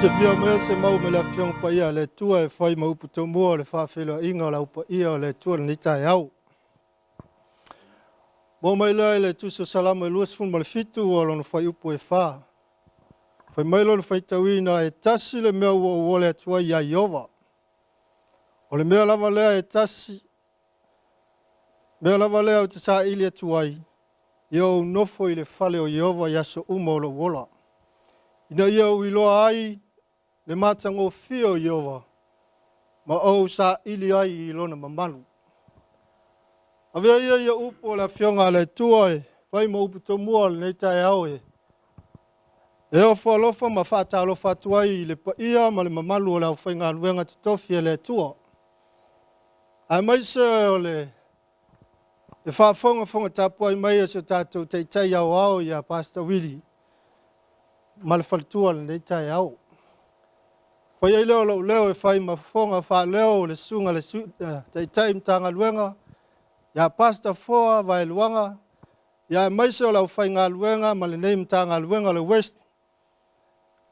Te fia aumaia se mau mai le Afioga Paia a le Atua e fai ma upu tomua o le faafeiloaiga o le au paia o le Atua i lenei taeao. Maua mai lea i le Tusi o Salamo e 27 o lona fuaiupu e 4. Fai mai lona faitauina, e tasi le mea ua ou ole atu ai ia Ieova. O le mea lava lea e tasi, mea lava lea ou te saili atu ai, ia ou nofo i le fale o Ieova i aso uma o lou ola, ina ia ou iloa ai le matagofie o Ieova, ma ou saili ai i lona mamalu. Avea ia ia upu o le Afioga a le Atua e fai ma upu tomua o lenei taeao e ofo alofa ma faatalofa atu ai i le paia ma le mamalu o le aufaigaluega totofi a le Atua, aemaise o le faafogafoga tapuai mai a si o tatou Taitai Aoao ia Pastor Willie ma le faletua i lenei taeao. Fai ai lea o lou leo e fai ma fofoga faaleo o le susuga i le Taitai Matagaluega ia Pastor Foa Vaeluaga, ia aemaise o le aufaigaluega ma lenei Matagaluega o le WEST.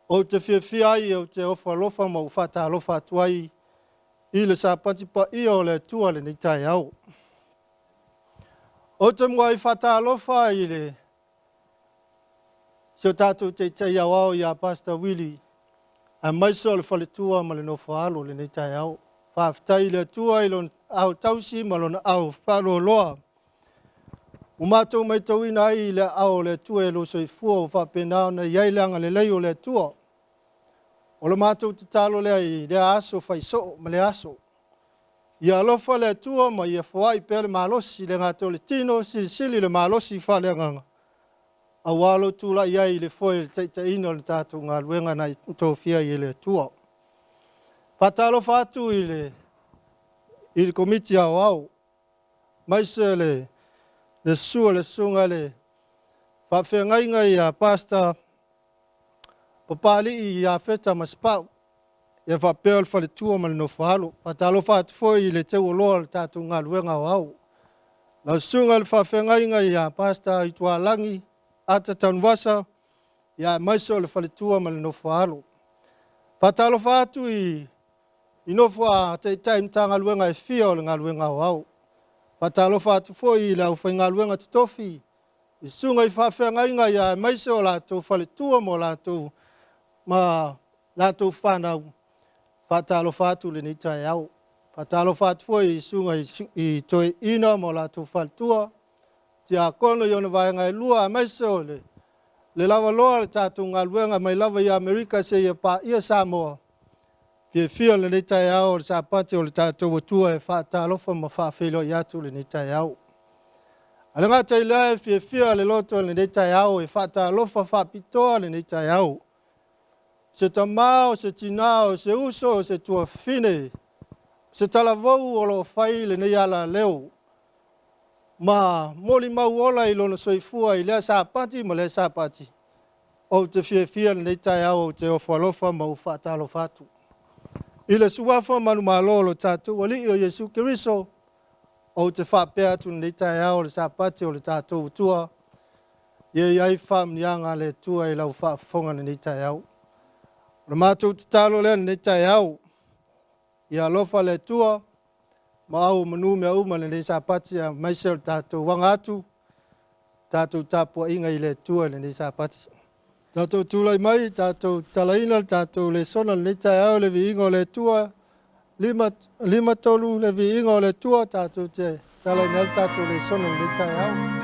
Ou te fiafia ai ou te ofo alofa ma ou faatalofa atu ai i le Sapati paia o le Atua i lenei taeao. Ou te muai faatalofa i le si o tatou Taitai Aoao ia Pastor Willie, aemaise o le faletua ma le nofoaalo i lenei taeao. Faafetai i le Atua i lona ao tausi ma lona ao faaloaloa, ua matou matauina ai le aao o le Atua i lou soifua ua faapena ona i ai le agalelei o le Atua. O le matou tatalo lea i lea aso faisoo ma lea aso, ia alofa le Atua ma ia foai pea le malosi, le gata o le tino, silisili le malosi faaleagaga, aua lou tulai ai i le foe i le taitaiina o le tatou galuega na e tofia ai e le Atua. Faatalofa atu i le Komiti Aoao, aemaise le susu o le susuga i le faafeagaiga ia Pastor Papalii Iafeta Masepau, ia faapea le faletua ma le nofoaalo. Faatalofa atu foi i le teualoa o le tatou galuega aoao. Lau susuga i le faafeagaiga ia Pastor Aitualagi Ata Tanuvasa, ia aemaise o le faletua ma le nofoaalo. Faatalofa atu i nofo a Taitai Matagaluega e fia o le galuega aoao. Faatalofa atu foi i le aufaigaluega totofi i susuga i faafeagaiga ia aemaise o latou faletua ma latou fanau. Faatalofa atu i lenei taeao. Faatalofa atu foi i susuga i toeaiina ma o latou faletua, tiakono i ona vaega e lua, aemaise o le lavaloa o le tatou galuega mai lava i Amerika seia paia Samoa. Fiafia lenei taeao o le Sapati o le tatou Atua e faatalofa ma faafeiloai atu lenei taeao. Ae le gata i lea, e fiafia le loto i lenei taeao e faatalofa faapitoa lenei taeao. Se tamā, o se tinā, o se uso, o se tuafafine, se talavou o lo o fai lenei alaleo ma molimau ola i lona soifua i lea Sapati ma lea Sapati. Ou te fiafia lenei taeao, ou te ofo alofa ma ou faatalofa atu i le suafa manumalo o lo tatou Alii o Iesu Keriso. Ou te faapea atu lenei taeao o le Sapati o le tatou Atua, ia i ai faamanuiaga a le Atua i lau faafofoga lenei taeao. O le matou tatalo lea lenei taeao, ia alofa le Atua ma au manu mea uma lenei Sapati, aemaise o le tatou aga atu, tatou tapuaiga i le Atua i lenei Sapati. Tatou tulai mai, tatou tatalaina le tatou lesona lenei taeao, le viiga o le Atua, 5-3 le viiga o le Atua, tatou te tatalaina le tatou lesona lenei taeao.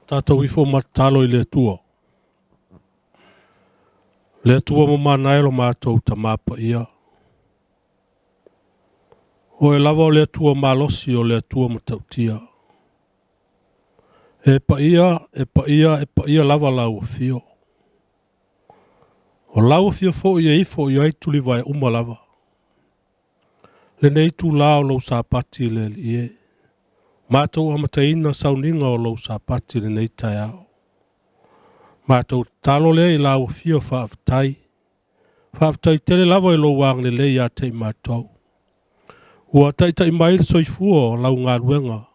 Tatou ifo ma tatalo i le Atua. Le Atua mamana e lo matou Tamā Paia. Oe lava o le Atua malosi, o le Atua matautia. E paia, e paia, e paia lava lau afio. O lau afio foi e ifo i ai tulivae uma lava. Lenei itulā o lou Sapati le Alii e. Matou amataina sauniga o lou Sapati i lenei taeao. Matou tatalo lea i lau afio faafetai. Faafetai tele lava i lou agalelei ia te i matou. Ua taitai mai le soifua o lau galuega,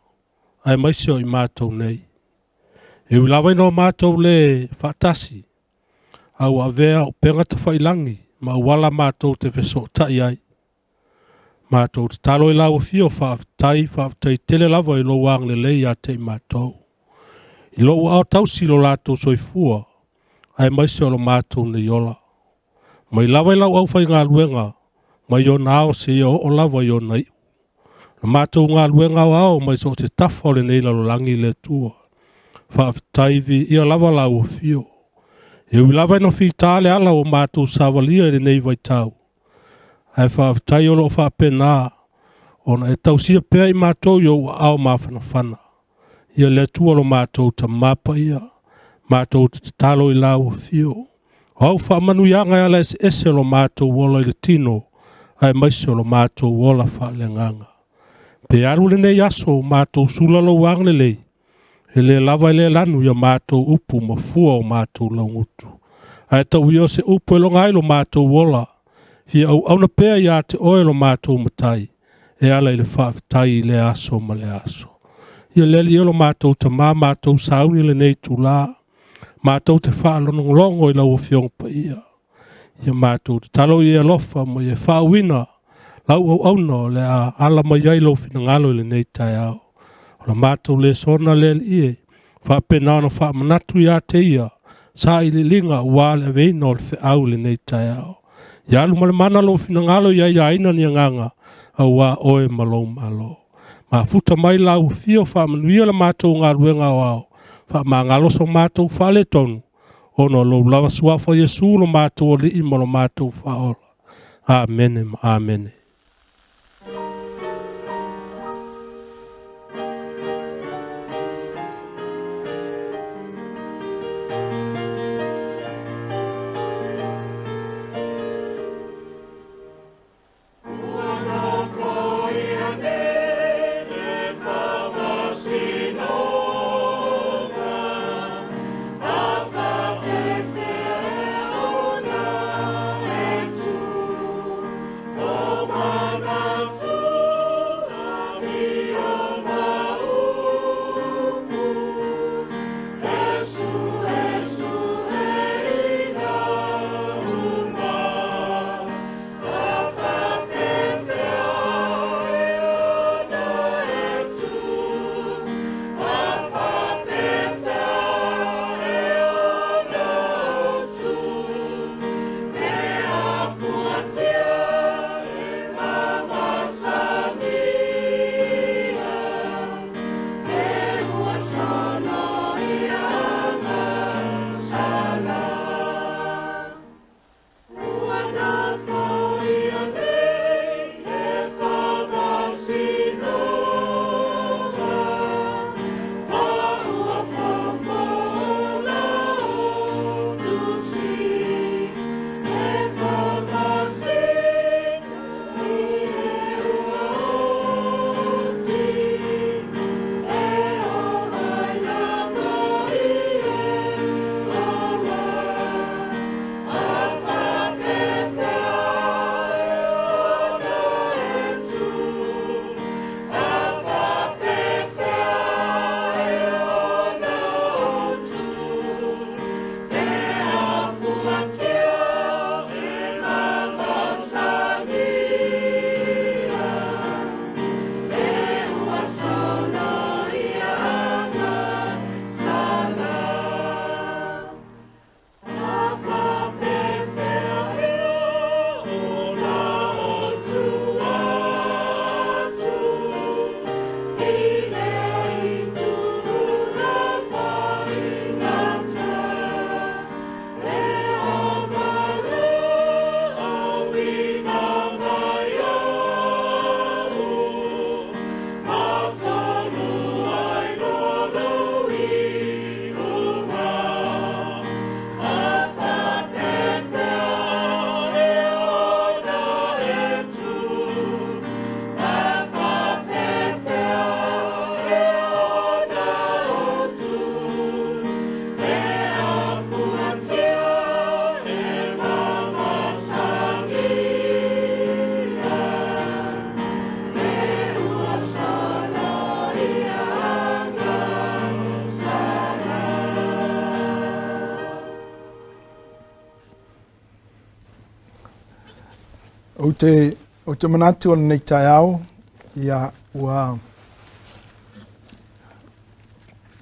aemaise o i matou nei. E ui lava ina o matou le faatasi, a ua avea upega tafailagi ma auala matou te fesootai ai. Matou tatalo i lau afio faafetai, faafetai tele lava i lou agalelei ia te i matou. I lou aao tausi lo latou soifua, aemaise o lo matou nei ola. Mai lava i lau aufaigaluega, mai ona ao seia oo lava i ona iu. La matou galuega aoao mai so o se tafa o lenei lalolagi le Atua. Faafetai viia lava lau afio. E ui lava ina fita le ala ua matou savalia i lenei vaitau, ae faafetai o lo o faapena ona e tausia pea i matou i ou aao mafanafana. Ia le Atua lo matou Tamā Paia, matou te tatalo i lau afio. O au faamanuiaga e ala eseese o lo matou ola i le tino, aemaise o lo matou ola faaleagaga. Pe alu lenei aso o matou sula lou agalelei, e le lava e le lanu ia matou upu ma fua o matou laugutu. Ae tau ia o se upu e loga ai lo matou ola, fia auauna pea ia te oe lo matou Matai, e ala i le faafetai i lea aso ma lea aso. Ia le Alii e lo matou Tamā, matou sauni i lenei itulā, matou te faalogologo i lau Afioga Paia. Ia matou tatalo ia e alofa ma ia faauuina lau auauna o le a ala mai ai lou finagalo i lenei taeao. O la matou lesona le Alii e, faapena ona faamanatu ia te ia sailiiliga aua le aveina o le feau i lenei taeao. Ia alu ma le mana lou finagalo ia aiaina ni agaga aua oe ma lou Malo. Mafuta mai lau afio faamanuia le matou galuega aoao, faamagalo so matou faaletonu, ona o lou lava suafa Iesu lo matou Alii ma lo matou Faaola. Amene ma amene. O Ou te, ou te manatu o lenei taeao, ia, ua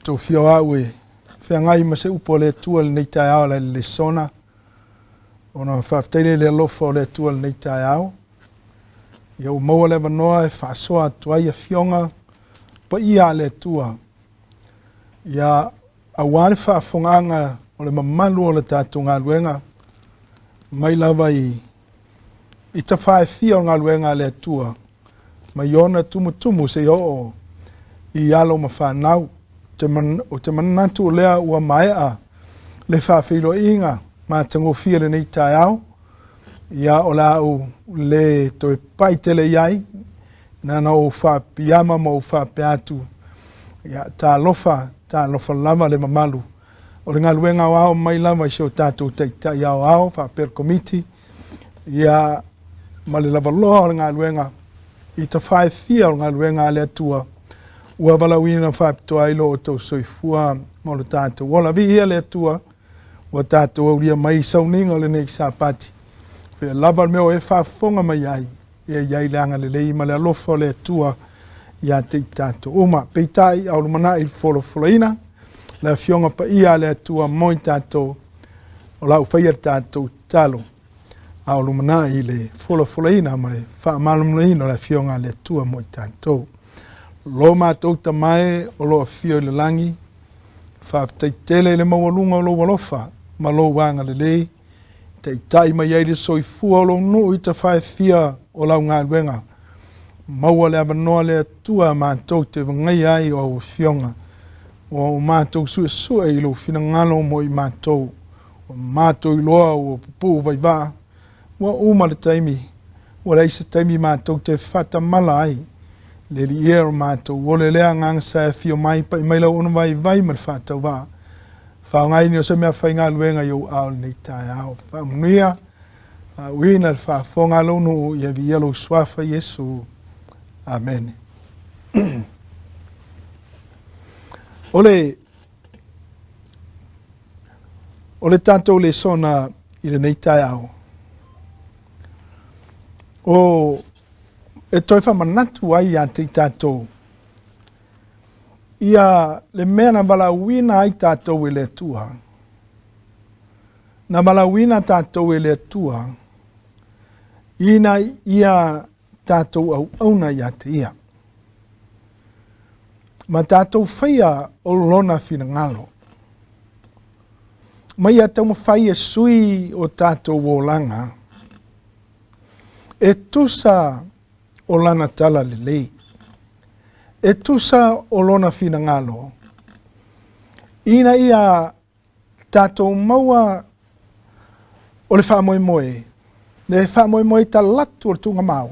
tofia au e feagai ma se upu a le Atua i lenei taeao ala i le lesona, ona faafetai lea i le alofa o le Atua i lenei taeao. Ia ua maua le avanoa e faasoa atu ai afioga paia a le Atua. Ia aua le faafofogaaga o le mamalu o le tatou galuega, mai lava i, i tafa e fia o le galuega a le Atua, mai ona tumutumu seia oo i alo ma fanau. Ou te manatu o lea ua maea le faafeiloaiga matagofie lenei taeao. Ia, o le a ou le toe pai tele i ai, na ona ou faapiama ma ou faapea atu, ia, talofa, talofa lava le mamalu o le galuega aoao mai lava i si o tatou Taitai Aoao faapea le Komiti, ia, ma le lavaloa o le galuega i tafa e fia o le galuega a le Atua ua valaauina faapitoa ai lo outou soifua ma lo tatou ola. Viia le Atua ua tatou aulia mai i sauniga o lenei Sapati. Fea lava le mea o e faafofoga mai ai, ia i ai le agalelei ma le alofa o le Atua ia te i tatou uma. Peitai, a o lumanai i le folafolaina, le Afioga Paia a le Atua mo i tatou, o la ua faia le tatou tatalo, a o lumanai i le folafolaina ma le faamalamalamaina o le Afioga a le Atua mo i tatou. Lo matou Tama e o lo o afio i le lagi, faafetai tele i le maualuga o lou alofa ma lou agalelei, taitai mai ai le soifua o lou nuu i tafa e fia o lau galuega. Maua le avanoa le Atua matou te vagaia ai o au afioga, ua o matou suesue i lou finagalo mo i matou. Ua matou iloa ua pupuu vaivaa, ua uma le taimi, ua leai se taimi matou te faatamala ai. Le Alii e o matou ole lea agaga sa e afio mai, pai mai lau auauna vaivai ma le faatauvaa. Faaaogaina o se mea faigaluega i ou aao i lenei taeao. Faamanuia, faauuina le faafofoga a lou nuu, ia viia lou suafa Iesu. Amene. O le O le tatou lesona i lenei taeao, o e toe faamanatu ai ia te i tatou ia le mea na valaauina ai tatou e le Atua. Na valaauina tatou e le Atua ina ia tatou auauna ia te ia. Ma tatou faia o lona finagalo. Ma ia taumafai e sui o tatou olaga e tusa o lana tala lelei, e tusa o lona finagalo, ina ia tatou maua o le faamoemoe, le faamoemoe talatu o le tuugamau,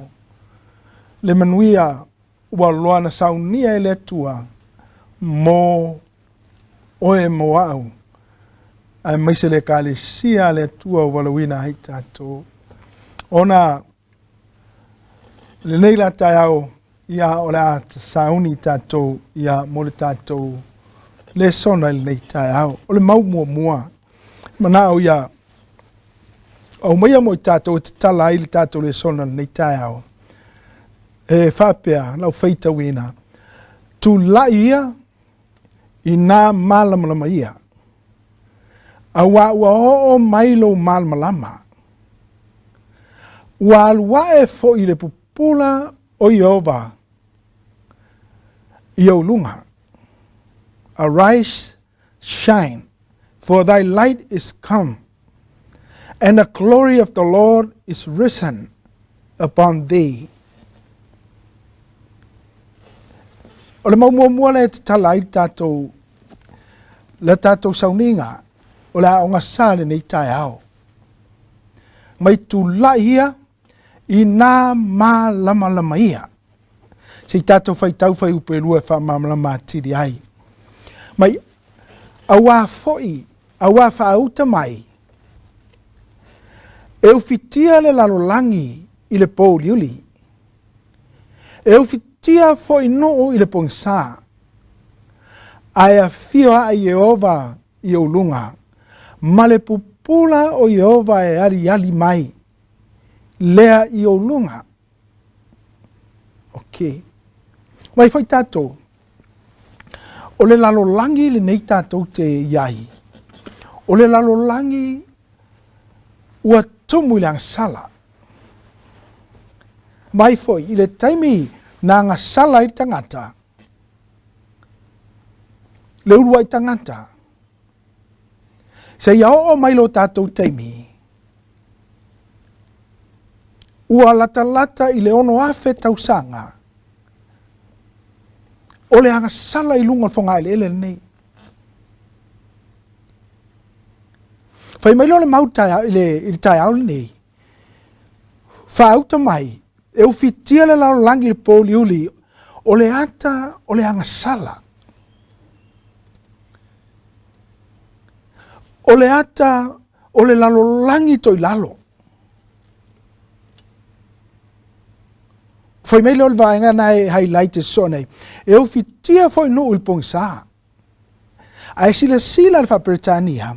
le manuia ua loa na saunia e le Atua mo oe mo au, aemaise le Ekalesia a le Atua ua valaauina ai tatou. Ona lenei la taeao, ia o le a sauni tatou ia mo le tatou lesona i lenei taeao. O le mau muamua, manao ia aumaia mo i tatou e tatala ai le tatou lesona i lenei taeao. E faapea lau faitauina, tulai ia inā malamalama ia, auā ua oo mai lou malamalama, ua alu ae foi le pupula o Ieova i ou luga. Arise, shine, for thy light is come, and the glory of the Lord is risen upon thee. O le mau muamua lea e tatala ai le tatou, le tatou sauniga, o le aoga sa lenei taeao. Mai tulai ia inā malamalama ia. Se i tatou faitau fuaiupu e lua e faamalamalama atili ai. Mai auā foi, auā faauta mai, e ufitia le lalolagi i le pouliuli, e ufitia foi nuu i le pogisa, ae afio ae Ieova i ou luga, ma le pupula o Ieova e aliali mai lea i ou luga. Ok. Mai foi tatou, o le lalolagi lenei tatou te i ai, o le lalolagi ua tumu i le agasala. Mai foi, i le taimi na agasala ai le tagata, le uluai tagata, seia oo mai lo tatou taimi, ua latalata i le 6,000 tausaga o le agasala i luga o le fogaeleele lenei. Fai mai lea o le mau i le taeao lenei, faauta mai, e ufitia le lalolagi i le pouliuli, o le ata o le agasala. O le ata o le lalolagi toilalo. Fai mai lea o le vaega na e highlight e sosoo nei, e ufitia foi nuu i le pogisa. Ae silasila le faa-Peretania,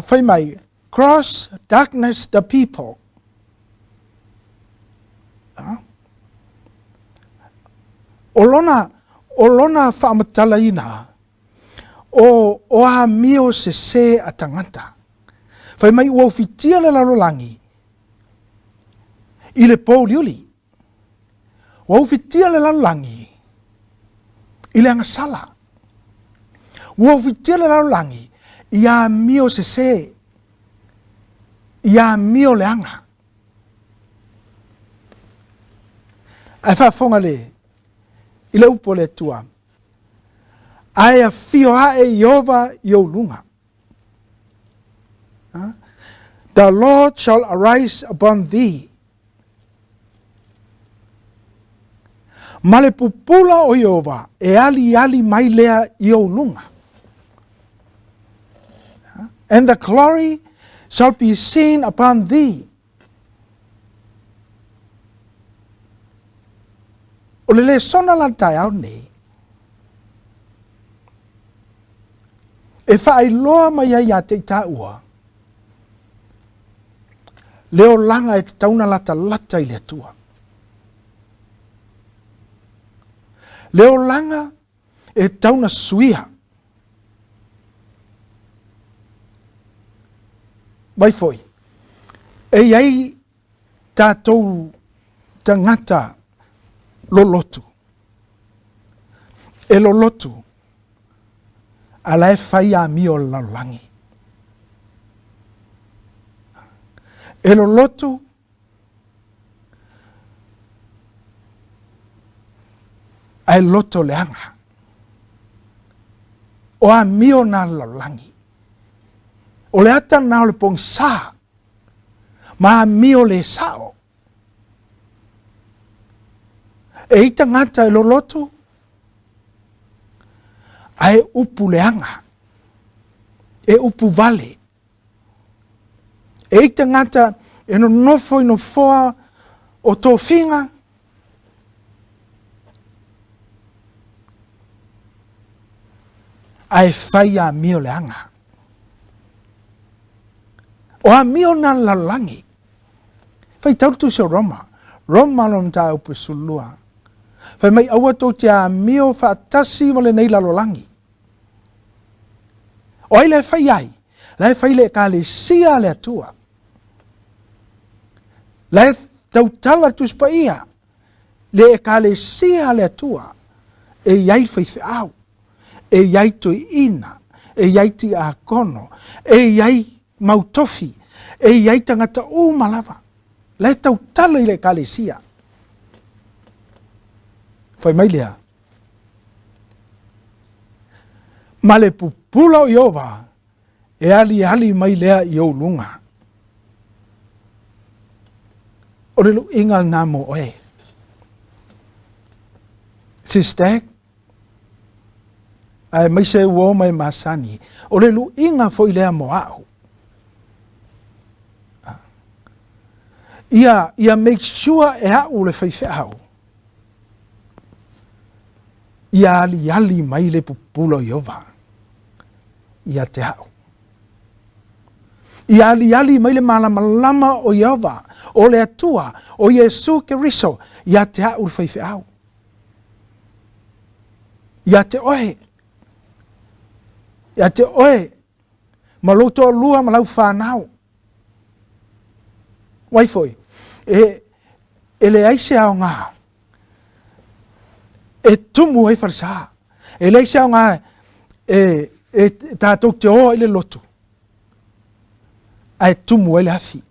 fai mai, cross darkness the people. O lona faamatalaina, o amio sese a tagata. Fai mai ua ufitia le lalolagi i le pouliuli. Ua ufitia le lalolagi i le agasala. Ua ufitia le lalolagi i amio sese, i amio leaga. Ae faafofoga le i le upu a le Atua, ae afio ae Ieova i ou luga. The Lord shall arise upon thee. Ma le pupula o Ieova e aliali mai lea i ou luga. And the glory shall be seen upon thee. O le lesona la le taeao nei, e faailoa mai ai ia te i tāua, le olaga e tatau ona latalata i le Atua. Le olaga e tatau ona suia. Mai foi, e i ai tatou tagata lolotu. E lolotu, a la e fai amio o le lalolagi. E lolotu, ae loto leaga. O amio na le lalolagi. O le ata na o le pogisa, ma amio le sao. E i tagata e lolotu, ae upu leaga, e upu vale. E i tagata e nonofo i nofoa o tofiga, ae fai amio leaga. O amio na le lalolagi. Faitau le Tusi o Roma, Roma lona mataupu e 12. Fai mai aua tou te amio faatasi ma lenei lalolagi. O ai la e fai ai? La e fai le Ekalesia a le Atua. La e tautala le Tusi Paia, le Ekalesia a le Atua e i ai faifeau, e i ai toeaina, e i ai tiakono, e i ai mautofi, e i ai tagata uma lava. La e tautala i le Ekalesia. Fai mai lea, ma le pupula o Ieova e aliali mai lea i ou luga. O le luiga lena mo oe. Sister, aemaise uo mai masani, o le luiga foi lea mo au. Ia make sure e au le faifeau. Ia aliali mai le pupula o Ieova ia te au. Ia aliali mai le malamalama o Ieova, o le Atua, o Iesu Keriso, ia te a'u le faifeau. Ia te oe, ia te oe, ma lou toalua ma lau fanau. Wai foi, e, e leai se aoga e tumu ai falesa. E leai se aoga e, e tatou te o ai le lotu, ae tumu ai le afi.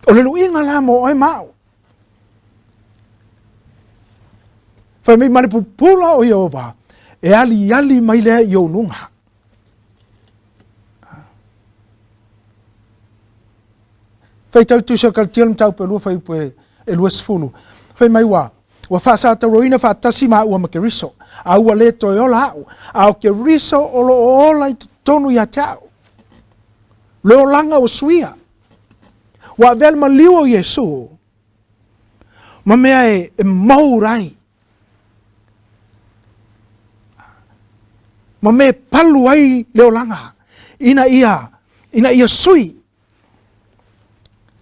O le luiga la mo oe ma au. Fai mai ma le pupula o Ieova e aliali mai lea i ou luga. Faitau Tusi o Kalatia le mataupu e 2 fuaiupu e 20. Fai mai ua, ua faasatauroina faatasi maua ma Keriso, a ua le toe ola au, a o Keriso o lo o ola i totonu ia te au. Le olaga ua suia. Ua avea le maliu o Iesu ma mea e, e mold ai. Ma mea e palu ai le olaga ina ia, ina ia sui.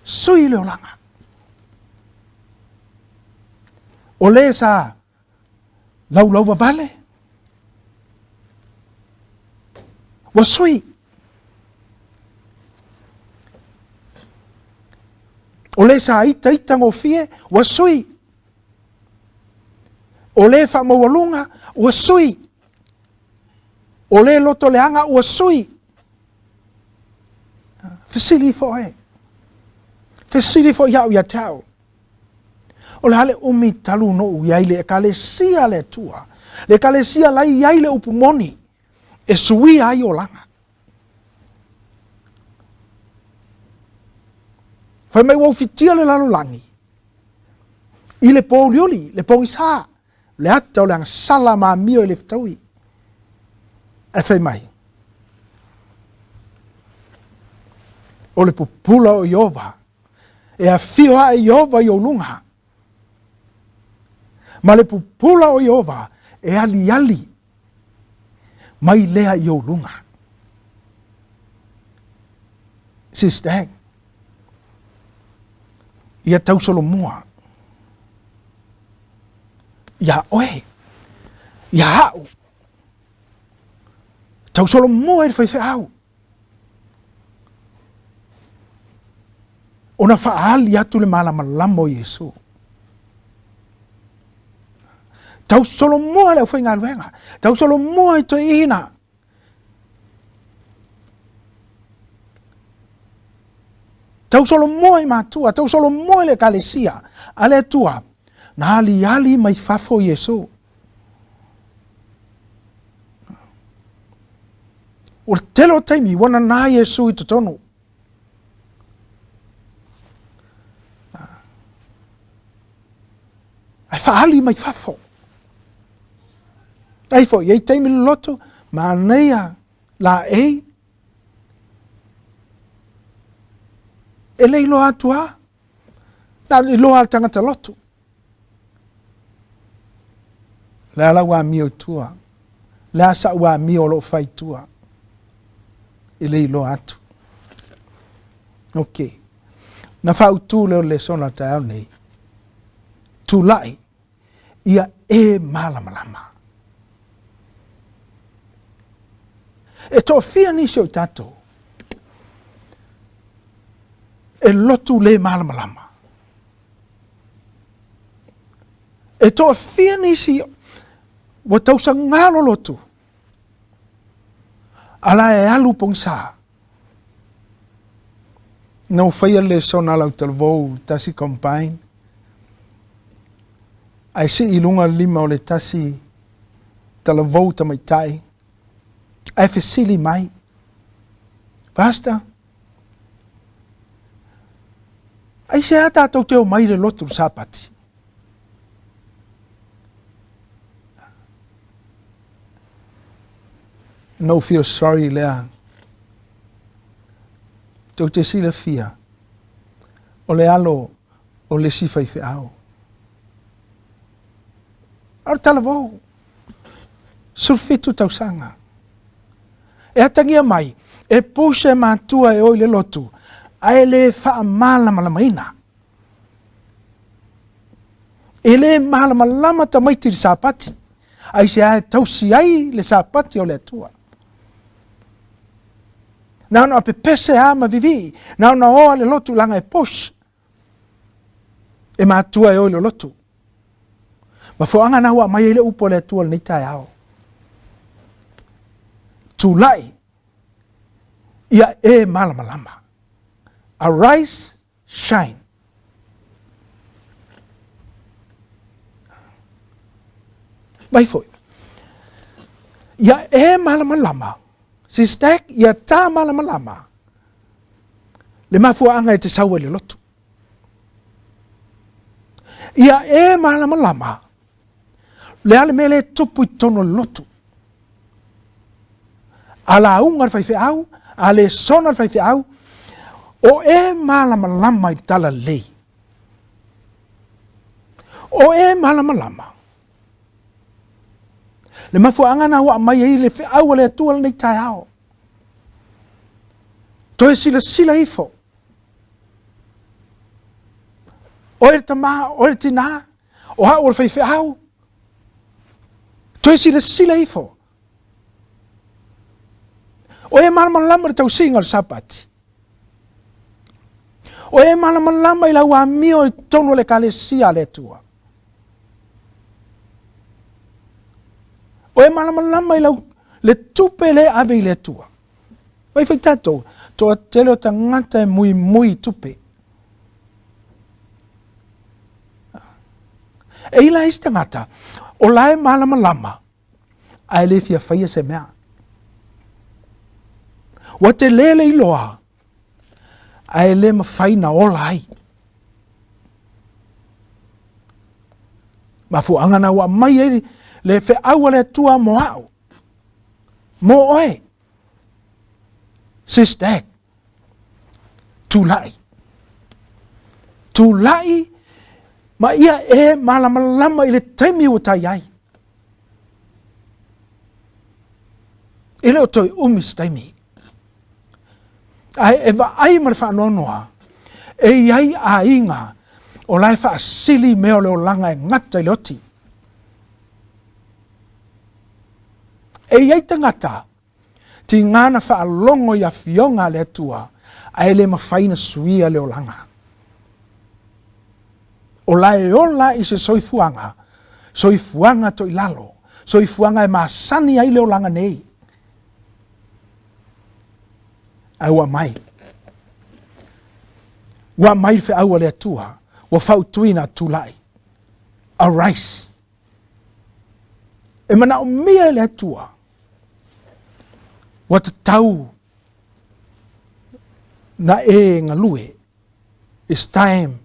Sui le olaga. O le sa laulauvavale, ua sui. O le sa itaita gofie, ua sui. O le faamaualuga, ua sui. O le loto leaga, ua sui. Fesili ifo oe. Fesili ifo ia'u ia te au. O le a le umi talu ona ou i ai le Ekalesia a le Atua, le Ekalesia la e i ai le upu moni e suia ai olaga. Fai mai ua ufitia le lalolagi i le pōuliuli, le pogisa, le ata o le agasala ma amio e le fetaui. Ae fai mai, o le pupula o Ieova, e afio ae Ieova i ou luga, ma le pupula o Ieova e aliali mai lea i ou luga. Sister, ia tausolomua iā oe, iā a'u, tausolomua i le faifeau, ona faaali atu le malamalama o Iesu. Tausolomua le aufaigaluega, tausolomua i toeaiina. Tausolomua i matua, tausolomua i le ekalesia a le Atua, na aliali mai fafo Iesu. O le tele o taimi, ua nanā Iesu i totonu. Ae faaali mai fafo. Ai foi, i ai taimi loloto, manaia laei, e le iloa atu lava. Na o le iloa lava le tagata lotu. Le a lau amio i tua? Le a sa'u amio o lo o fai i tua? E le iloa atu. Ok. Na faautu lea o le lesona o le taeao nei. Tulai ia e malamalama. E toafia nisi o i tatou e lotu le malamalama. E toafia nisi ua tausaga lolotu a la e alu pogisa. Na ou faia le lesona a lau talavou tasi combine ae sii i luga le lima o le tasi talavou tamaitai ae fesili mai, Pastor, aisea tatou te omai i le lotu i le Sapati? Na ou feel sorry lea. Tou te silafia, o le alo o le isi faifeau. A o le talavou, 17 tausaga. E atagia mai, e push e matua e o i le lotu, ae le faamalamalamaina. E le malamalama tamaiti i le Sapati, aisea e tausi ai le Sapati o le Atua. Na ona pepese lava ma vivii, na ona oa le lotu leaga e push. E matua e o i le lotu. Mafuaaga na ua aumai ai le upu a le Atua i lenei taeao. Tulai ia e malamalama. Arise, shine. Vai foi. Ia e malamalama. Sister, ia tā malamalama. Le mafuaaga e te sau ai le lotu. Ia e malamalama. Le a le mea lea e tupu i totonu o le lotu. A lauga le faifeau, a lesona le faifeau, o e malamalama i le talalelei. O e malamalama. Le mafuaaga na ua aumai ai le feau a le Atua lenei taeao. Toe silasila ifo. Oe le tama, oe le tinā, o au o le faifeau. Toe silasila ifo. O e malamalama le tausiga o le Sapati. O e malamalama i lau amio i totonu o le Ekalesia a le Atua. O e malamalama i lau le tupe le ave i le Atua. Vai fai tatou, toatele o tagata e muimui i tupe. E i la isi tagata, o la e malamalama, ae le fia faia se mea. Ua tele le iloa, ae le mafai na ola ai. Mafuaaga na ua aumai ai le feau a le Atua mo au, mo oe. Sis Dag, tulai. Tulai ma ia e malamalama i le taimi ua tai ai. E le o toe umi se taimi. Ae e vaai ma le faanoanoa, e i ai aiga o la e faasili mea o le olaga e gata i le oti. E i ai tagata tiga na faalogo i afioga a le Atua, ae le mafai na suia le olaga. O la e ola i se soifuaga, soifuaga toilalo, soifuaga e masani ai le olaga nei. Ae ua aumai. Ua aumai le feau a le Atua, ua fautuina tulai. Arise. E manaomia e le Atua, ua tatau na e galue. It's time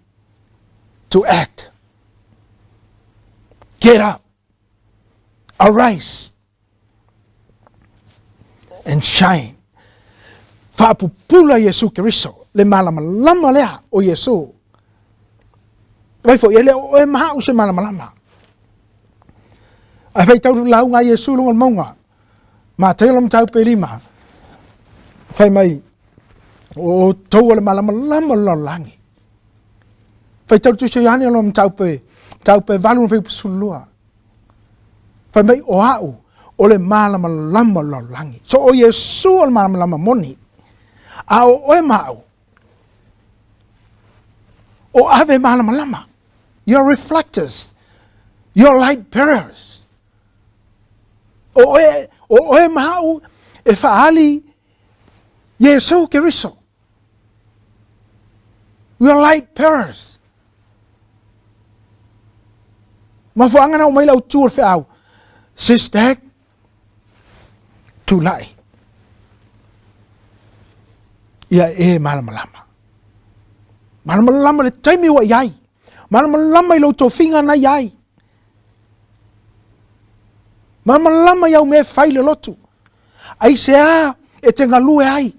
to act. Get up. Arise. And shine. Faapupula Iesu Keriso, le malamalama lea o Iesu. Vai foi, e le o oe ma au se malamalama. Ae faitau lauga a Iesu i luga o le mauga. Mataio lona mataupu e lima. Fai mai, o outou o le malamalama o le lalolagi. Faitau le Tusi o Ioane lona mataupu e, mataupu e valu na fuaiupu 12. Fai mai, o au, o le malamalama o le lalolagi. So o Iesu o le malamalama moni. A o oe ma au, o ave malamalama. You're reflectors. You're light bearers. O oe, o oe ma au e faali Iesu Keriso. We are light bearers. Mafuaaga na aumai lau tu o le feau. Sis Dag, tulai. Ia e malamalama. Malamalama le taimi ua i ai. Malamalama i lou tofiga na i ai. Malamalama i au mea e fai le lotu. Aisea e te galue ai.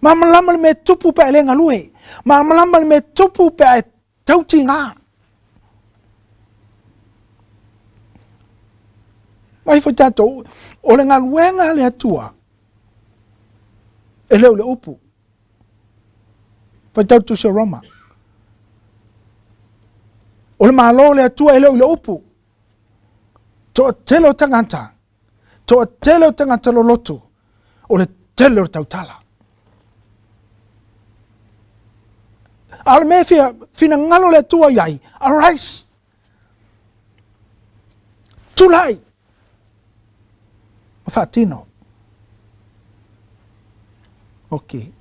Malamalama le mea e tupu pe a e le galue. Malamalama le mea e tupu pe a e tautiga. Mai foi tatou, o le galuega a le Atua, e le o le upu. Faitau Tusi o Roma. O le Malo o le Atua e le o le upu. Toatele o tagata, toatele o tagata loloto, o le tele o le tautala. A o le mea e fia finagalo le Atua i ai, arise, tulai, ma faatino. Ok.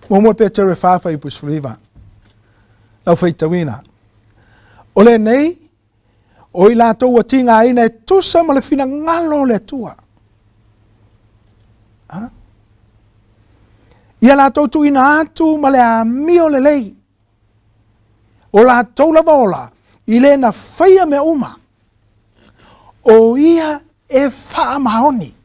Muamua Petere 4 fuaiupu 19. Lau faitauina. O lenei, o i latou ua tigaina e tusa ma le finagalo o le Atua. Ha? Ia latou tuuina atu ma le amio lelei. O latou lava ola, i le na faia mea uma. O ia e faamaoni.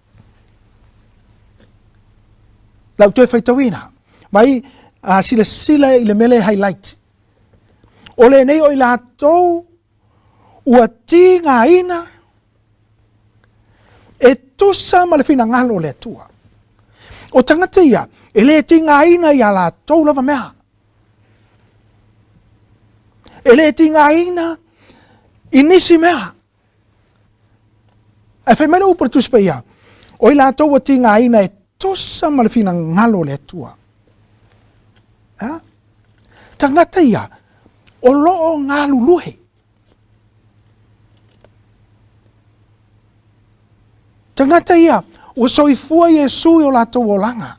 Lau toe faitauina. Mai a silasila i le mele highlight. O lenei o i latou ua tigaina e tusa ma le finagalo o le Atua. O tagata ia, e le tigaina ia latou lava mea. E le tigaina i nisi mea. Ae fai mai le upu a le Tusi Paia, o i latou ua tigaina e tusa ma le finagalo o le Atua. A? Tagata ia, o lo o galulue. Tagata ia, ua soifua Iesu i o latou olaga.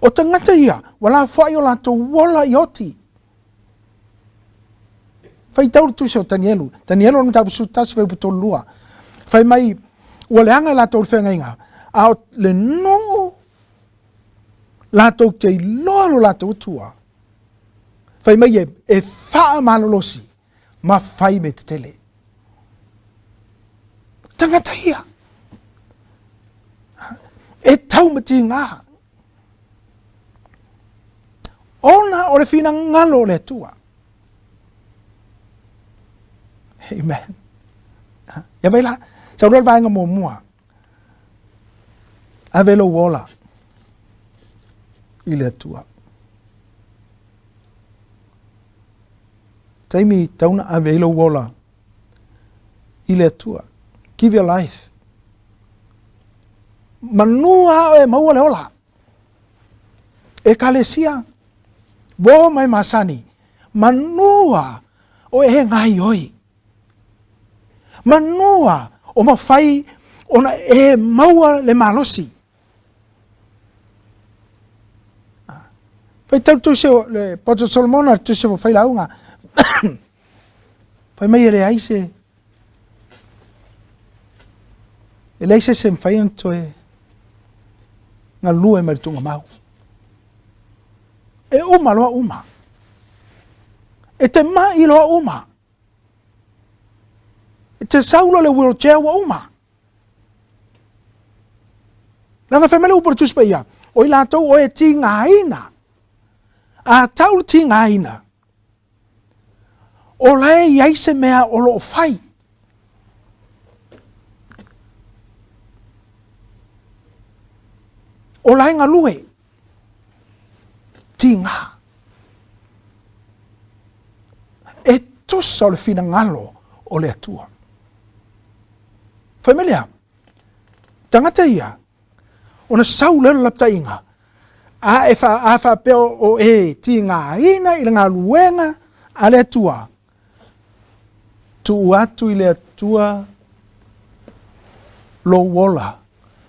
O tagata ia, ua lafoai o latou ola i oti. Faitau le tusi o Tanielu. Tanielu o le mataupu 11 fuaiupu 32. Fai mai, ua leaga i latou le feagaiga, a o le nuu latou te iloa lo latou Atua. Fai mai e, e faamalolosi ma fai me tetele. Tagata ia, e taumatiga ona o le finagalo o le Atua. Amen. Ia mai la, sau loa le vaega muamua. Ave lou ola i le Atua. Taimi tauna ave ai lou ola i le Atua. Give your life. Manu a oe maua le ola. Ekalesia, uo mai masani, manua o e gaioi. Manua o mafai ona e maua le malosi. Faitau tusi o le Poto Solomona, tusi o Failauga. Fai mai e leai se e leai se se mafai ona toe galue mai le tuugamau. E uma loa uma. E te mai loa uma. E te sau loa le wheelchair ua uma. Leaga fai mai le upu a le Tusi Paia, o i latou o e tigaina, a tau le tigaina, o la e i ai se mea o lo o fai. O la e galue. Tiga. E tusa o le finagalo o le Atua. Fai mai lea, tagata ia, ona sau lea o le lapataiga, a e fa, a faapea o e tigaina i le galuega a le Atua, tuu atu i le Atua lou ola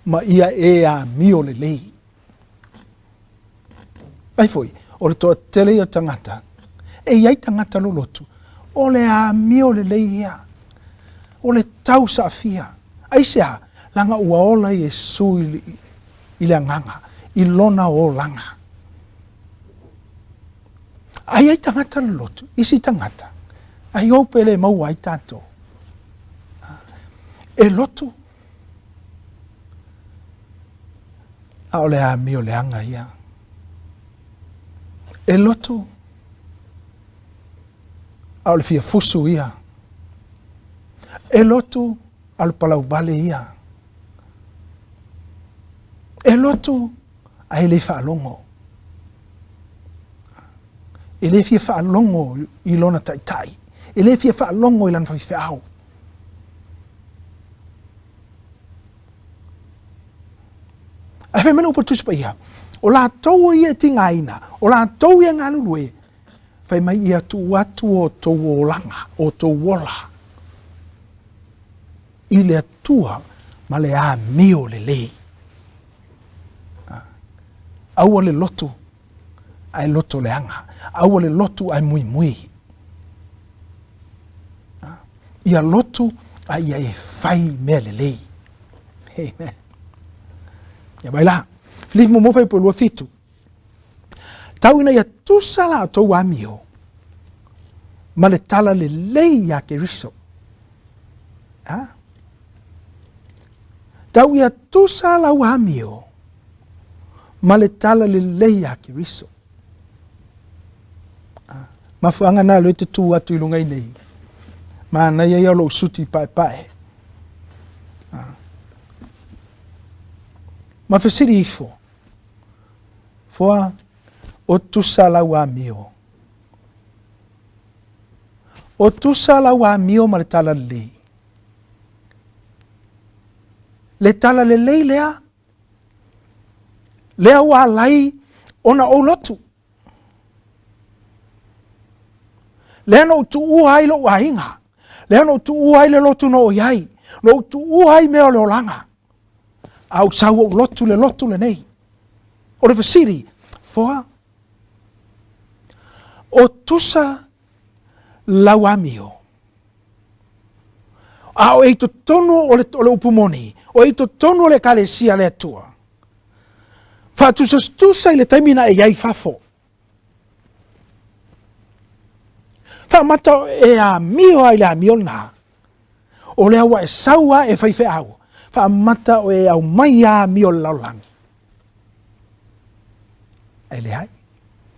ma ia e amio lelei. Vai foi, o le toatele ia o tagata, e i ai tagata lolotu, o le amio lelei ia, o le tausaafia. Aisea? Leaga ua ola Iesu i le agaga, i lona olaga. A i ai tagata lolotu, isi tagata, I hope e le maua ai tatou. E lotu, a o le amio leaga ia. E lotu, a o le fia fusu ia. E lotu a le palauvale ia. E lotu a e le faalogo. E le fia faalogo i lona taitai. E le fia faalogo i lana faifeau. Ae fai mai le upu a le Tusi Paia, o latou ia e tigaina, o latou ia e galulue, fai mai ia tuu atu o outou olaga, o outou ola i le Atua ma le amio lelei. Aua le lotu ae loto leaga, aua le lotu ae muimui. Ia lotu a ia e fai mea lelei. Amen. Ia vai la. Filipi muamua fuaiupu 27. Tau ina ia tusa la outou amio ma le tala lelei ia Keriso. Ha? Tau ia tusa lau amio ma le tala lelei ia Keriso. Mafuaaga na lea te tu atu i luga i nei. Manaia ia o lou suti paepae. Ma fesili ifo. Foa, o tusa lau amio. O tusa lau amio ma le tala lelei. Le tala lelei lea, lea ua alai ona ou lotu. Lea na ou tuua ai lou aiga. Lea na ou tuua ai le lotu na ou i ai. Na ou tuua ai mea o le olaga. A ou sau ou lotu le lotu lenei. O le fesili, foa, o tusa lau amio. A o e i totonu o le, o le upu moni, o e i totonu o le ekalesia a le Atua. Faatusatusa i le taimi na e i ai fafo. Faamata e amio ai le amio lena. O lea ua e sau a e faifeau. Faamata o e aumai a amio le lalolagi. Ai leai.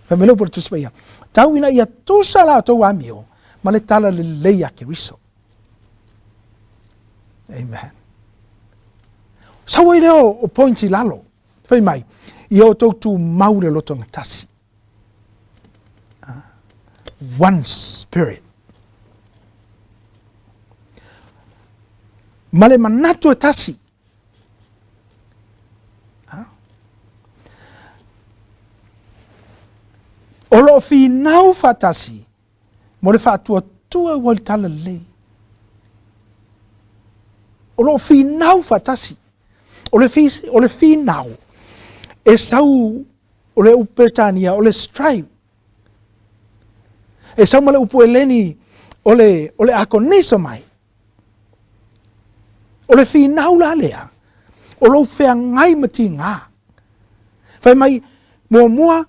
Fai mai le upu a le Tusi Paia. Tau ina ia tusa la outou amio ma le tala lelei a Keriso. Amen. Sau ai lea o points i lalo. Fai mai, ia outou tumau le loto gatasi. Ah, one spirit. Ma le manatu e tasi. Ah. O lo o finau faatasi mo le faatuatua ua i le talalelei. O lo o finau faatasi. O le, fi, o le finau e sau o le upu Peretania o le stripe. E sau ma le upu Eleni o le, o le akonisomai. O le finau la lea, o lou feagai ma tigā. Fai mai, muamua,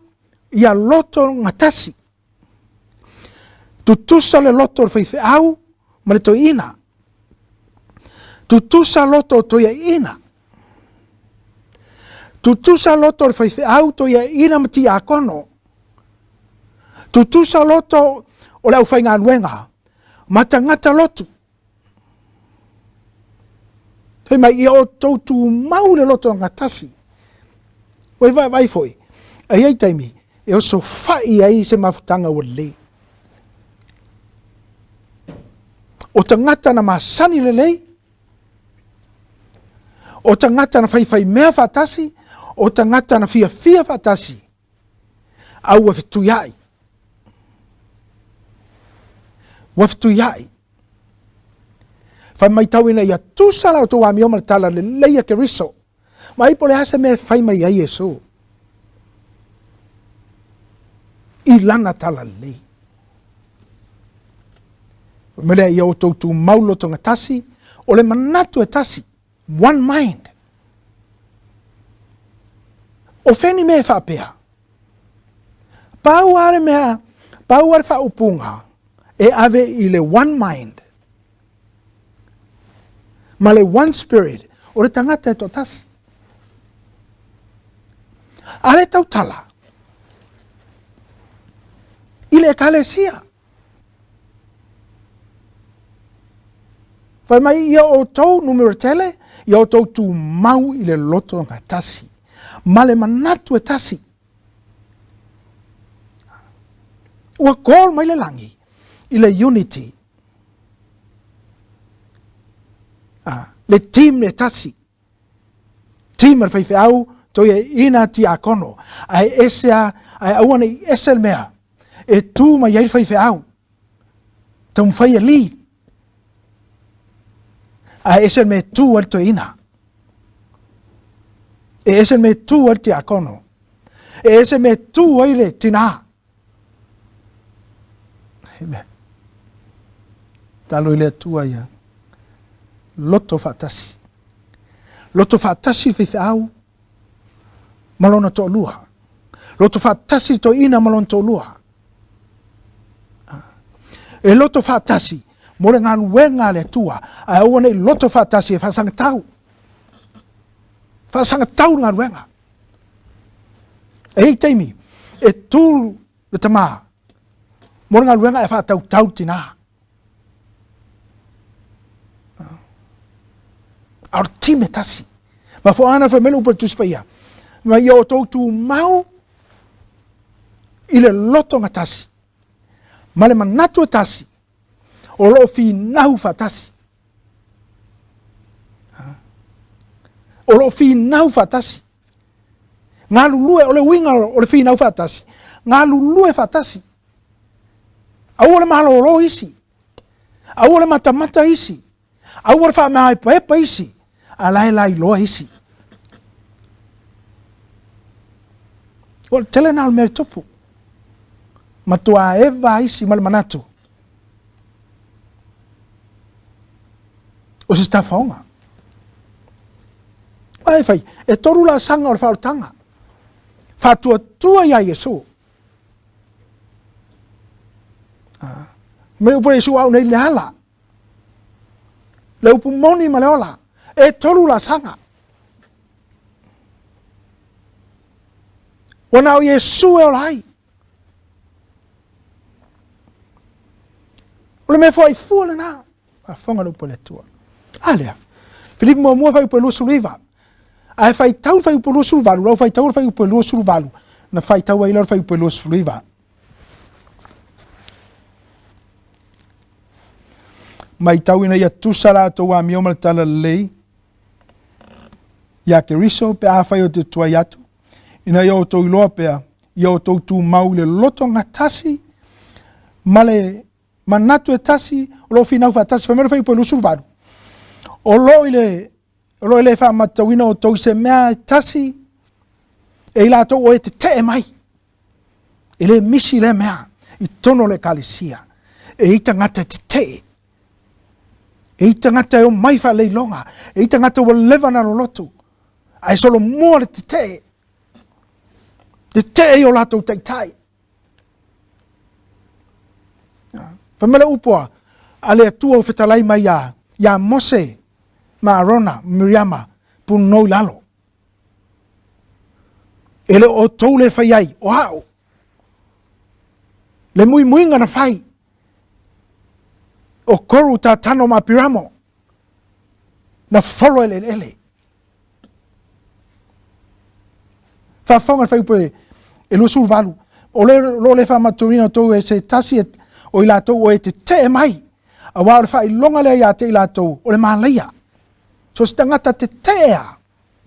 ia loto gatasi. Tutusa le loto o le faifeau ma le toeaina. Tutusa loto o toeaina. Tutusa loto o le faifeau, toeaina ma tiakono. Tutusa loto o le aufaigaluega ma tagata lotu. Fai mai, ia outou tumau le loto gatasi. Ua i vaavaai foi, e i ai taimi e osofai ai se mafutaga ua lelei. O tagata na masani lelei, o tagata na faifaimea faatasi, o tagata na fiafia faatasi, a ua fetuiai. Ua fetuiai. Fai mai tau ina ia tusa la outou amio ma le tala lelei a Keriso. Ma ai po o le a se mea e fai mai ai Iesu i lana tala lelei. Fai mai lea, ia outou tumau lotoga tasi, o le manatu e tasi, one mind. O fea ni mea e faapea? Pau lava le mea, pau lava le faaupuga e ave i le one mind ma le one spirit o le tagata e toatasi. A le tautala i le ekalesia. Fai mai ia outou numera tele, ia outou tumau i le loto gatasi, ma le manatu e tasi. Ua call mai le lagi i le unity. Ah, le team e tasi. Team a le faifeau, toeaiina tiakono. Ae ese a, ae aua ne i ese le mea e tu mai ai le faifeau. Taumafai e lead. Ae ese le mea e tu ai le toeaina. E ese le mea e tu ai le tiakono. E ese le mea e tu ai le tinā. Amen. Talo i le Atua ia. Loto faatasi. Loto faatasi le faifeau ma lona toalua. Loto faatasi le toeaina ma lona toalua. Ah. E loto faatasi mo le galuega a le Atua, ae aua ne i loto faatasi e faasagatau. Faasagatau le galuega. E i ai taimi e tū le tamā mo le galuega e faatautau le tinā. A o le time tasi. Ma foana fai mai le upu a le Tusi Paia, ma ia outou tumau i le loto gatasi ma le manatu e tasi o lo o finahu faatasi. O lo o finau faatasi. Galulue, o le uiga o le finau faatasi, galulue faatasi. Aua le malolo isi, aua le matamata isi, aua le faamaepaepa isi, a la e lailoa isi. O le tele na o le mea e tupu. Matua eva isi ma le manatu. O se tafaoga. Aua e fai, e tolu laasaga o le faaolataga. Faatuatua iā Iesu. Ah. Mai upu Iesu au nei le ala. Le upu moni ma le ola. E tolu laasaga. Ua na o Iesu e ola ai. O le mea foaifua lena. Faafofoga le upu a le Atua. A lea. Filipi muamua fuaiupu e 29. Ae faitau le fuaiupu 28, lau faitau le fuaiupu 28, na faitau ai lea le fuaiupu 29. Maitau ina ia tusa latou amio ma le talalelei iā Keriso pe afai ou te tuai atu, ina ia outou iloa pea, ia outou tumau i le loto gatasi ma le manatu e tasi, o lo o finau faatasi, fai mai le fuaiupu e 28, o lo o i le o lo o le faamatauina outou i se mea e tasi e i latou o e tetee mai. E le misi lea mea i totonu o le ekalesia. E i tagata e tetee. E i tagata e omai faaleiloga. E i tagata ua leva na lolotu. Ae solomua le tetee. Tetee i o latou taitai. Fai mai le upu a le Atua ua fetalai mai iā, iā Mose ma Arona ma Miriama, punonou i lalo. E le o outou le fai ai, o au. Le muimuiga na fai, o Koru, Tatano ma Apiramo, na folo e le eleele. Faafofoga le fuaiupu e 28, o le lo le faamatuaina outou e se tasi o i latou o e tetee mai, auā o le faailoga lea ia te i latou o le malaia. So se tagata tetee a,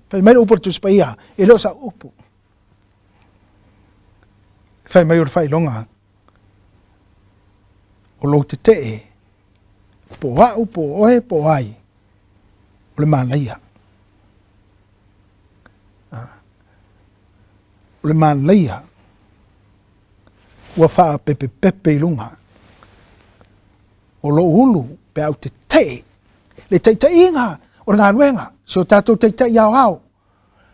fai mai le upu a le Tusi Paia, e le o sau upu. Fai mai o le faailoga o lou tetee, po o au, po o oe, po o ai, o le manaia. Ah. O le manaia ua faapepepepe i luga o lou ulu pe a ou tetee le taitaiga o le galuega, si o tatou taitai aoao,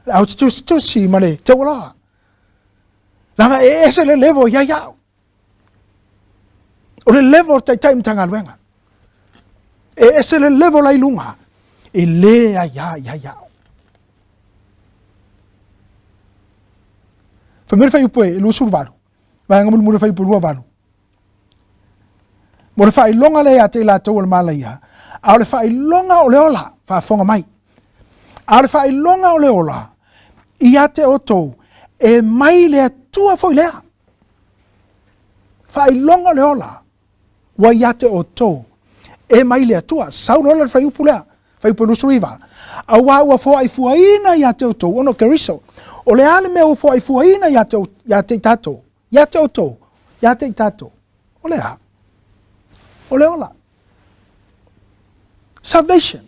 le au tusitusi ma le taualoa. Leaga e ese le level i ai au. O le level o le taitai Matagaluega. E ese le level la i luga, e le aiā i ai au. Fai mai le fuaiupu e 28, vaega mulimuli o le fuaiupu 28. Mo le faailoga lea ia te i latou o le malaia, A o le faailoga o le ola, faafofoga mai, a o le faailoga o le ola ia te outou, e mai le Atua foi lea. Faailoga o le ola ua ia te outou, e mai le Atua. Sau loa le fuaiupu lea, fuaiupu 29. Auā ua foaifuaina ia te outou, ona o Keriso. O le a le mea ua foaifuaina ia te, ia te i tatou? Ia te outou, ia te i tatou. O le a? O le ola. Salvation.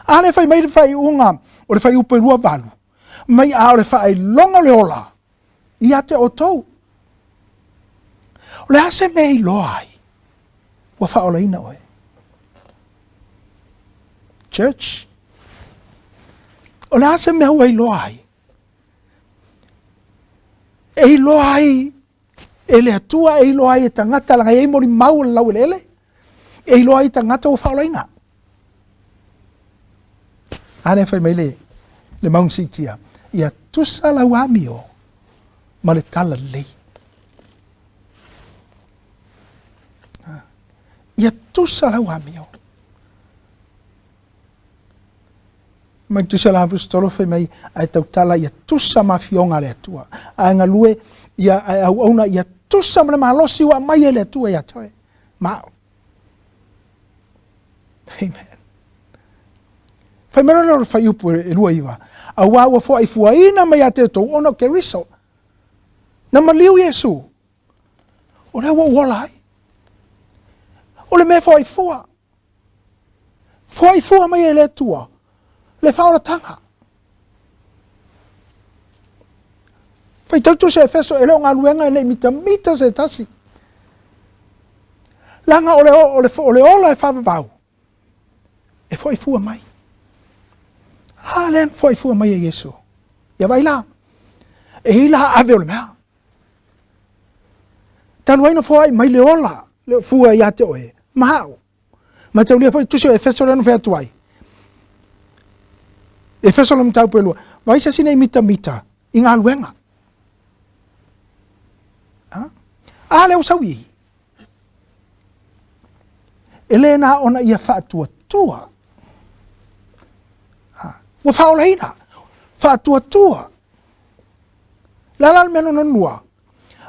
A lea fai mai le faaiuga o le fuaiupu e 28, mai a o le faailoga o le ola ia te outou. O le a se mea iloa ai ua faaolaina oe? Church, o le a se mea ua iloa ai? E iloa ai e le Atua, e iloa ai e tagata, laga e i ai molimau o le laueleele, e iloa ai e tagata ua faaolaina. A lea fai mai le, le mauga siitia, ia tusa lau amio ma le talalelei. Ia tusa lau amio. Mai tusa la apostolo fai mai ae tautala ia tusa ma afioga a le Atua. Ae galue ia ae auauna ia tusa ma le malosi ua aumai e le Atua ia te oe. Ma au. Amen. Fai mai loa le fuaiupu e 29, auā ua foaifuaina mai ia te outou ona o Keriso. Na maliu Iesu, o lea ua ou ola ai. O le mea foaifua. Foaifua mai e le Atua le faaolataga. Faitau tusi a Efeso, e le o galuega e le i mitamita se tasi. Leaga o le, o le, o le ola e faavavau, e foaifua mai. A lea na foaifua mai e Iesu. Ia vaai la, e i la ave o le mea. Talu ai na foai mai le ola, le fua ia te oe, ma au. Mataulia foi tusi o Efeso lea na fai atu ai. Efeso le mataupu e lua. Vai se sine mitamita i galuega. A, a lea ua sau i. E le na ona ia faatuatua. Ua faaolaina. Faatuatua. Le a la le mea lona lua?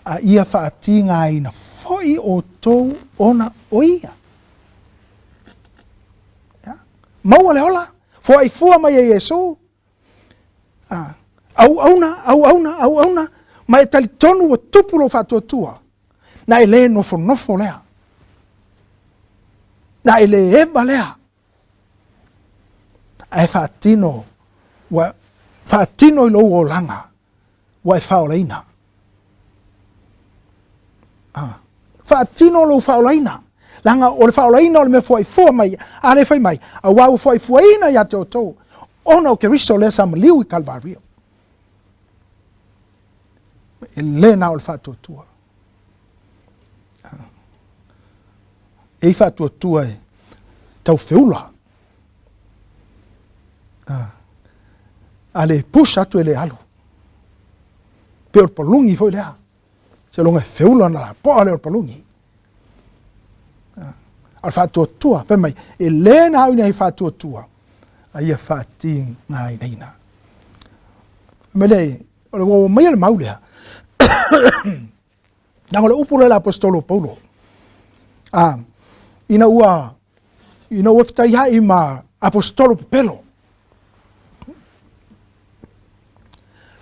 A ia faatigaina foi outou ona o ia. Ya. Maua le ola, foaifua mai e Iesu. Ah, auauna, auauna, auauna, ma e talitonu ua tupu lou faatuatua. Na e le nofonofo lea. Na e le eva lea. Ae faatino, ua faatino i lou olaga, ua e faaolaina. Ah. Faatino lou faaolaina. Leaga o le faaolaina o le mea foaifua mai, a le fai mai, auā ua foaifuaina ia te outou, ona o Keriso lea sa maliu i Kalvario. E le na o le faatuatua. Ah. E i faatuatua e tau feula. Ah. A le pusa atu e le alu. Pe o le palungi foi lea. Seiloga e feula ona lapoa lea o le palungi. Ah. A o le faatuatua, fai mai, e le na au ina i faatuatua, a ia faatigainaina. Fai mai lea, o le ua maia le mau lea. Leaga o le upu lea a le Aposetolo Paulo, a, ina ua, ina ua fetaiai ma Aposetolo pepelo.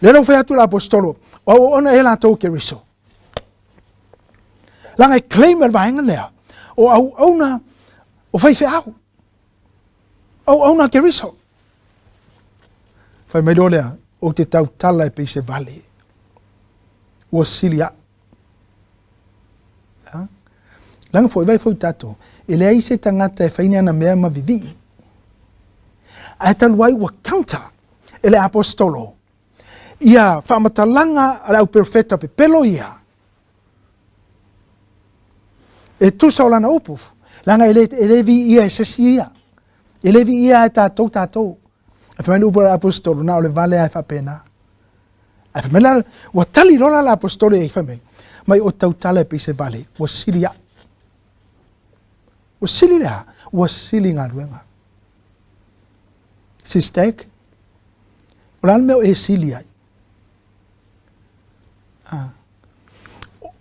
Lea la ua fai atu le Aposetolo, o auauna ea latou Keriso. Leaga e claim e le vaega lea, o auauna o faifeau. Auauna a Keriso. Fai mai loa lea, ou te tautala e pei se vale. Ua sili au. Ha? Leaga foi, vai foi tatou, e leai se tagata e fai ni ana mea ma vivii. Ae talu ai ua counter e le apostolo ia faamatalaga a le auperofeta pepelo ia E tusa o lana upu, leaga e le, e le viia e se isi ia. E le viia e tatou tatou. Ae fai mai le upu a le apostolo, na o le vale lava e faapena. Ae fai mai la, ua tali loa la le apostolo i ai, fai mai, mai o tautala e pei se vale, ua sili au. Ua sili le a? Ua sili galuega. Sistek, o le a le mea o e sili ai? Ah.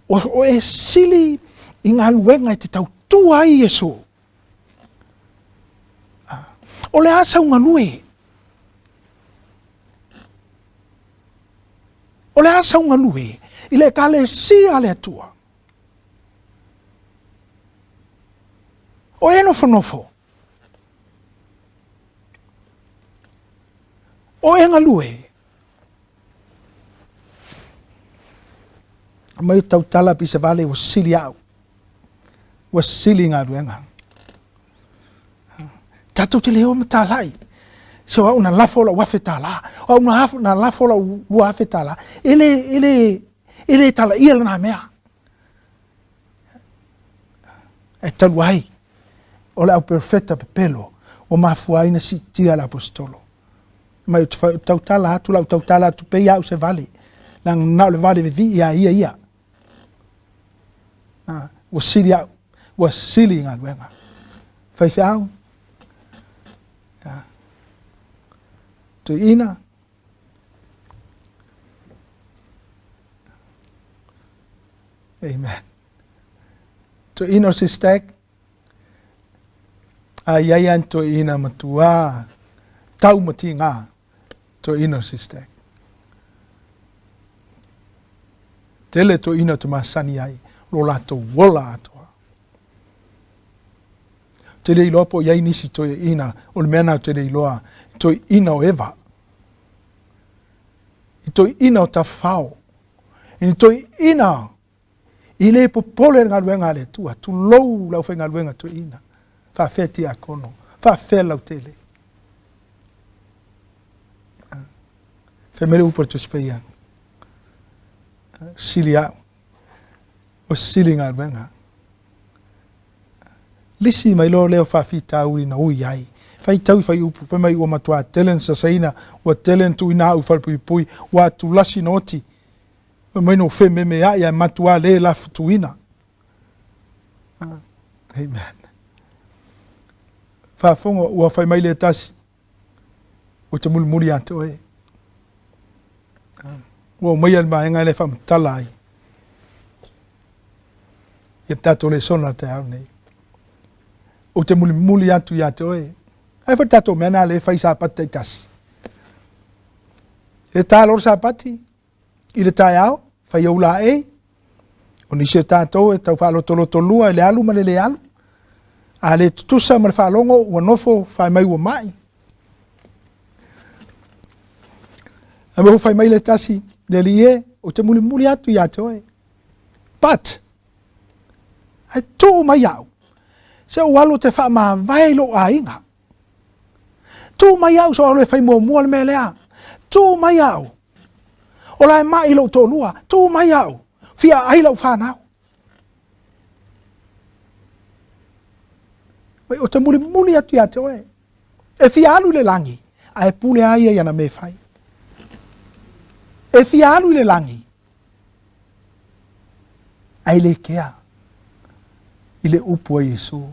O, o e sili i galuega e te tautua ai Iesu. Ah. O le a sau galue? O le a sau galue i le Ekalesia a le Atua? O e nofonofo? O e galue? Mai o tautala pisa vale ua sili au. Ua sili galuega. Tatou te le o matalai. Se o au na lafo lau $1,000. O au na, na lafo lau $2,000. E le, e le, e le talaia lena mea. E talu ai, o le au perofeta pepelo, ua mafua ai na siitia le aposetolo. Mai ou te tautala atu, lau tautala atu pei au se vale. Leaga na o le vale vevii a ia ia. Ah, ua sili au, ua sili i galuega. Faifeau, ah. Tuiina, Amen. Toeaina o se stag, a i ai an toeaina matua tau ma tigā, toeaina o se stag. Tele toeaina o te masani ai, lo latou ola atoa. Te le iloa po o i ai nisi toeaina, o le mea na te le iloa, toeaina o Eva, i toeaina o Tafao, i toeaina i le popole le galuega a le Atua, tulou le aufaigaluega toeaina, faafea tiakono, faafea lautele. Fai mai le upu a le Tusi Paia, sili au, o sili galuega. Lisi mai loa lea o faafitauli na ui ai. Faitau i fuaiupu, fai mai ua matuā tele na sasaina, ua tele na tuuina au i falepuipui, ua atulasi na oti. Fai mai na ou fememea'i ae matuā le lafutuina. Amen. Faafofoga, ua fai mai le tasi, ou te mulimuli ia te oe. Ua aumaia le vaega lea e faamatala ai ia tatou lesona taeao nei. Ou te mulimuli atu ia te oe. Ai foi tatou mea na le fai Sapati taitasi. E tā loa le Sapati i le taeao, fai ou laei, o nisi o tatou e tau faalotolotolua i le alu ma le le alu. A le tutusa ma le faalogo ua nofo fai mai ua mai. A me fai mai le tasi, le alii e, ou te mulimuli atu ia te oe. But, ae tuu mai au, se ou alu te faamavae i lou aiga. Tuu mai au se ou alu e fai muamua le mea lea. Tuu mai au. O la e mai lou toalua. Tuu mai au. Fia ai lau fanau. Mai o te mulimuli atu ia te oe. E fia alu i le lagi, ae pule a ia i ana mea e fai. E fia alu i le lagi, ae le kea i le upu a Iesu.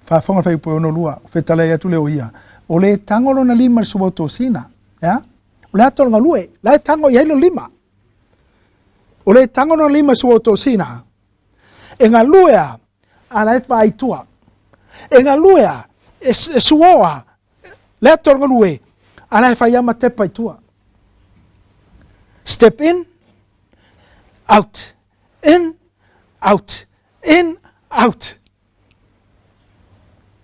Faafofoga le fuaiupu e 62, fetalai atu lea o ia, o le tago lona lima i le suautosina, ya? O le ata o le galue, la e tago i ai lona lima. O le tago lona lima i le suautosina, e galue a, a la e vaai i tua. E galue a, e, e suoa le ata o le galue, a la e fai ama tepa i tua. Step in, out, in, out, in, out.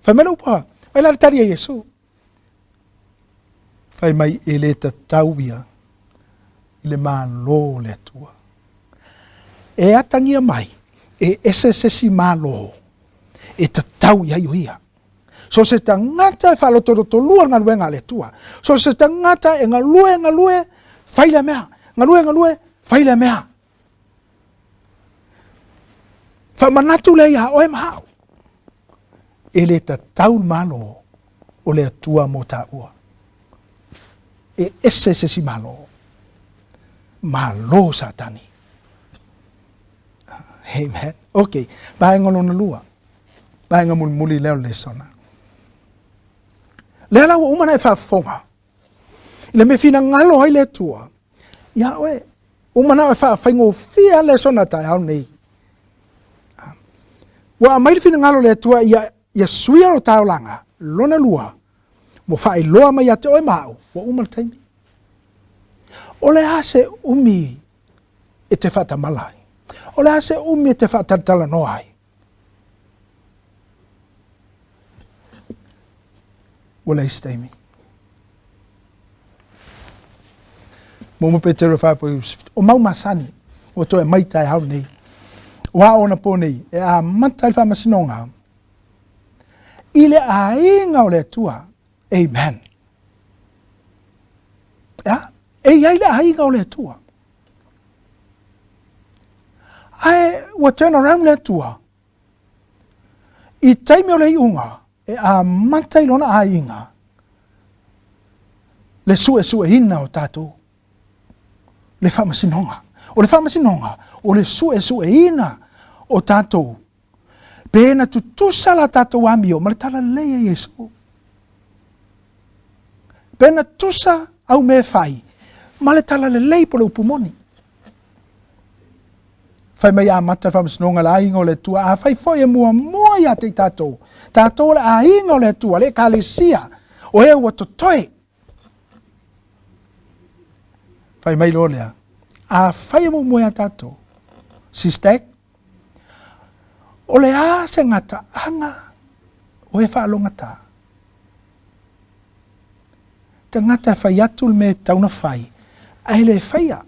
Fai mai le upu a, mai la le tali a Iesu. Fai mai e le tatau ia i le Malo o le Atua. E atagia mai e ese se isi Malo e tatau i ai o ia. So se tagata e faalotolotolua le galuega a le Atua. So se tagata e galue, galue, fai lea mea. Galue, galue, fai lea mea. Faamanatu lea iā oe ma au. E le tatau le Malo o le Atua mo tāua. E ese se isi Malo. Malo Satani. Amen. Ok, vaega lona lua. Vaega mulimuli lea o le lesona. Lea la ua uma na e faafofoga. I le mea finagalo ai le Atua, ia oe, ua manao e faafaigofie le lesona taeao nei. Ua aumai le finagalo o le Atua ia, ia suia lo taolaga, lona lua, ua faailoa mai ia te oe ma au, ua uma le taimi. O le a se umi e te faatamala ai? O le a se umi e te faatalatalanoa ai? Ua leai se taimi. Muamua Petero faapea, o mau masani, ua toe aumai taeao nei. Ua a ona po nei, e amata ai le faamasinoga i le aiga o le Atua. Amen. Ea, e i ai le aiga o le Atua. Ae ua turn around le Atua. I taimi o le iuga, e amata i lona aiga le suesueina o tatou, le faamasinoga. O le faamasinoga, o le suesueina o tatou, pe na tutusa la tatou amio ma le talalelei a Iesu. Pe na tusa au mea e fai ma le talalelei po le upu moni. Fai mai amata le faamasinoga le aiga o le Atua. Afai foi e muamua ia te i tatou, tatou o le aiga o le Atua, le Ekalesia, o e ua totoe. Fai mai loa lea, afai e muamua ia tatou, sister, o le a se gataaga o e faalogata? Tagata e fai atu le mea e tatau ona fai, ae le faia.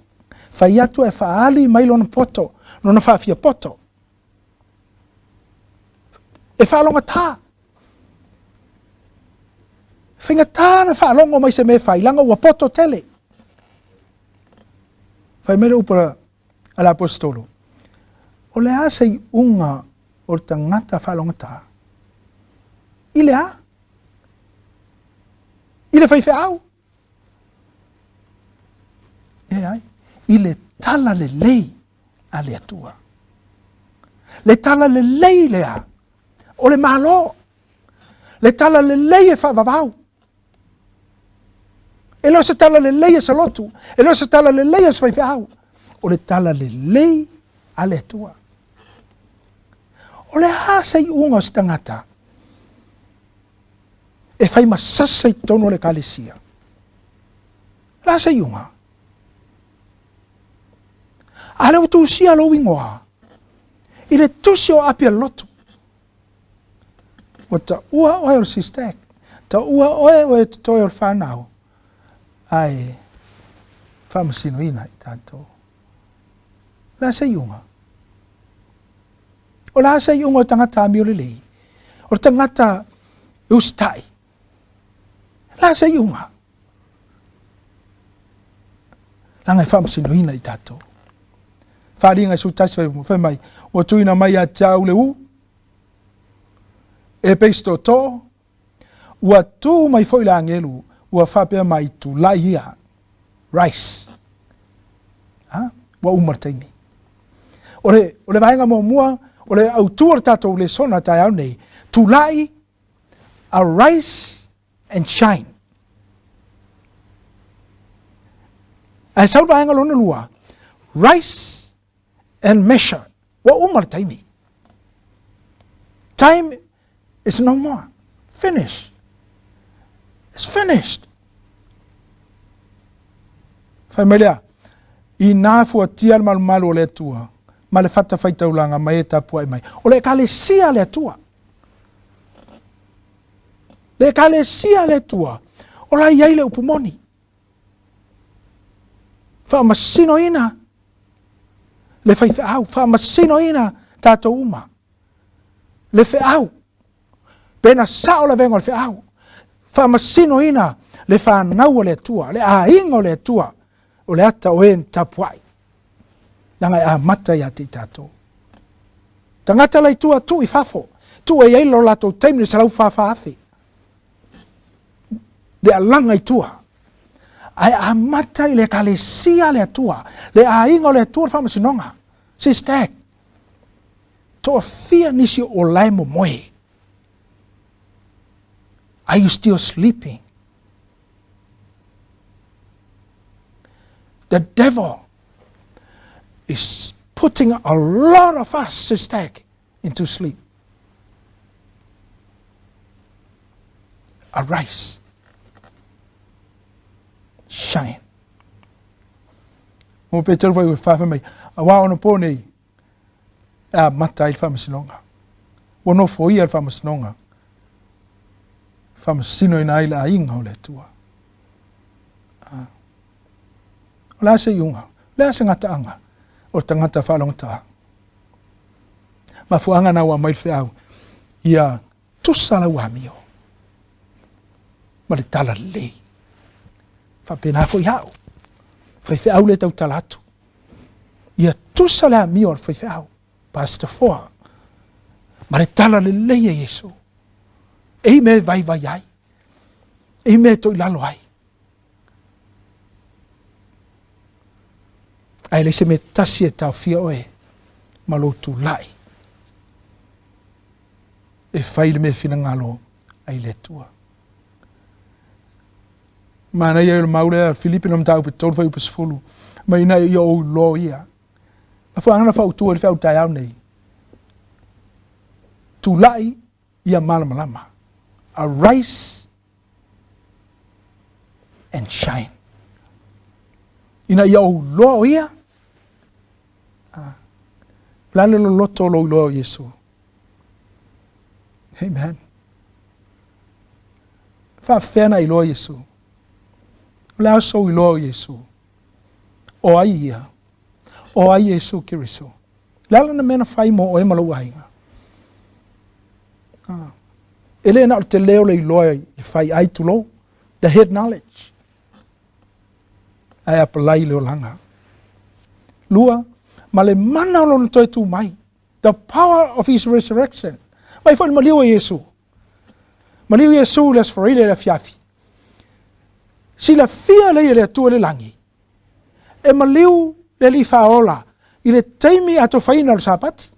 Fai atu ae faaali mai lona poto, lona faafia poto. E faalogata. Faigata na faalogo mai se mea e fai, leaga ua poto tele. Fai mai le upu a le aposetolo, o le a se iuga o le tagata faalogata? I le a? I le faifeau? Leai, i le tala lelei a le Atua. Le tala lelei lea o le Malo. Le tala lelei e faavavau. E le o se tala lelei a se lotu, e le o se tala lelei a se faifeau. O le tala lelei a le Atua. O le a se iuga o se tagata e fai ma sasa i totonu o le Ekalesia? O le a se iuga? A lea ua tusia lou igoa i le tusi o Apia Lotu. Ua taua oe o le sister, taua oe o e totoe o le whanau, ae faamasinoina i tatou. O le a se iuga? O le a se iuga o le tagata amio lelei? O le tagata e usitai? O le a se iuga? Leaga e faamasinoina i tatou. Faaaliga i 11 fai mai, ua tuuina mai ia te au le u, e pei se tootoo, Ua tu mai foi le agelu, ua faapea mai, Tulai ia, rise. Ha? Ua uma le taimi. O le, o le vaega muamua, o le autu o le tatou lesona taeao nei, tulai, arise and shine. Ae sau le vaega lona lua, rise and measure. Ua uma le taimi. Time is no more. Finish. It's finished. Fai mai lea, inā fuatia le malumalu o le Atua, ma le fata faitaulaga mai e tapuai mai. O le Ekalesia a le Atua. Le Ekalesia a le Atua, o la i ai le upu moni. Faamasinoina le faifeau, faamasinoina tatou uma. Le feau, pe na sao le avega o le feau, faamasinoina le fanau o le Atua, le aiga o le Atua, o le ata o e na tapuai. Leaga e amata ia te i tatou. Tagata la i tua, tuu i fafo, tuu e i ai lo latou taimi le 144,000. Le alaga i tua. Ae amata i le Ekalesia a le Atua, le aiga o le Atua le faamasinoga. Sister. Toafia nisi o la e momoe. Are you still sleeping? The devil is putting a lot of us, sister, into sleep. Arise. Shine. Mo Petero fai ua fai mai, auā onapo nei, e amata ai le faamasinoga. Ua nofoia le faamasinoga, faamasinoina ai le aiga o le Atua. Ah. O le a se iuga? O le a se gataaga o le tagata faalogotā? Mafuaaga na ua aumai le feau, ia tusa lau amio ma le tala lelei. Faapena foi au, faifeau le tautala atu. Ia tusa le amio a le faifeau, Pastor Foa, ma le tala lelei a Iesu. E i mea e vaivai ai, e i mea e toilalo ai. Ae leai se mea tasi e taofia oe ma lou tulai e fai le mea finagalo ai le Atua. Manaia ia o le mau lea, Filipi na mataupu e 3 fuaiupu 10, mai ina ia ou iloa ia. Mafuaaga na fautua i le feau taeao nei. Tulai ia malamalama. Arise and shine. Ina ia ou iloa o ia, ah, la le loloto o lou iloa o Iesu. Amen. Faafefea na iloa Iesu? O le a sou iloa o Iesu? O ai ia? O ai Iesu Keriso? Le a lana mea na fai mo oe ma lou aiga? Ah. E le na o le tele o le iloa i fai ai tulou, the head knowledge. Ae apalai le olaga. Lua, ma le mana o lona toe tu mai. The power of his resurrection. Mai foi le maliu o Iesu. Maliu Iesu le Aso Faraile le afiafi. Silafia lea e le Atua i le lagi. E maliu le Alii Faaola i le taimi atofaina o le Sapati.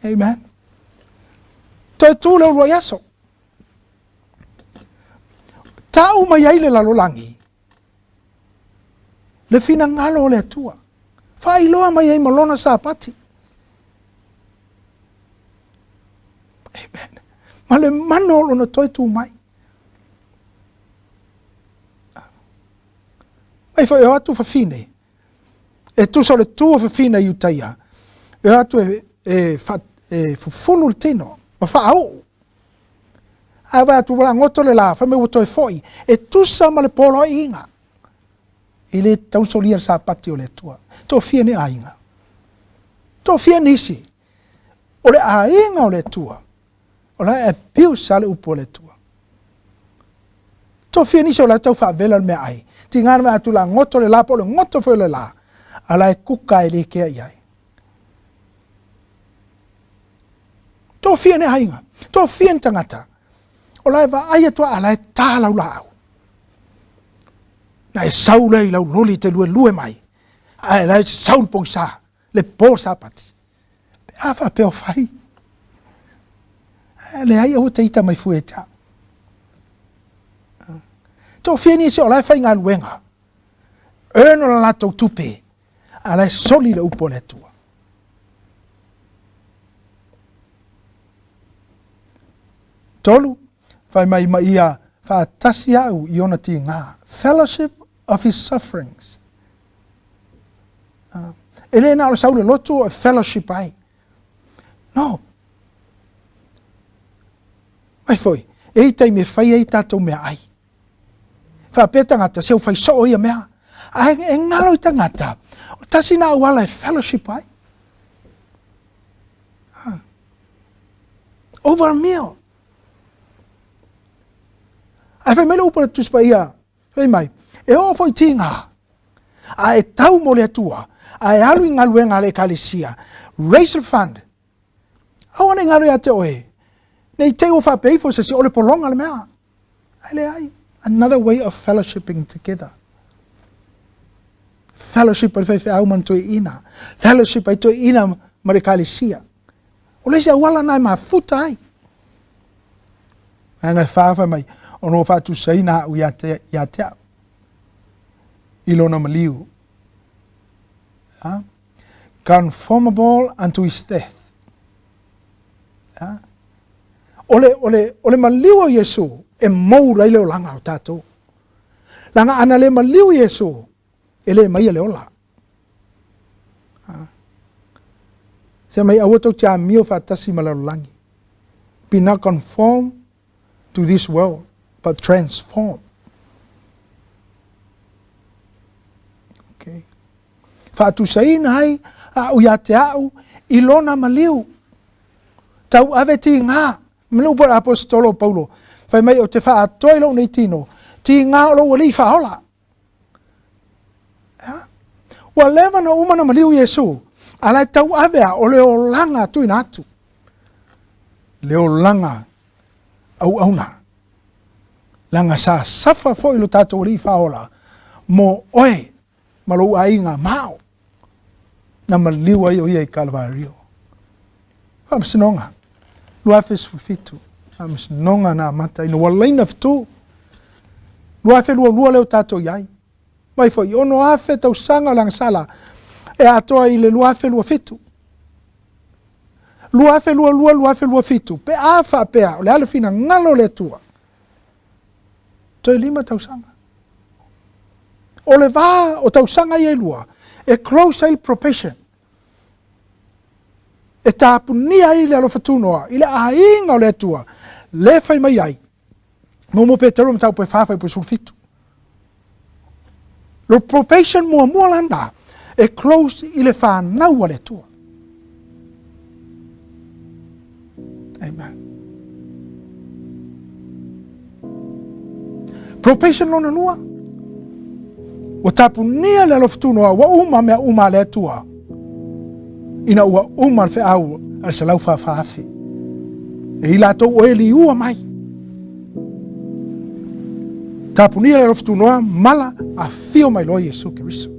Amen. Toe tu le uluai aso. Tau mai ai le lalolagi le finagalo o le Atua. Faailoa mai ai ma lona Sapati. Amen. Ma le mana o lona toe tu mai. Mai foi o atu fafine. E tusa o le tu o fafine i Utaia. E o atu e, e, fa, e fufulu le tino. Ma faauu. Ae vaai atu ua goto le la, fai mai ua toe foi. E tusa ma le poloaiga. E le tatau ona solia le Sapati o le Atua. Toafia ni aiga. Toafia nisi. O le aiga o le Atua. O la e abuse lava le upu a le Atua. Toafia nisi o la e tau faavela le meaai. Tiga na vaai atu la goto le la po o le goto foi o le la. A la e kuka e le kea i ai. Toafia ni aiga. Toafia ni tagata. O la e vaai atu a la e tā lau laau. Na e sau lea i lau loli te luelue mai. Ae la e sau le pogisa, le po Sapati. Pe a faapea o fai. Ae leai aua te ita mai fua ia te au. Toafia nisi o la e faigaluega. Earn o la latou tupe. A la e soli le upu a le Atua. Tolu, fai mai ma ia faatasi au i ona tigā. Fellowship of his sufferings. Uh, e le na o le sau le lotu o fellowship ai. No. Mai foi, e i taimi e fai ai tātou mea ai. Faapea tagata, se ua fai soo ia mea. Ae e galo i tagata, o tasi na auala e fellowship ai. Ah. Over a meal. Ae fai mai le upu a le Tusi Paia, fai mai, e oo foi tiga, a e tau mo le Atua, a e alu i galuega a le Ekalesia, raise the fund, aua ne i galo ia te oe, ne i te i ua faapea ifo se isi, o le pologa le mea. Ae leai, another way of fellowshipping together. Fellowship ai le faifeau ma le toeaina. Fellowship ai toeaina ma le ekalesia. O le isi auala na e mafuta ai. Vaega e fa fai mai, ona ua faatusaina au ia te, ia te au i lona maliu. Ha? Conformable unto his death. Ha? O le, o le, o le maliu o Iesu e moura ai le olaga o tatou. Laga ana le maliu Iesu, e le maia le ola. Se mai aua tou te amio faatasi ma le lalolagi. Be not conformed to this world, but transform. Okay. Faatusaina ai au ia te au i lona maliu. Tau ave tigā. Ma le upu a le aposetolo o Paulo, fai mai ou te faaatoa i lou nei tino, tigā o lou alii faaola. Ua leva na uma na maliu Iesu, a la e tauave a o le olaga tuuina atu. Le olaga auauna. Leaga sa safa foi lo tatou Alii Faaola mo oe ma lou aiga ma au na maliu ai o ia i Kalvario. Faamasinoga 2017, faamasinoga na amata ina ua laina fetu. 2022 lea ua tatou i ai. Mai foi 6,000 tausaga o le agasala e atoa i le 2027. 2022, 2027, pe a faapea o le a le finagalo o le Atua, toe 5 tausaga. O le va o tausaga ia e lua, e close ai le probation. E tapunia ai le alofa tunoa i le aiga o le Atua, le fai mai ai, Muamua Peteru mataupu e 4 fuaiupu 17. Lo probation muamua lana e close i le fanau a le Atua. Amen. Probation lona lua. Ua tapunia le alofa tunoa, ua uma mea uma a le Atua. Ina ua uma le feau a le 144,000. E i latou o e liua mai. Tapunia le alofa tunoa, mala, afio mai loa Iesu Keriso.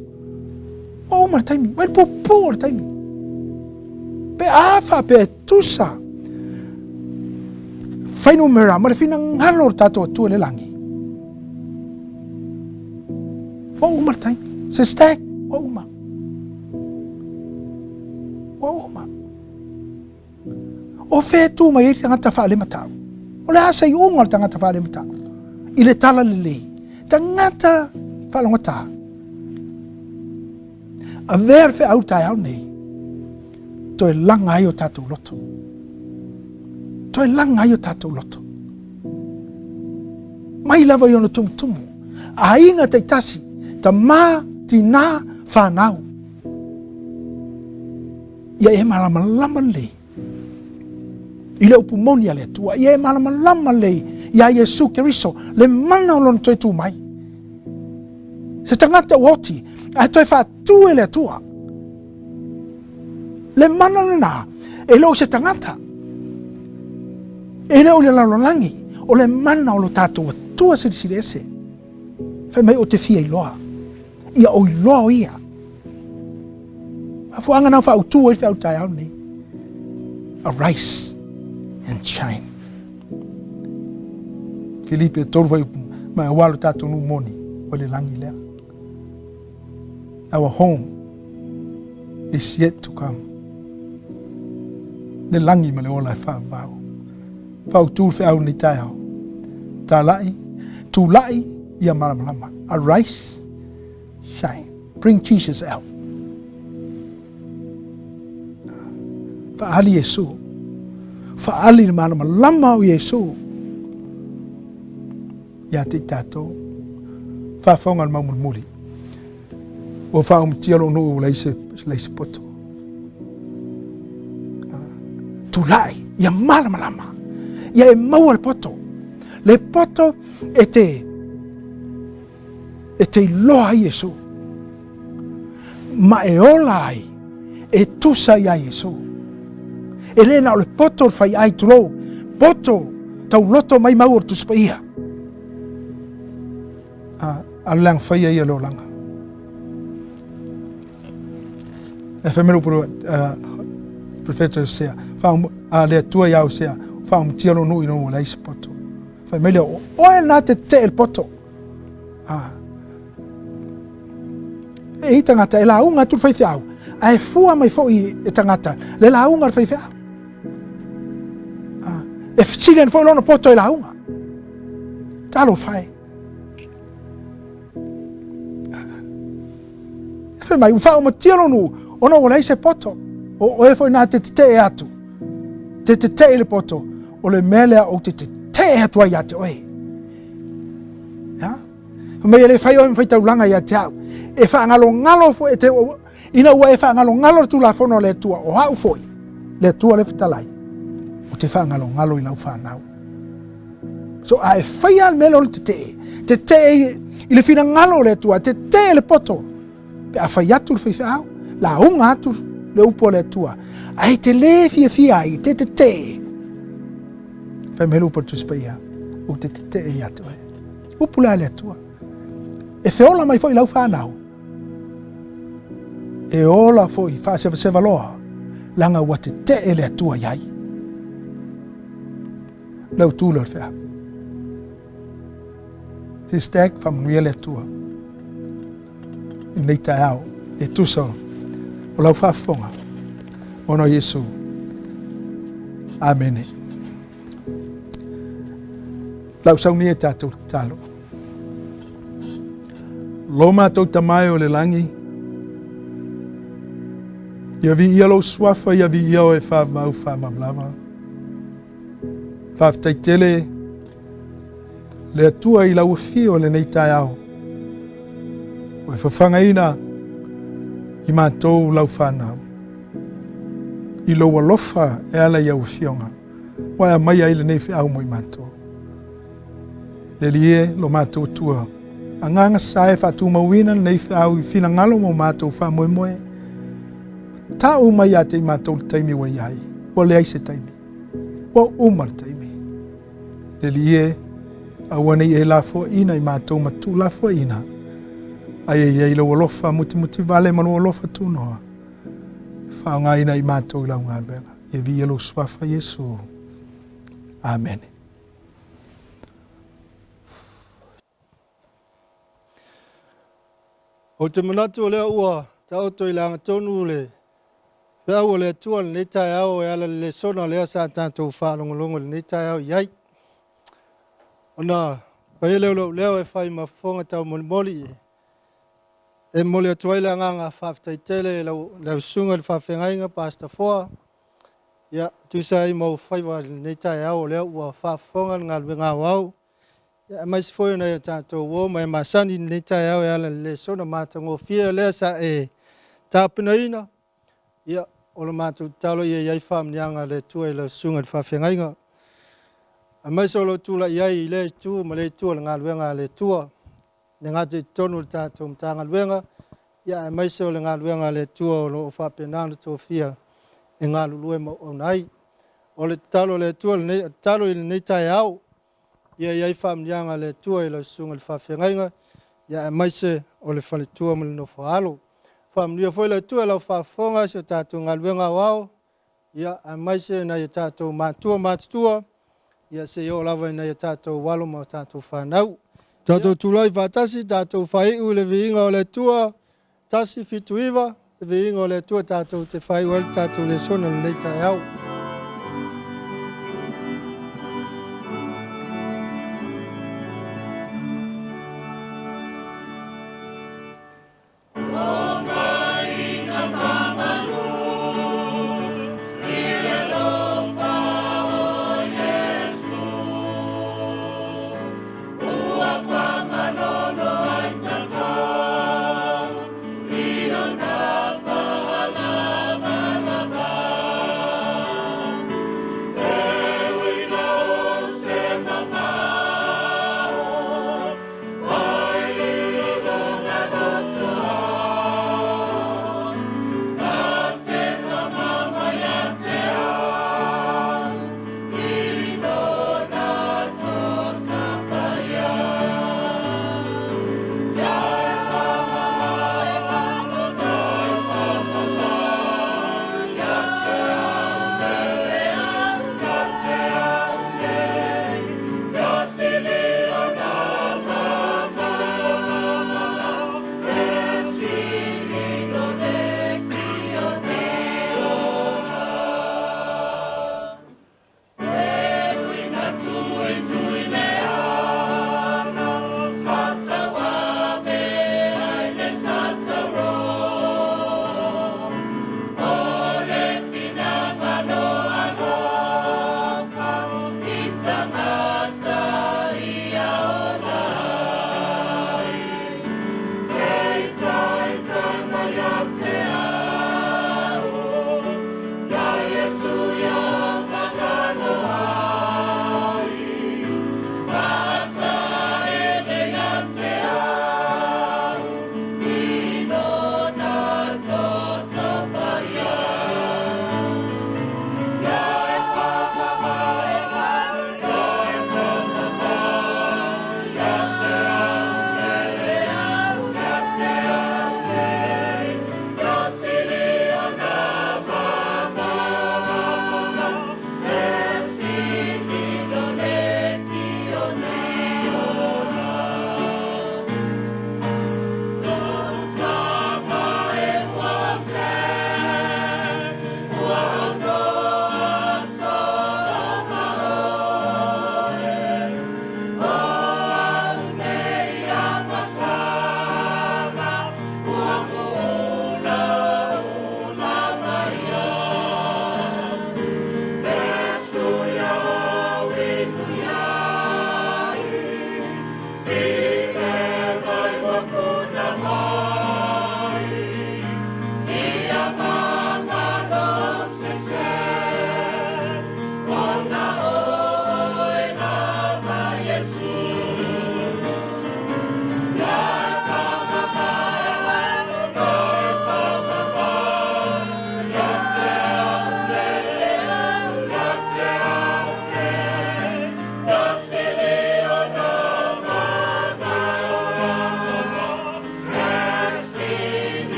Ua uma le taimi, mai le puupuu o le taimi. Pe a faapea e tusa fuainumera ma le finagalo o le tatou Atua i le lagi. Ua uma le taimi. Se stack, ua uma. Ua uma. O fea e tu mai ai le tagata faalematau? O le a se iuga o le tagata faalematau? I le tala lelei, tagata faalogotā. Avea le feau taeao nei, toe laga ai o tatou loto. Toe laga ai o tatou loto. Mai lava i ona tumutumu, aiga taitasi, tamā, tinā, whanau. Ia e malamalama lelei i le upu moni a le Atua. Ia e malamalama lelei iā Iesu Keriso, le mana o lona toe tu mai. Se tagata ua oti, ae toe faatu e le Atua. Le mana lena, e le o se tagata. E le o le lalolagi, o le mana o lo tatou Atua silisili ese. Fai mai ou te fia iloa. Ia ou iloa o ia. Mafuaaga na faautu ai feau taeao nei. Arise and shine. Filipe 3 fuaiupu ma aua lo tatou nuu moni o le lagi lea. Our home is yet to come. Le lagi ma le ola e faavavau. Faautu le feau nei taeao. Talai, tulai ia malamalama. Arise, shine. Bring Jesus out. Faaali Iesu. Faaali le malamalama o Iesu. Ia te i tatou. Faafofoga le mau mulimuli. Ua faaumutia lou nuu ua leai se, leai se poto. Tulai, ia malamalama. Ia e maua le poto. Le poto e te e te iloa ai Iesu. Ma e ola ai, e tusa iā Iesu. E le na o le poto o le faiai, tulou, poto tauloto maimau o le Tusi Paia. A, a le leaga faia ia le olaga. E fai mai le upu Profeta Hosea, a le Atua ia Hosea, faaumatia lou nuu ina ua leai se poto. Fai mai lea, o oe lena te tetee i le poto. Ah. E i tagata e lauga atu le faifeau, ae fua mai foi e tagata le lauga a le faifeau. Ah. E fesili ane foi lona poto e lauga. Talofa e. E fai mai, ua faaumatia lou nuu, ona ua leai se poto. O oe foi na te tetee atu, te tetee i le poto, o le mea lea ou te tetee atu ai ia te oe. Ia? Fai mai e le fai oe ma faitaulaga ia te au. E faagalogalo foi, e te, ina ua e faagalogalo le Tulafono a le Atua, o au foi, le Atua le fetalai, ou te faagalogalo i lau fanau. So a e faia le mea lea o le tetee, tetee i le finagalo o le Atua, tetee le poto, pe a fai atu le faifeau, lauga atu le upu a le Atua, ae te le fiafia ai, te tetee. Fai mai le upu a le Tusi Paia, ou te tetee ia te oe. Upu lea a le Atua. E feola mai foi lau fanau, e ola foi faasevaseva loa, leaga ua tetee le Atua i ai. Le utu lea o le feau. Hashtag faamanuia le Atua. I lenei taeao e tusa o lau faafofoga ona o Iesu. Amene. Lau saunia e tatou tatalo. Lo matou Tama e o le lagi, ia viia lou suafa, ia viia oe faavavau faamalamalama. Faafetai tele le Atua i lau afio i lenei taeao, ua e fafagaina i matou lau fanau, i lou alofa e ala i au afioga, ua e aumaia ai lenei feau mo i matou. Le Alii e, lo matou Atua, agaga sa e faatumauina lenei feau i finagalo ma o matou faamoemoe, tau mai ia te i matou le taimi ua i ai, ua leai se taimi, ua uma le taimi. Le Alii e, aua ne i e lafoaiina i matou ma tuulafoaiina, ae e i ai lou alofa mutimuti vale ma lou alofa tunoa, e faaaogaina i matou i lau galuega. Ia viia lou suafa Iesu. Amene. Ou te manatu o lea ua taoto i le agatonu le feau o le Atua i lenei taeao e ala i le lesona lea sa tatou faalogologo i lenei taeao i ai. Ona fai ai lea o lou leo e fai ma fofoga taumolimoli e momoli atu ai le agaga faafetai tele i lau susuga i le faafeagaiga Pastor Foa, ia, tusa ai ma ou faiva i lenei taeao o lea ua faafofoga le galuega aoao, ia, aemaise foi o nai o tatou uo ma e masani i lenei taeao e ala i le lesona matagofie lea sa e tapenaina. Ia, o le matou tatalo ia i ai faamanuiaga a le Atua i lau susuga i le faafeagaiga, aemaise o lou tulai ai i lea itu ma lea itu o le galuega a le Atua, le gata i totonu o le tatou Matagaluega, ia aemaise o le galuega a le Atua o lo o faapena ona tofia e galulue ma auauna ai. O le tatalo a le Atua lenei, tatalo i lenei taeao, ia i ai faamanuiaga a le Atua i lau susuga i le faafeagaiga, ia aemaise o le faletua ma le nofo-a-alo. Faamanuia foi le Atua i lau faafofoga i si o tatou galuega aoao, ia aemaise nai o tatou matua matutua, ia seia oo lava i nai o tatou alo ma o tatou fanau. Tatou tulai faatasi, tatou faaiu i le viiga o le Atua, 179, le viiga o le Atua tatou te faaiu ai le tatou lesona i lenei taeao.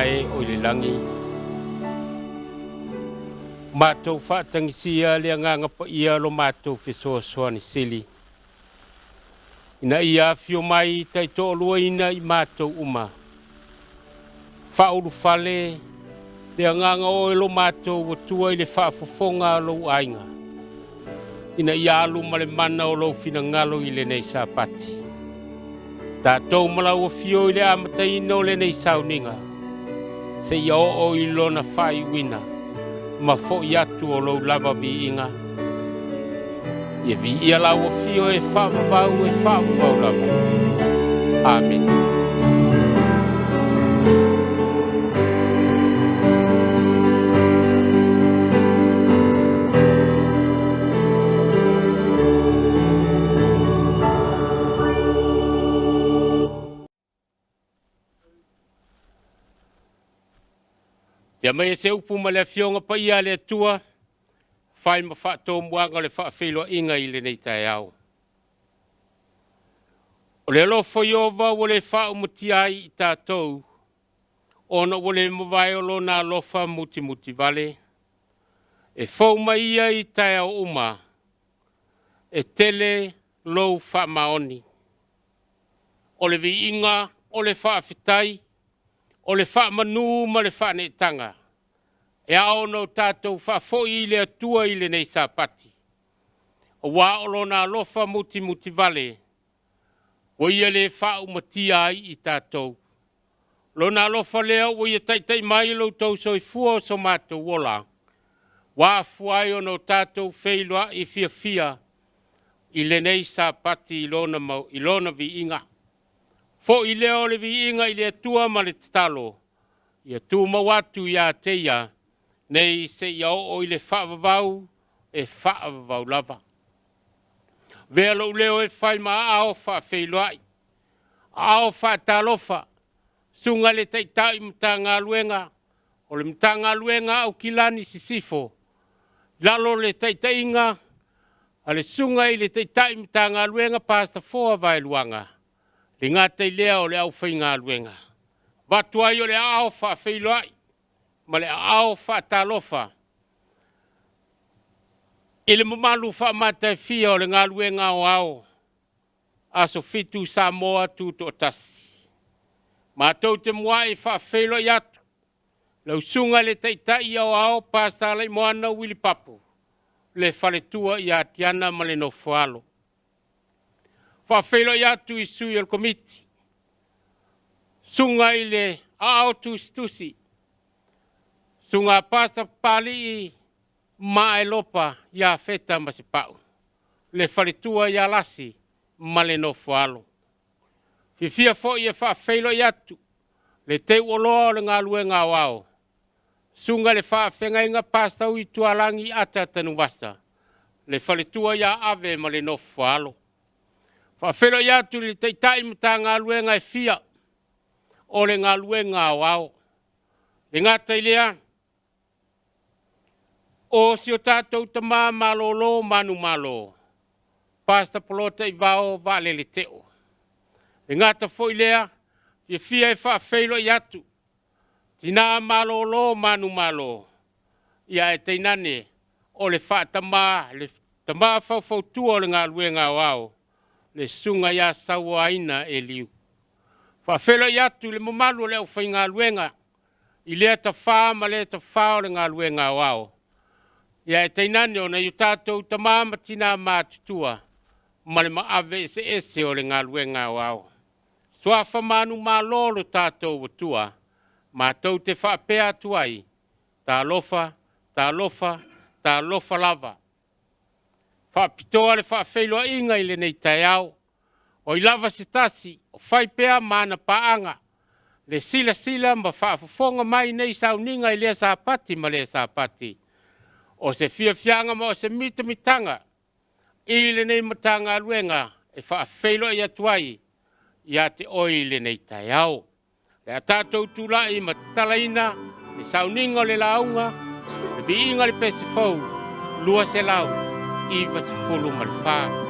e o i le lagi, matou faatagisia le Agaga Paia lo matou fesoasoani sili, ina ia afio mai taitoaluaina i matou uma. Faaulufale le Agaga o oe lo matou Atua i le faafofoga a lou aiga, ina ia alu ma le mana o lou finagalo i lenei Sapati. Tatou ma lau afio i le amataina o lenei sauniga, seia oo i lona faaiuina, ma fo'i atu o lou lava viiga. Ia viia lau afio e faavavau e faavavau lava. Amene. Ia mai e se upu ma le Afioga Paia a le Atua, fai ma faatomuaga o le faafeiloaiga i lenei taeao. O le alofa o Ieova ua le faaumatia ai i tatou, ona ua le mavae o lona alofa mutimutivale, e fou mai ia i taeao uma, e tele lou faamaoni. O le viiga, o le faafetai, o le faamanu ma le faaneetaga, e ao ona o tatou faafoi i le Atua i lenei Sapati, aua o lona alofa mutimutivale, ua ia le faaumatia ai i tatou. Lona alofa lea ua ia taitai mai lo outou soifua o so matou ola, ua afua ai ona o tatou feiloai fiafia i lenei Sapati i lona viiga. Foi lea o le viiga i le Atua ma le tatalo, ia tumau atu ia te ia, nei seia oo i le faavavau e faavavau lava. Avea lou leo e fai ma aao faafeiloai, aao faatalofa, susuga i le Taitai Matagaluega o le Matagaluega a Aukilani Sisifo, i lalo o le taitaiga a le susuga i le Taitai Matagaluega Pastor Foa Vaeluaga, le gata i lea o le aufaigaluega. Avatu ai o le aao faafeiloai ma le aao faatalofa i le mamalu faamatafia o le galuega aoao Aso 7 Samoa Tutoatasi. Matou te muai faafeiloai atu lau susuga i le Taitai Aoao Pastor Alaimoana Uili Papo, le faletua ia Tiana ma le nofoalo. Faafeiloai atu i sui o le Komiti, susuga i le Aao Tusitusi, susuga Pastor Papalii Maaelopa Iafeta Masepau, le faletua ia Lasi ma le nofoalo. Fiafia foi e faafeiloai atu le teuoloa o le galuega aoao, susuga i le faafeagaiga Pastor Tualagi Ata Tanuvasa, le faletua ia Ave ma le nofoalo. Faafeiloai atu i le Taitai Matagaluega e fia o le galuega aoao. Le gata i lea, o si o tatou tama malolo manumalo, Pastor Polataivao Vaalele Teo. E gata foi lea, fiafia e faafeiloai atu, tina malolo manumalo, ia ae tainane o le faatama, le tama faufautua o le galuega aoao, le susuga ia Sauaina Eliu. Faafeiloai atu i le mamalu o le aufaigaluega i lea tafa ma lea tafa o le galuega aoao, ia ae tainane o nai o tatou tama ma tina matutua ma le maave eseese o le galuega aoao. Suafa manumalo lo tatou Atua, matou te faapea atu ai, talofa, talofa, talofa lava. Faapitoa le faafeiloaiga i lenei taeao, o ai lava se tasi o fai pea ma ana paaga, le silasila ma faafofoga mai i nei sauniga i lea Sapati ma lea Sapati. O se fiafiaga ma o se mitamitaga i lenei Matagaluega e faafeiloai atu ai ia te oe i lenei taeao. Le a tatou tulai ma tatalaina le sauniga o le lauga, le viiga o le pese fou, 294.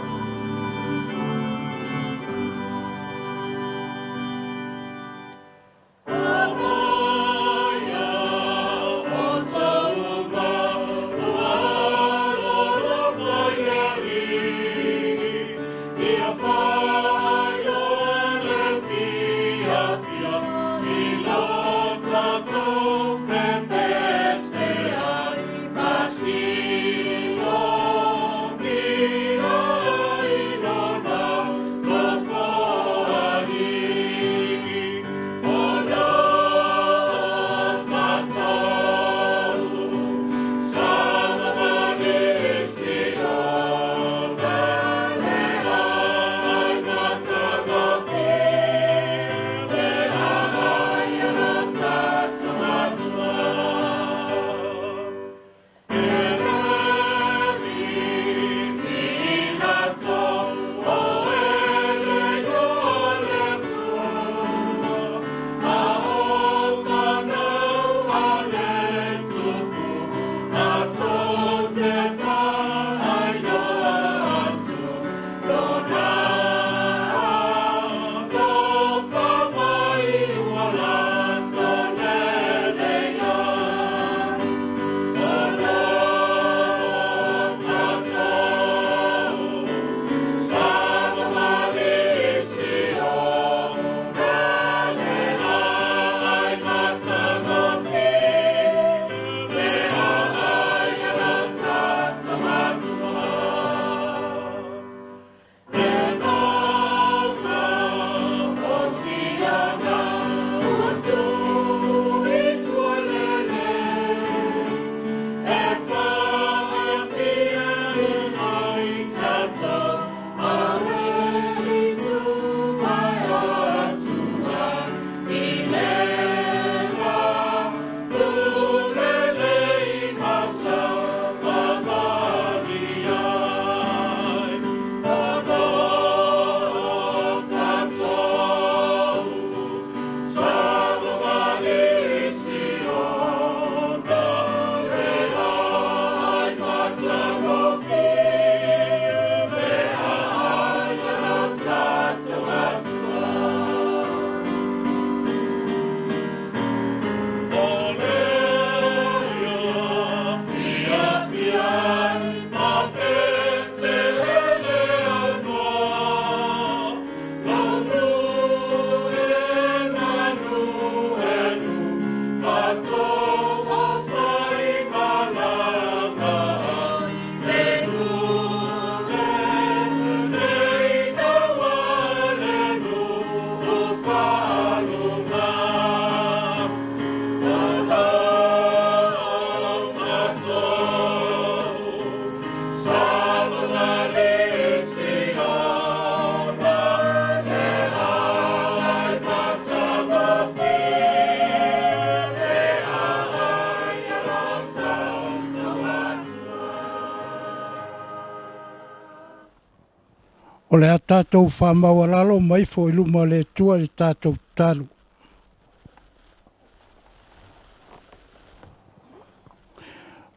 O le a tatou faamaualalo ma ifo i luma o le Atua i le tatou tatalo.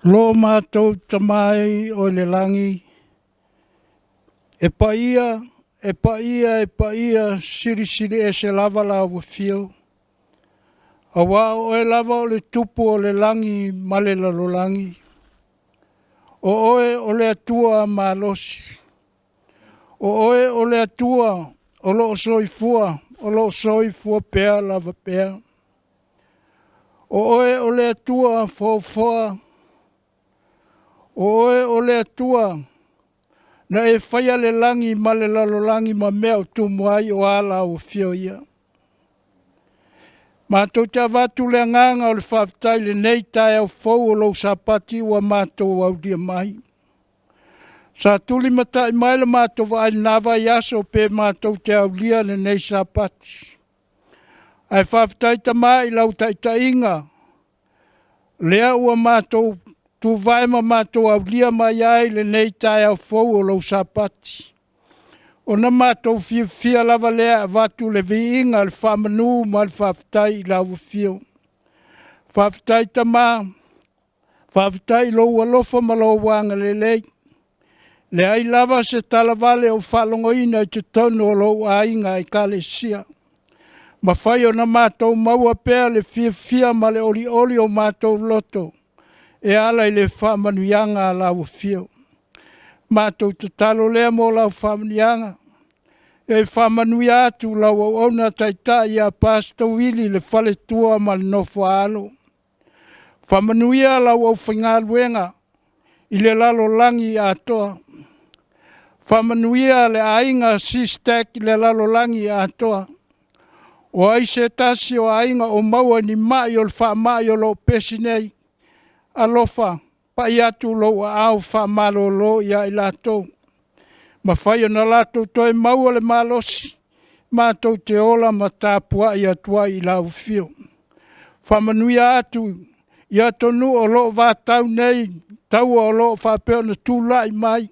Lo matou Tama e o i le lagi, e paia, e paia, e paia, silisili ese lava lau afio, aua o oe lava o le tupu o le lagi ma le lalolagi. O oe o le Atua malosi, o oe o le Atua o lo o soifua, o lo o soifua pea lava pea. O oe o le Atua foafoa, o oe o le Atua na e faia le lagi ma le lalolagi ma mea o tumu ai o a lau afio ia. Matou te avatu le agaga o le faafetai i lenei taeao fou o lou Sapati ua matou aulia mai. Sa tulimatai mai le matou vaai i lena vaiaso pe matou te aulia lenei Sapati. Ae faafetai Tama i lau taitaiga, lea ua matou tuvae ma matou aulia mai ai lenei taeao fou o lou Sapati. Ona matou fiafia lava lea e avatu le viiga, le faamanu ma le faafetai i lau afio. Faafetai Tama, faafetai i lou alofa ma lou agalelei. Leai lava se talavale o faalogoina i totonu o lou aiga Ekalesia. Mafai ona matou maua pea le fiafia ma le olioli o matou loto e ala i le faamanuiaga a lau afio. Matou tatalo lea mo lau faamanuiaga. E faamanuia atu lau auauna taitai ia Pastor Wili le faletua ma le nofoaalo. Faamanuia lau aufaigaluega i le lalolagi atoa. Faamanuia le aiga SISTEC i le lalolagi atoa. O ai se tasi o aiga o maua i ni mai o le faamai o lo o pesi nei, alofa, pai atu lou aao faamalolo ia i latou. Mafai ona latou toe maua le malosi, matou te ola ma tapuai atu ai i lau afio. Faamanuia atu i atunuu o lo o vatau nei, taua o lo o faapea ona tulai mai.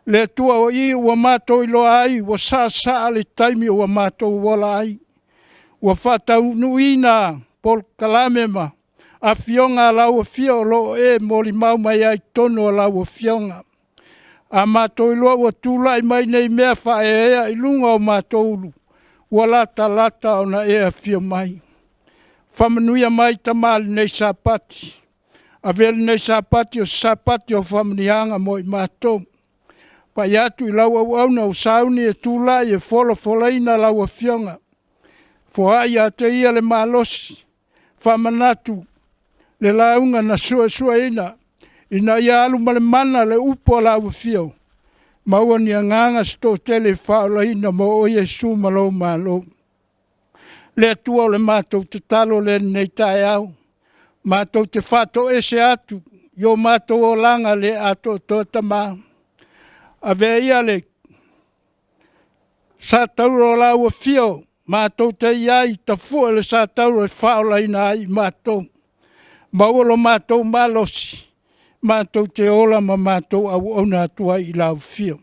Le Atua o i ua matou iloa ai, ua saasaa le taimi ua matou ola ai. Ua faataunuuina polokalame ma afioga a lau afio o lo o e molimau mai ai i totonu o lau afioga. A matou iloa ua tulai mai nei mea faaeaea i luga o matou ulu, ua latalata ona e afio mai. Faamanuia mai Tama lenei Sapati. Avea lenei Sapati o se Sapati o faamanuiaga mo i matou. Pai atu i lau auauna ua sauni e tulai e folafolaina lau afioga. Foai ia te ia le malosi, faamanatu le lauga na suesueina, ina ia alu ma le mana le upu a lau afio, maua ni agaga se toatele e faaolaina mo oe Iesu ma lou Malo. Le Atua o le matou tatalo lea i lenei taeao, matou te faatoese atu i o matou olaga le atoatoa Tama. Avea ia le satauro o lau afio, matou te i ai, tafue le satauro e faaolaina ai i matou. Maua lo matou malosi, matou te ola ma matou auauna atu ai i lau afio.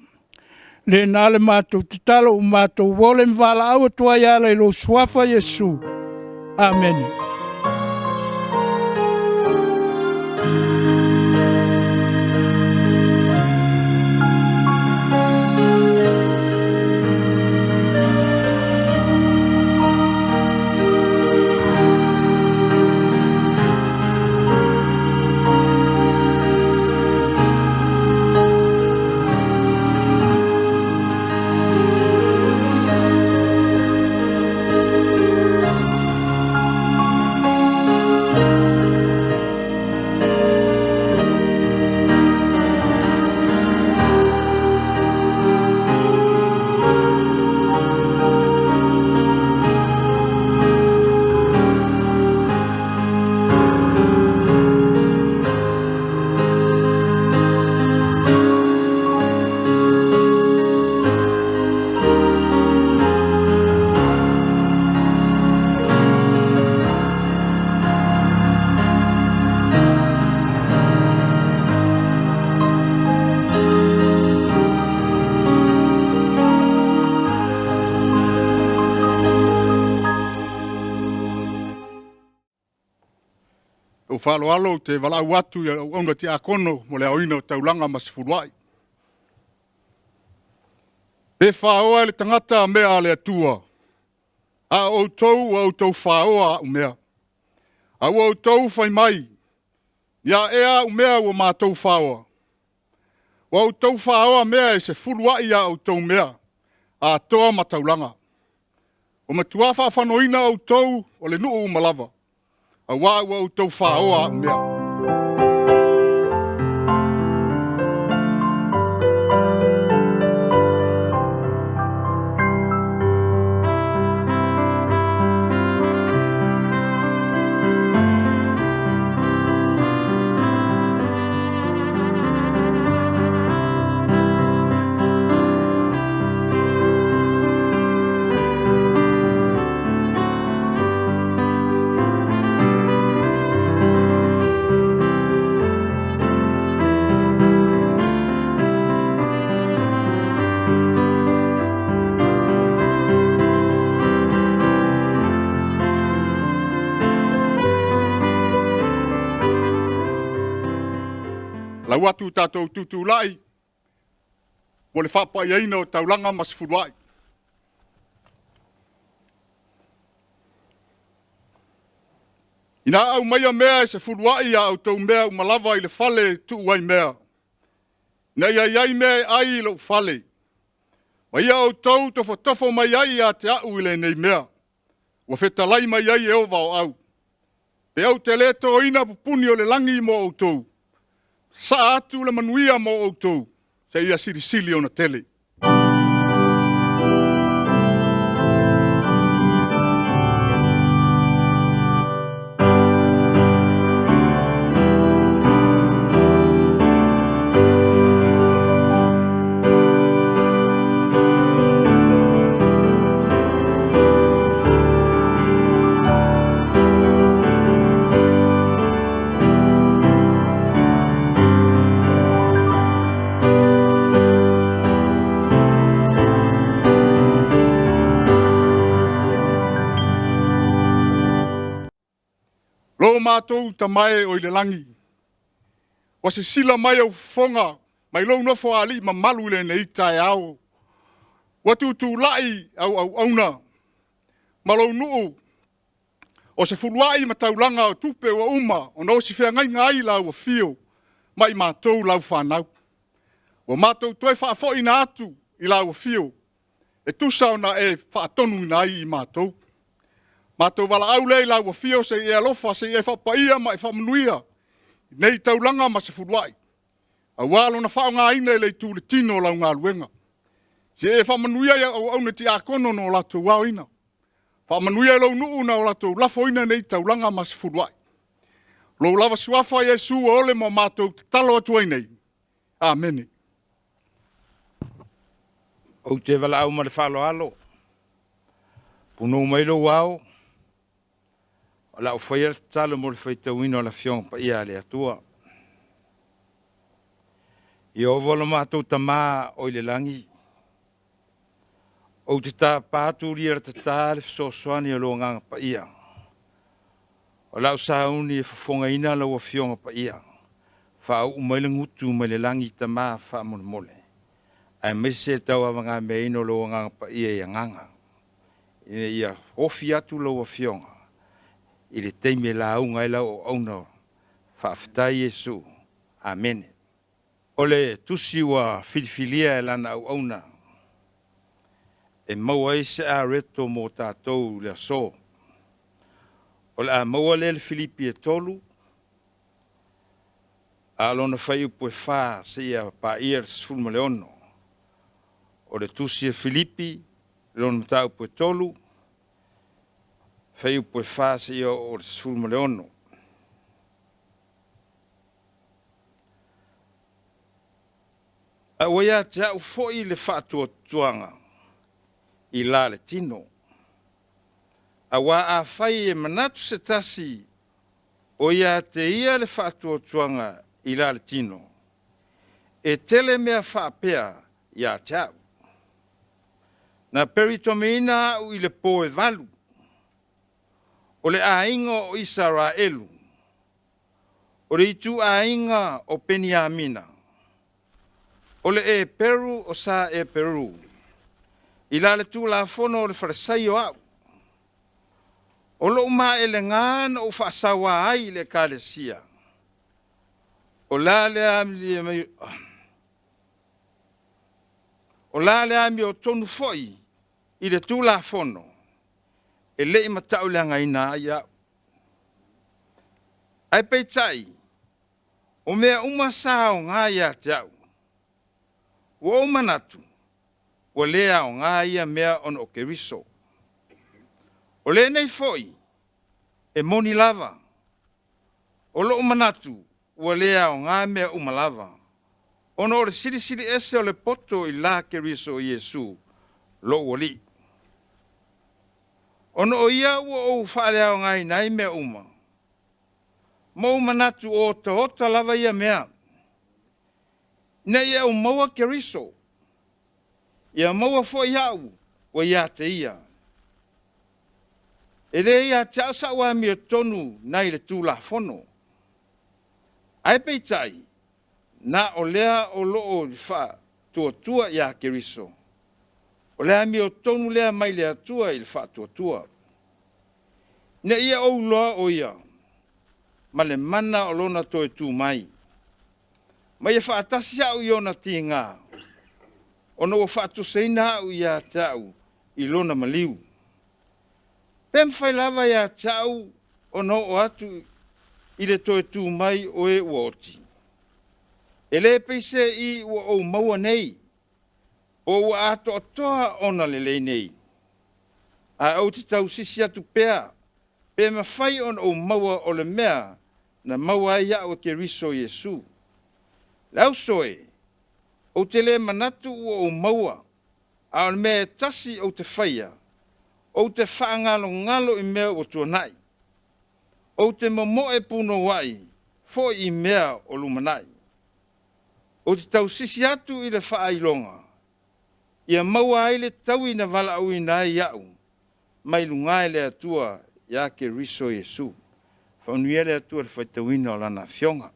Lena le matou tatalo ua matou ole ma valaau atu ai e ala i lou suafa Iesu. Amene. faaaloalo ou te valaau atu i auauna tiakono mo le aoina o taulaga ma sefuluai. Pe faoa e le tagata mea a le Atua, a o outou ua outou faoa a'u mea. A ua outou fai mai, Ia ea a'u mea ua matou faoa? Ua outou faoa mea e sefulua'i a outou mea, atoa ma taulaga. Ua matuā faafanoina outou o le nuu uma lava, auā ua outou faoa a'u mea. Lau atu tatou tutulai mo le faapaiaina o taulaga ma sefuluai. Ina aumaia mea e sefuluai a outou mea uma lava i le fale e tuu ai mea, ina ia i ai mea e ai i lou fale, ma ia outou tofotofo mai ai ia te a'u i lenei mea, ua fetalai mai ai Ieova o au. Pe ou te le toina pupuni o le lagi mo outou, sasaa atu le manuia mo outou, seia silisili ona tele. Lo matou Tama e o i le lagi, ua sisila mai ou fofoga mai lou nofoalii mamalu i lenei taeao. Ua tutulai au auauna ma lou nuu o sefuluai ma taulaga o tupe ua uma ona osi feagaiga ai lau afio ma i matou lau fanau. Ua matou toe faafoiina atu i lau afio e tusa ona e faatonuina ai i matou. Matou valaau lea i lau afio se i e alofa, se i e faapaia ma e faamanuia nei taulaga ma sefuluai, aua lona faaaogaina i le itu i le tino o lau galuega. Se i e faamanuia i au auauna tiakono no latou aoina. Faamanuia i lou nuu na o latou lafoina nei taulaga ma sefuluai. Lou lava suafa Iesu ua ole ma matou tatalo atu ai nei. Amene. Ou te valaau ma le faaaloalo, punou mai lou ao, o le a ou faia le tatalo mo le faitauina o le Afioga Paia a le Atua. Ieova lo matou Tama o i le lagi, ou te tapa atu lia le tatā le fesoasoani o lo Agaga Paia. O lau sauni e fofogaina lau Afioga Paia, faauu mai le gutu mai le lagi Tama faamolemole, aemaise le tauavagameaina o lou Agaga Paia i agaga, ina ia ofi atu lau Afioga i le taimi e lauga ai lau auauna. Faafetai Iesu. Amene. O le tusi ua filifilia e lana auauna e maua ai se areto mo tatou i le aso. O le a maua lea le Filipi e 3, a o lona fuaiupu e 4 seia paia le 16. O le tusi e Filipi, lona mataupu e 3, fuaiupu e 4 seia oo i le 16. A ua ia te au foi le faatuatuaga i la le tino. Auā afai e manatu se tasi o ia te ia le faatuatuaga i la le tino, e tele mea faapea ia te au. Na peritomeina au i le po e 8, o le aiga o Isaraelu, O le ituaiga o Peniamina, o le Eperu o sa Eperu, i la le tulafono o le Falesaio au. O lou maelega na ou faasauā ai i le ekalesia, o la le amia mai, o la le amiotonu foi i le tulafono, e le i matauleagaina ai au. Ae peitai, o mea uma sa aoga ia te au, ua ou manatu, ua le aoga ia mea ona o Keriso. O lenei foi, e moni lava, o lou manatu ua le aoga mea uma lava, ona o le silisili ese o le poto i la Keriso Iesu, lou Alii. Ona o ia ua ou faaleaogaina ai mea uma, ma ou manatu o otaota lava ia mea, ina ia ou maua Keriso, ia maua foi au ua ia te ia. E le ia te au sau amiotonu nai le tulafono, ae peitai, na o lea o loo i le faatuatua ia Keriso, o le amiotonu lea mai le Atua i le faatuatua, ina ia ou iloa o ia, ma le mana o lona toe tu mai, ma ia faatasi au i ona tiga, ona ua faatusaina au ia te au i lona maliu. Pe mafai lava ia te au ona oo atu i le toe tu mai o e ua oti. E le peiseai ua ou maua nei, po ua atoatoa ona lelei nei, ae ou te tausisi atu pea, pe mafai ona ou maua o le mea na maua ai au e Keriso Iesu. Le auso e, ou te le manatu ua ou maua, a o le mea e tasi ou te faia, ou te faagalogalo i mea ua tuanai. Ou te momoe punouai foi i mea o lumanai. Ou te tausisi atu i le faailoga, ia maua ai le taui na valaauina ai au, mai luga e le Atua ia Keriso Iesu. Faamanuia le Atua i le faitauina o Lana Afioga.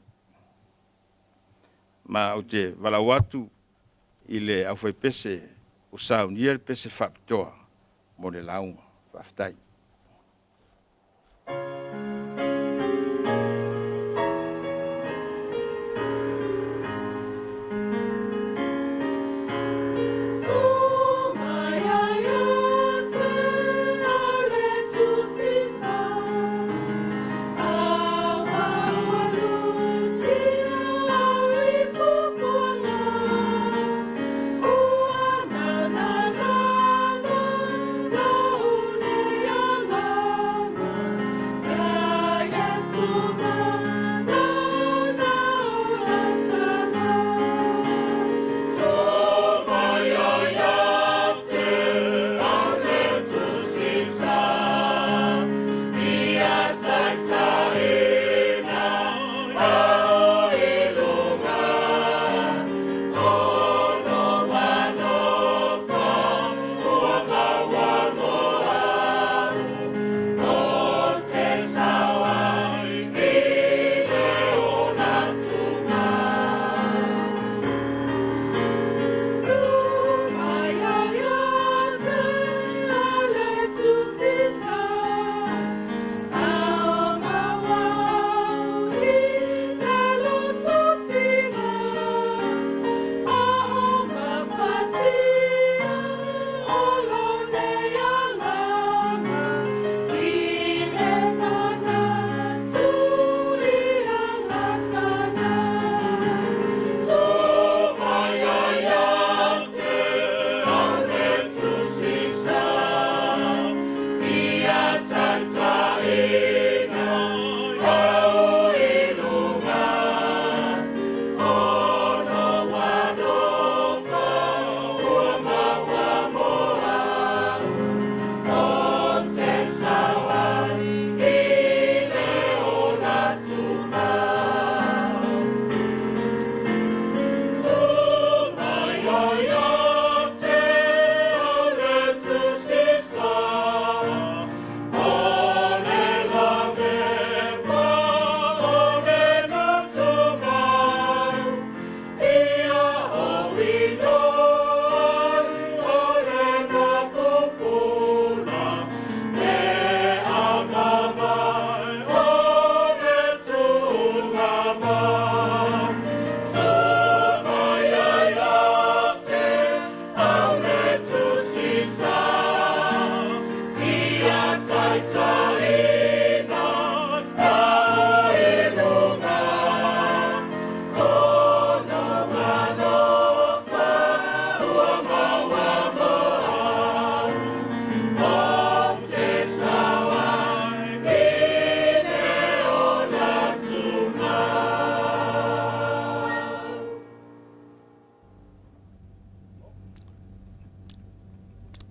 Ma ou te valaau atu i le aufaipese ua saunia le pese faapitoa mo le lauga. Faafetai.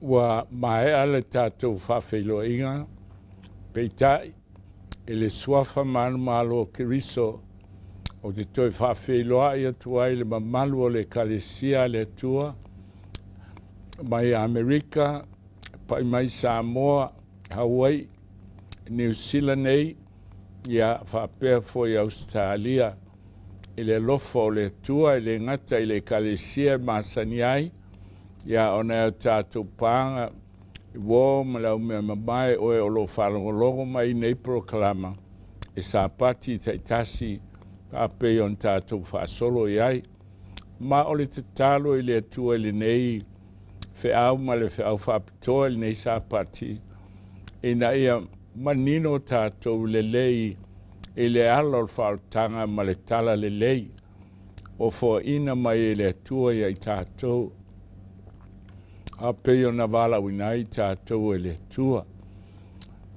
Ua maea le tatou faafeiloaiga, peitai, i le Suafa manumalo o Keriso, ou te toe faafeiloai atu ai i le mamalu o le Ekalesia a le Atua mai Amerika, pai mai Samoa, Hawaii, Niu Sila nei, ia faapea foi Ausetalia, i le alofa o le Atua e le gata i le Ekalesia e masani ai, ia ona e o tatou paga i uō ma le aumea mamae oe o lo o faalogologo mai i nei polokalama e Sapati taitasi faapei ona tatou faasolo i ai. Ma o le tatalo i le Atua i lenei feau ma le feau faapitoa i lenei Sapati, ina ia manino tatou lelei i le ala o le faaolataga ma le tala lelei ua foaina mai e le Atua ia i tatou, a pei ona valaauina ai i tatou e le Atua.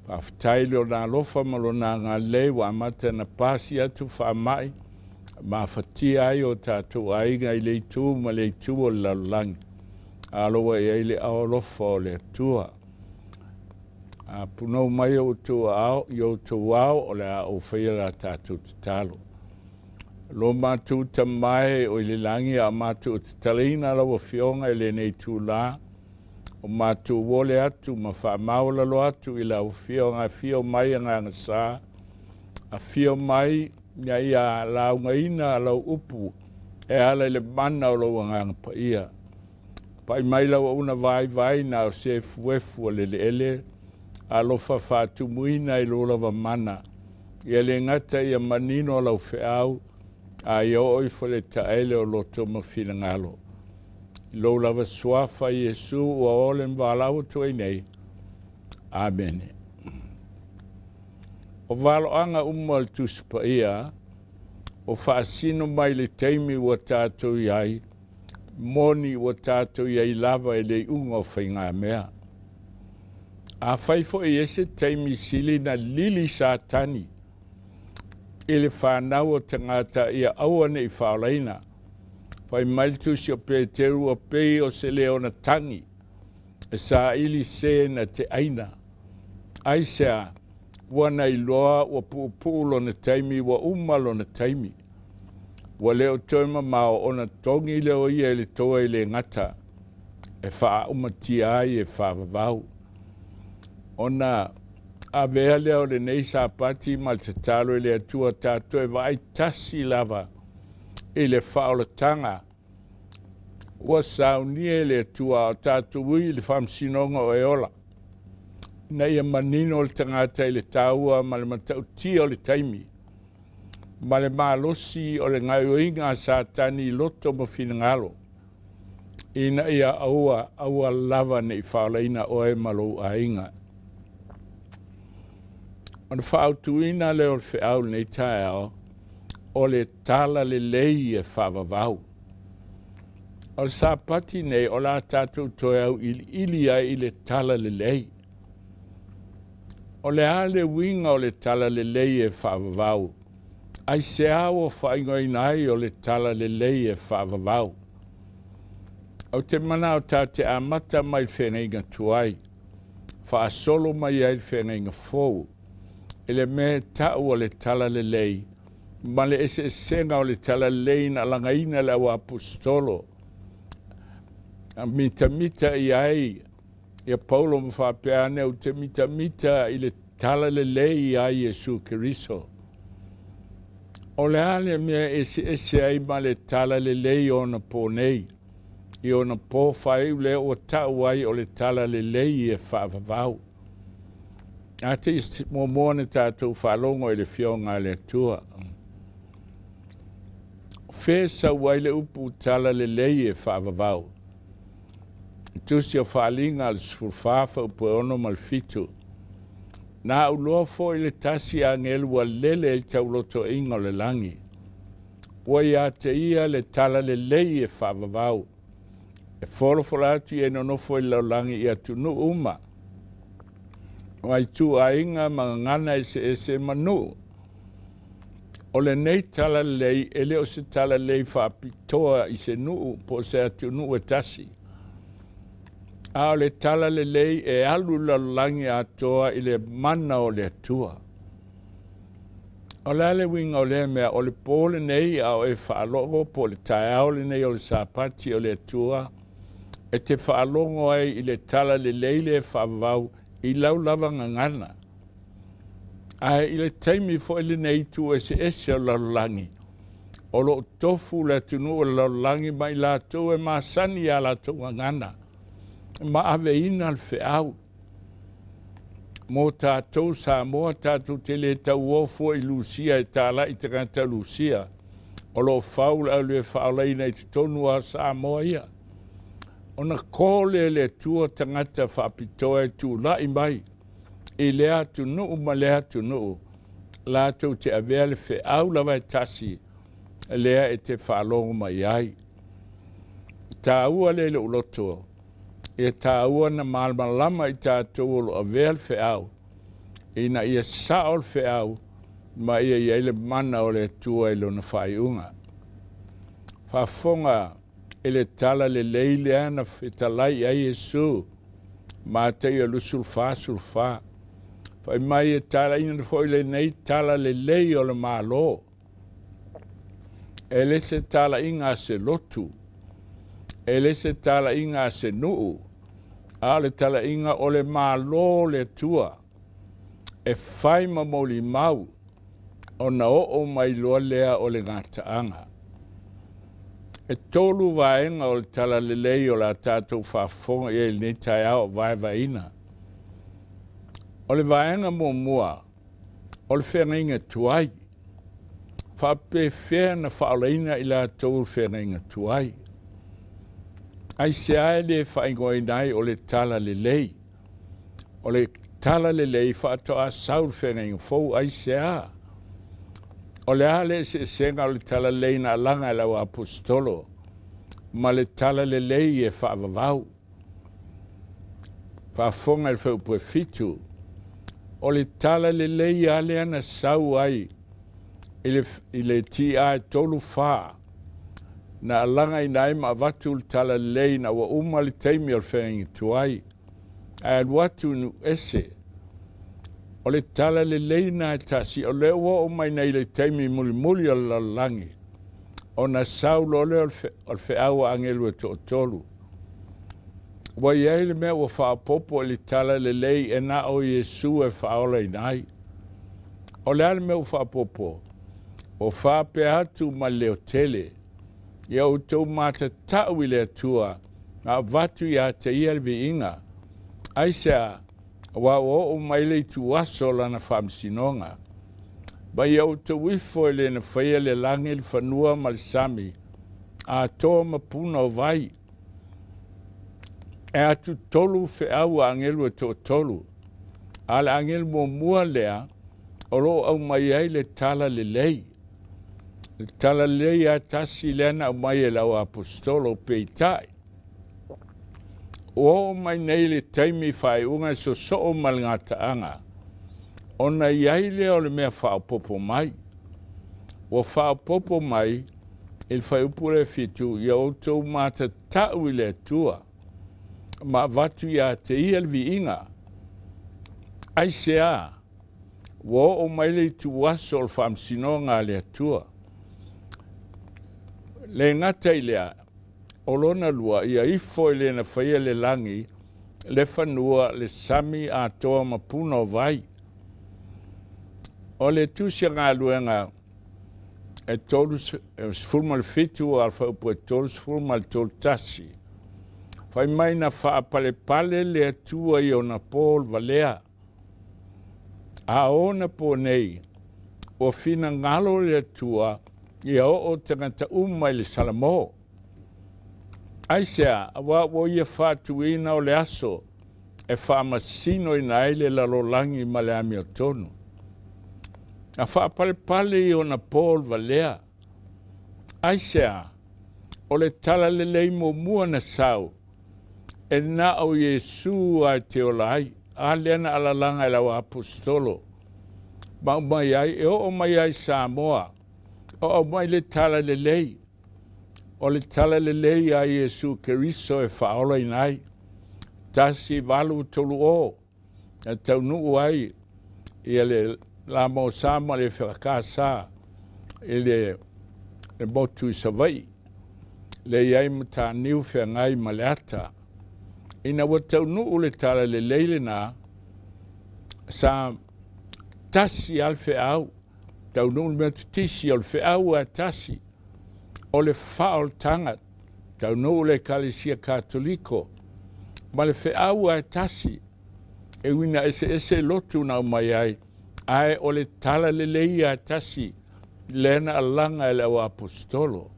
Faafetai i Lona alofa ma Lona agalelei ua amata ona pasi atu faamai mafatia ai o tatou aiga i le itu ma le itu o le lalolagi. Alo ua i ai le ao alofa o le Atua. A punou mai outou ao, i outou ao, o le a ou faia la tatou tatalo. Lo matou Tama e o i le lagi, a matou tatalaina lau Afioga i lenei itulā, o matou ole atu ma faamaualalo atu i lau Afioga, afio mai Agaga Sa, afio mai ina ia laugaina lau upu e ala i le mana o lou Agaga Paia. Pai mai lau auauna vaivai na o se efuefu o le eleele, alofa faatumuina i lou lava mana, ia le gata ia manino lau feau, a ia oo ifo le taele o loto ma finagalo. I lou lava suafa Iesu ua ole ma valaau atu ai nei. Amene. O valoaga uma o le Tusi Paia, o faasino mai le taimi ua tatou i ai, moni ua tatou i ai lava i le iuga o faigamea. Afai foi e se taimi sili na lili Satani i le fanau o tagata ia aua ne i faaolaina. Fai mai le tusi o Peteru ua pei o se leo na tagi e saili se na te aina. Aisea, ua na iloa ua puupuu lona taimi, ua uma lona taimi. Ua le o toe mamao ona togi lea o ia i le toa i le gata e faaumatia ai e faavavau. Ona avea lea o lenei Sapati ma le tatalo i le Atua tatou e vaai tasi lava i le faaolataga ua saunia e le Atua a o tatou ui i le faamasinoga o e ola, ina ia manino le tagata i le taua ma le matautia o le taimi ma le malosi o le gaoioiga a Satani i loto ma finagalo, ina ia aua, aua lava ne i faaolaina oe ma lou aiga. Ona faaautuina lea o le feau i lenei taeao, o le tala lelei e faavavau. O le Sapati nei o le a tatou toe auiliili ai i le tala lelei. O le a le uiga o le tala lelei e faavavau? Aisea ua faaigoaina ai o le tala lelei e faavavau? Ou te manao tatou te amata mai le feagaiga tuai, faasolo mai ai le feagaiga fou, i le mea e tau o le tala lelei ma le eseesega o le tala lelei na lagaina e le auaposetolo a mitamita i ai ia Paulo ma faapea ane, ou te mitamita i le tala lelei ia Iesu Keriso. O le a le mea e eseese ai ma le tala lelei o ona pō nei, i ona pō faaiu lea ua tau ai o le tala lelei e faavavau. A te i muamua ona tatou faalogo i le Afioga a le Atua. Fea sau ai le upu tala lelei e faavavau? Tusi o Faaaliga a le 14 faupu e 6 ma le 7. Na auloa foi le tasi agelu ua lele i le taulotoiga o le lagi. Ua ia te ia le tala lelei e faavavau. E folafola atu i e nonofo i le lalolagi i atunuu uma. Ma ituaiga ma gagana eseese ma nuu. O lenei tala lelei e le o se tala lelei faapitoa i se nuu po o se atunuu e tasi. A o le tala lelei e alu i le lalolagi atoa i le mana o le Atua. O le a le uiga o lea mea, o le po lenei a o e faalogo po o le taeao lenei o le Sapati o le Atua, e te faalogo ai i le tala lelei lea e faavavau i lau lava gagana. Ae i le taimi foi lenei i itu eseese o le lalolagi, o lo o tofu le atunuu o le lalolagi ma i latou e masani i a latou gagana ma aveina le feau. Mo tatou Samoa, tatou te le tauofua i Lusia e talai tagata Lusia, o lo o fau le aulue faaolaina i totonu o Samoa ia. Ona ko lea le Atua tagata faapitoa e tulai mai i lea atunuu ma lea atunuu, latou te avea le feau lava e tasi lea e te faalogo mai ai. Taua lea i lou loto, ia taua na malamalama i tatou o lo avea le feau, ina ia sao le feau ma ia i ai le mana o le Atua i lona faaiuga. Faafofoga i le tala lelei lea na fetalai ai Iesu, Mataio 24, 14. Fai mai e talaina foi lenei tala lelei o le Malo. E le se talaiga a se lotu, e le se talaiga a se nuu, a o le talaiga o le Malo o le Atua e fai ma molimau ona oo mai loa lea o le gataaga. E tolu vaega o le tala lelei o la tatou faafofoga i ai i lenei taeao o vaevaeina. O le vaega muamua, o le feagaiga tuai. Faapefea na faaolaina i latou le feagaiga tuai? Aisea e le faaigoaina ai o le tala lelei? O le tala lelei faatoa sau le feagaiga fou, aisea? O le a le eseesega o le tala lelei na alaga e lau aposetolo ma le tala lelei e faavavau? Faafofoga i le fuaiupu e 7, o le tala lelei lava lea na sau ai i le TA 3 4, na alagaina ai ma avatu le tala lelei ina ua uma le taimi o le feagaiga tuai, ae alu atu i nuu ese. O le tala lelei na e tasi, o lea ua oo mai nei i le taimi mulimuli o le lalolagi, ona sau loa lea o le feau a agelu e toatolu. Ua i ai le mea ua faaopoopo i le tala lelei e na o Iesu e faaolaina ai. O le a le mea ua faaopoopo? Ua faapea atu ma le leotele, ia outou matatau i le Atua, na avatu ia te ia le viiga. Aisea, aua ua oo mai le ituaso o lana faamasinoga. Ma ia outou ifo e le na faia le lagi, le fanua ma le sami, atoa ma puna o vai. E atu tolu feau a agelu e toatolu. A le agelu muamua lea, o lo o aumai ai le tala lelei. Le tala lelei a tasi lea na aumai e lau aposetolo peitai. Ua oo mai nei le taimi faaiuga e sosoo ma le gataaga, ona i ai lea o le mea faaopoopo mai. Ua faaopoopo mai i le fuaiupu lea 7, ia outou matatau i le Atua, ma avatu ia te ia le viiga. Aisea, ua oo mai le ituaso o le faamasinoga a le Atua. Le gata i lea, o lona lua, ia ifo i le na faia le lagi, le fanua, le sami atoa ma puna o vai. O le tusi a galuega e 37 o le fuaiupu e 33 1, fai mai na faapalepale le Atua i ona po o le valea. A ona po nei, ua finagalo le Atua ia oo tagata uma i le Salamo. Aisea, aua ua ia faatuina o le aso e faamasinoina ai le lalolagi ma le amiotonu. Na faapalepale i ona po o le valea. Aisea, o le tala lelei muamua na sau, e na o Iesu a e te ola ai. A lea na alalaga e lau aposetolo. Ma aumai ai, e oo mai ai Samoa, o aumai le tala lelei. O le tala lelei a Iesu Keriso e faaolaina ai. 1830 na taunuu ai ia le Lamosa ma le EFKS i le motu i Savaii, lea i ai Mataniu Feagai ma Leata. Ina ua taunuu le talalelei lena, sa tasi lava le feau, taunuu le Metotisi o le feau lava e tasi, o le faaolataga, taunuu le Ekalesia Katoliko ma le feau lava e tasi, e ui ina eseese lotu na aumai ai, ae o le talalelei lava e tasi lea na alaga e le auaposetolo.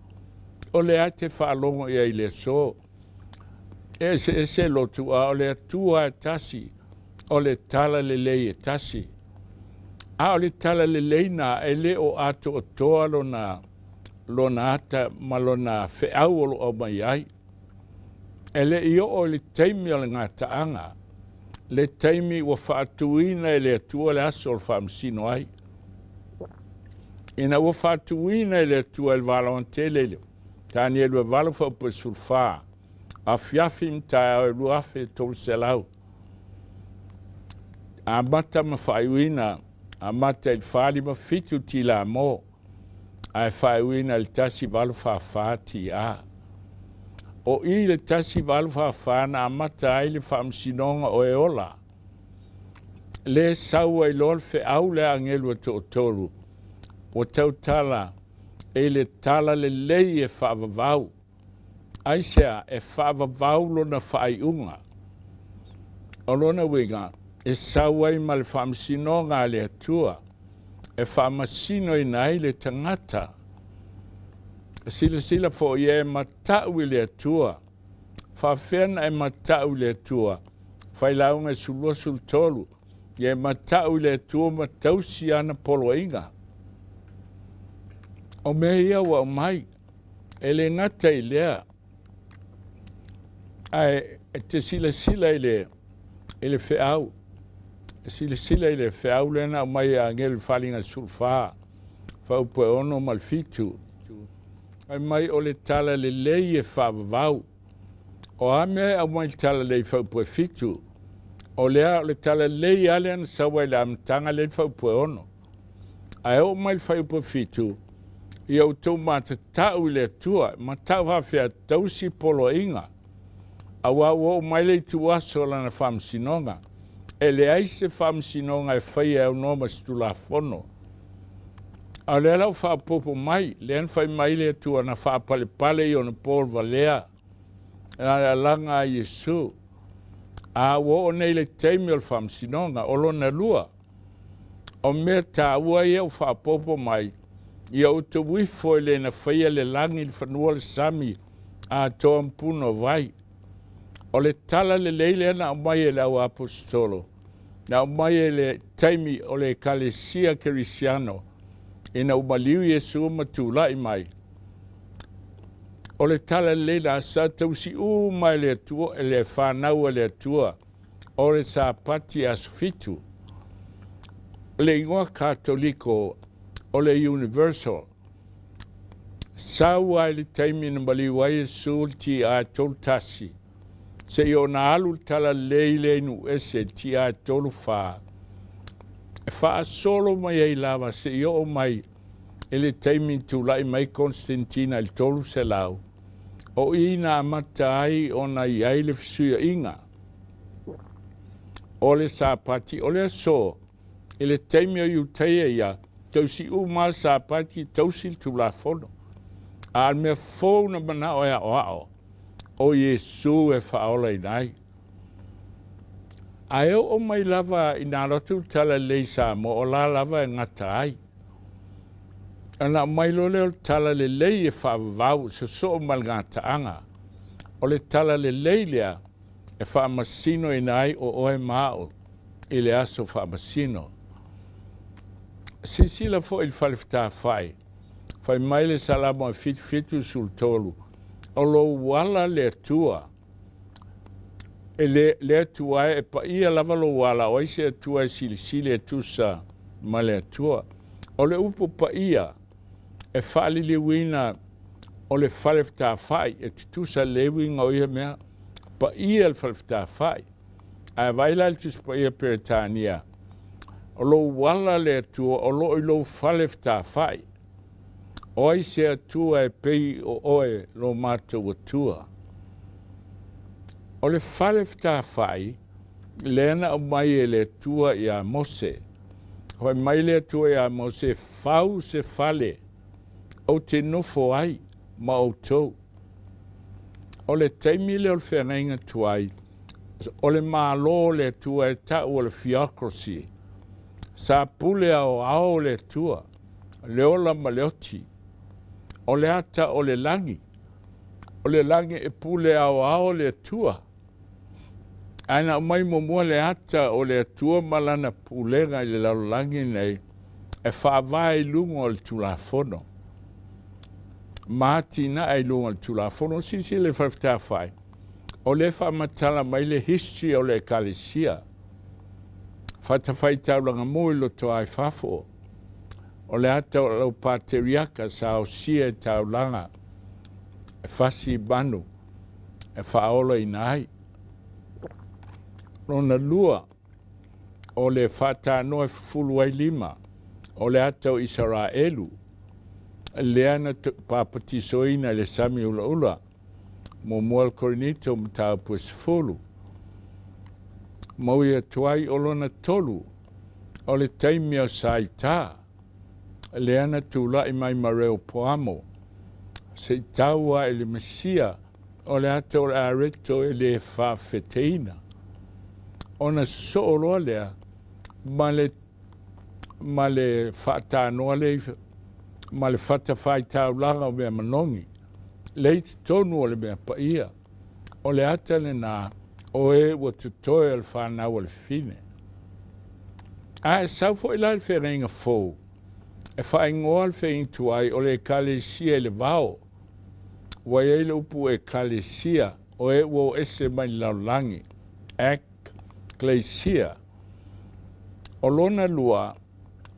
O lea e te faalogo i ai i le aso, e eseese lotu, a o le Atua e tasi, o le talalelei e tasi. A o le talalelei na e le o atoatoa lona, lona ata ma lona feau o lo o aumai ai. E le i oo i le taimi o le gataaga, le taimi ua faatuina e le Atua le aso o le faamasino ai. Ina ua faatuina e le Atua i le valaontele i le Tanielu e 8 faaupu e 14, afiafi ma taeao e 2300, amata ma faaiuina, amata i le 457 tilamo, ae faaiuina i le 1844 TA. O i le 1844 na amata ai le faamasinoga o e ola, le sau ai loa le feau le agelu e toatolu, ua tautala i le talalelei e faavavau. Aisea e faavavau lona faaiuga? O lona uiga, e sau ai ma le faamasinoga a le Atua, e faamasinoina ai le tagata. Silasila foi e matau i le Atua. Faafefea na e matau i le Atua? Failauga e 23, ia e matau i le Atua ma tausi ana poloaiga. O mea ia ua aumai, e le gata i lea, ae e te silasila i le, i le feau, e silasila i le feau lea na aumai e agelu i faliga 14, faaupu e 6 ma le 7. Fai mai o le tala lelei e faavavau. O a mea e aumai le tala lelei faaupu e 7? O lea o le tala lelei lava lea na sau ai i le amataga lea i le faaupu e 6. Ae oo mai le fuaiupu 7, ia outou matatau i le Atua, matau faafefea tausi poloaiga, aua ua oo mai le ituaso o lana faamasinoga. E leai se faamasinoga e faia e aunoa ma se Tulafono. A o lea la ua faaopoopo mai, lea na fai mai le Atua na faapalepale i ona po valea, na le alaga a Iesu. A ua oo nei le taimi o le faamasinoga, o lona lua, O mea taua ia ua faaopoopo mai, ia outou ifo i le na faia le lagi, le fanua, le sami, atoa ma puna o vai. O le tala lelei lea na aumai e le auaposetolo, na aumai e le taimi o le Ekalesia Kerisiano, ina ua maliu Iesu ma tulai mai. O le tala lelei la sa tausi uma e le Atua, e le fanau a le Atua, o le Sapati aso 7. O le igoa Katoliko o le Universal. Sau ai le taimi na maliu ai Iesu le TA 31, seia ona alu le talalelei lea i Nuuese le TA 34, e faasolo mai ai lava seia oo mai i le taimi na tulai mai Constantina i le 300, o i na amata ai ona i ai le fesuiaiga o le Sapati o le aso i le taimi o Iutaia ia, tausi uma le Sapati, tausi le Tulafono. A o le mea fou na manao e aoao, o Iesu e faaolaina ai. Ae oo mai lava ina alu atu le talalelei i Samoa, o la lava e gata ai. Ona aumai loa lea o le talalelei e faavavau, sosoo ma le gataaga. O le talalelei lea e faamasinoina ai o oe ma au i le aso faamasino. Silasila foi i le falefetafai, fai mai le Salamo e 77 13, o lou ala le Atua, e le, le Atua e, e paia lava lou ala, o ai se Atua e silisili e tusa ma le Atua. O le upu paia e faaliliuina o le falefetafai e tutusa le uiga o ia mea. Paia le falefetafa'i. Ae vaai la i le Tusi Paia Peretania, o lou ala le Atua o lo o i lou fale fetafa'i. O ai se Atua e pei o oe lo matou Atua? O le fale fetafa'i lea na aumai e le Atua iā Mose. Fai mai le Atua iā Mose, Fau se fale ou te nofo ai ma outou. O le taimi lea o le feagaiga tuai, o le Malo o le Atua e ta'u o le theocracy. Sa pule aoao le Atua, le ola ma le oti. O le ata o le lagi, o le lagi e pule aoao le Atua. Ae na aumai muamua le ata o le Atua ma lana pulega i le lalolagi nei e faavae i luga o le Tulafono ma atinae i luga o le Tulafono. Silasila i le Falefetafai, o lea e faamatala mai le history o le Ekalesia, fatafaitaulaga mu i lotoa i fafo, o le ata o lau pateriaka sa osia i taulaga e fasi i manu e faaolaina ai. Lona lua, o le faatanoa e fufulu ai lima, o le ata o Isaraelu, lea na papatisoina i le sami ulaula, muamua le Korinito mataupu e 10. Maui atu ai o lona tolu, o le taimi o Saita, lea na tula'i mai ma Reopoamo, se i tau ae i le Mesia, o le ata o le areto e lē faafeteina. Ona sosoo loa lea ma le ma le faatanoa lea ma le fatafaitaulaga o mea manogi, lea i totonu o le mea paia. O le ata lenā o e ua totoe o le fanau a le fafine. A e sau foi la i le feagaiga fou, e faaigoa le feagaiga tuai o le Ekalesia i le vao. Ua i ai le upu Ekalesia, o e ua o ese mai le lalolagi, ek-klesia. O lona lua,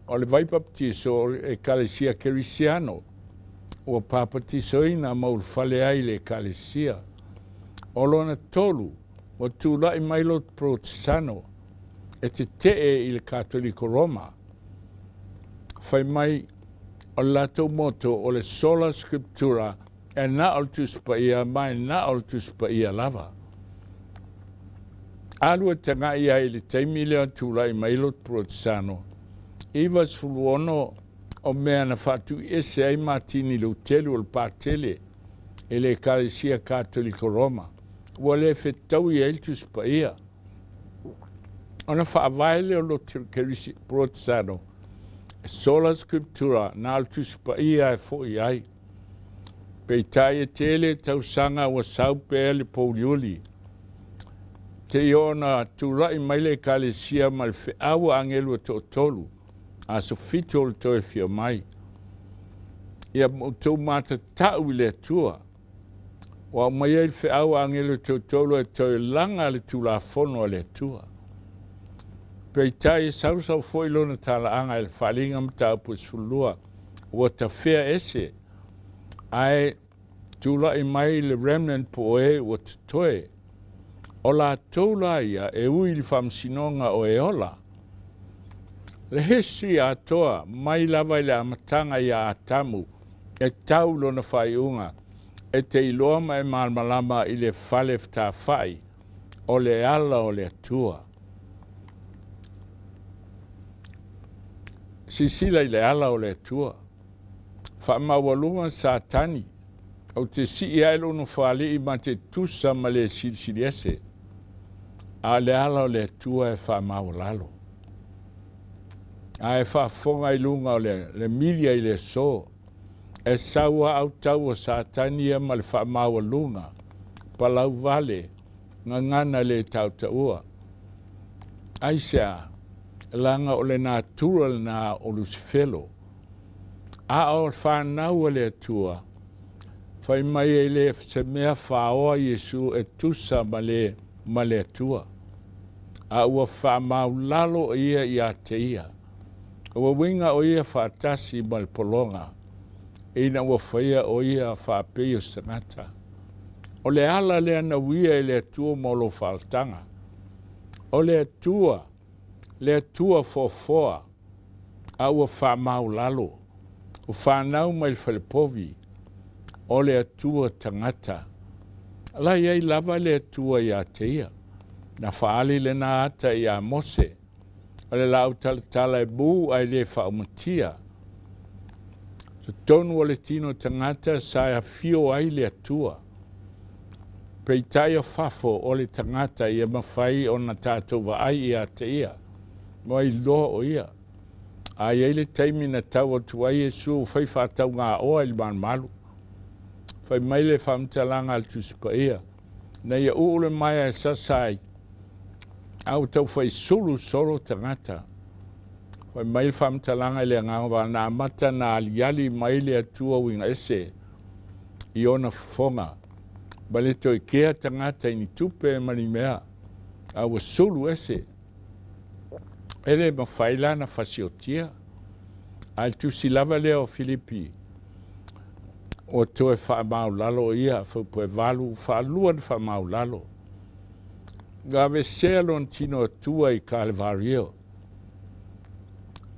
o le vai papatiso o le Ekalesia Kerisiano, ua papatisoina ma ulufale ai i le Ekalesia. O lona tolu, ua tula'i mai loto Porotesano e tete'e i le Katoliko Roma. Fai mai o le latou motto o le Sola Scriptura, e na o le Tusi Paia ma e na o le Tusi Paia lava. Alu e taga'i ai i le taimi lea o tula'i mai loto Porotesano, 96 o mea na faatuiese ai Matini Lutelu o le Patele e le Ekalesia Katoliko Roma, ua le fetaui ai le Tusi Paia. Ona faavae lea o loto Porotesano, Sola Scriptura, na o le Tusi Paia e fo'i ai. Peitai e tele tausaga ua sau pea le pouliuli, seia oo ona tula'i mai le Ekalesia ma le feau a agelu e toatolu, aso 7 o le toe afio mai. Ia ma outou matata'u i le Atua. Ua aumai ai le feau a agelu e toatolu e toe laga le Tulafono a le Atua. Peitai e sausau foi lona talaaga i le Faaaliga Mataupu e 12, ua tafea ese, ae tula'i mai le remnant po o e ua totoe. O latou la ia e ui i le faamasinoga o e ola. Le history atoa mai lava i le amataga iā Atamu e tau lona faaiuga, e te iloa ma e malamalama i le fale fetafa'i o le ala o le Atua. Silasila i le ala o le Atua. Faamaualuga Satani, ou te sii ae lou nofoalii ma te tusa ma le silisiliese, a o le ala o le Atua e faamaualalo. A e faafofoga i luga o le, le milia i le aso, e sau a autau o Satani ia ma le faamaualuga, palau vale, gagana le tautaua. Aisea? Leaga o le natura lena o Lusifelo. A o fanau a le Atua, fai mai e le se mea faoa Iesu e tusa ma le, ma le Atua. A ua faamaulalo ia ia te ia. Ua uiga o ia faatasi ma le pologa, ina ua faia o ia faapei o se tagata. O le ala lea na uia e le Atua mo lou faalataga. O le Atua, le Atua foafoa, a ua faamaulalo, ua fanau mai le falepovi, o le Atua tagata. La i ai lava le Atua iā te ia. Na faaali lena ata iā Mose, o le laau talatala e mū ae le faaumatia. Totonu o le tino tagata sa e afio ai le Atua. Peitai o fafo o le tagata ia mafai ona tatou vaai iā te ia, ma iloa o ia. A i ai le taimi na tau atu ai Iesu ua fai faataugaoa i le malumalu. Fai mai le faamatalaga a le Tusi Paia, na ia uu le maea e sasa ai, a ua tau fai sulu solo tagata. Fai mai le faamatalaga i le agaga va na amata na aliali mai le Atua uiga ese i ona fofoga, ma le toe kea tagata i ni tupe ma ni mea, a ua sulu ese. E le mafai la na fasiotia. A i le tusi lava lea o Filipi, ua toe faamaulalo ia, faupoe valu, faalua na faamaulalo. Ua avesea lona tino Atua i Kalevario,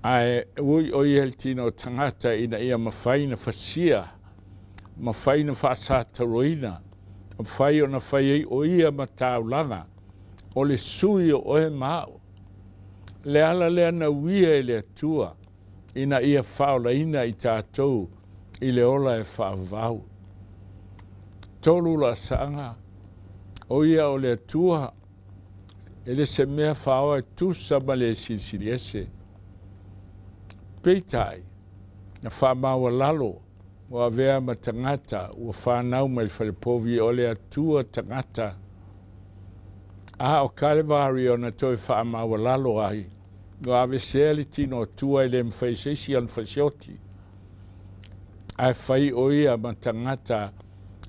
ae ui o ia le tino o tagata ina ia mafai na fasia, mafai na faasatauroina, mafai ona fai ai o ia ma taulaga, o le sui o oe ma au. Le ala lea na uia e le Atua ina ia faaolaina i tatou i le ola e faavavau. Tolu laasaga, o ia o le Atua, e le se mea faaoa e tusa ma le silisili ese. Peitai, na faamaualalo ua avea ma tagata ua fanau mai le falepovi o le Atua tagata, a o Kalevario na toe faamaualalo ai, ua avesea le tino Atua e le mafai se isi ona fasioti, ae fai o ia ma tagata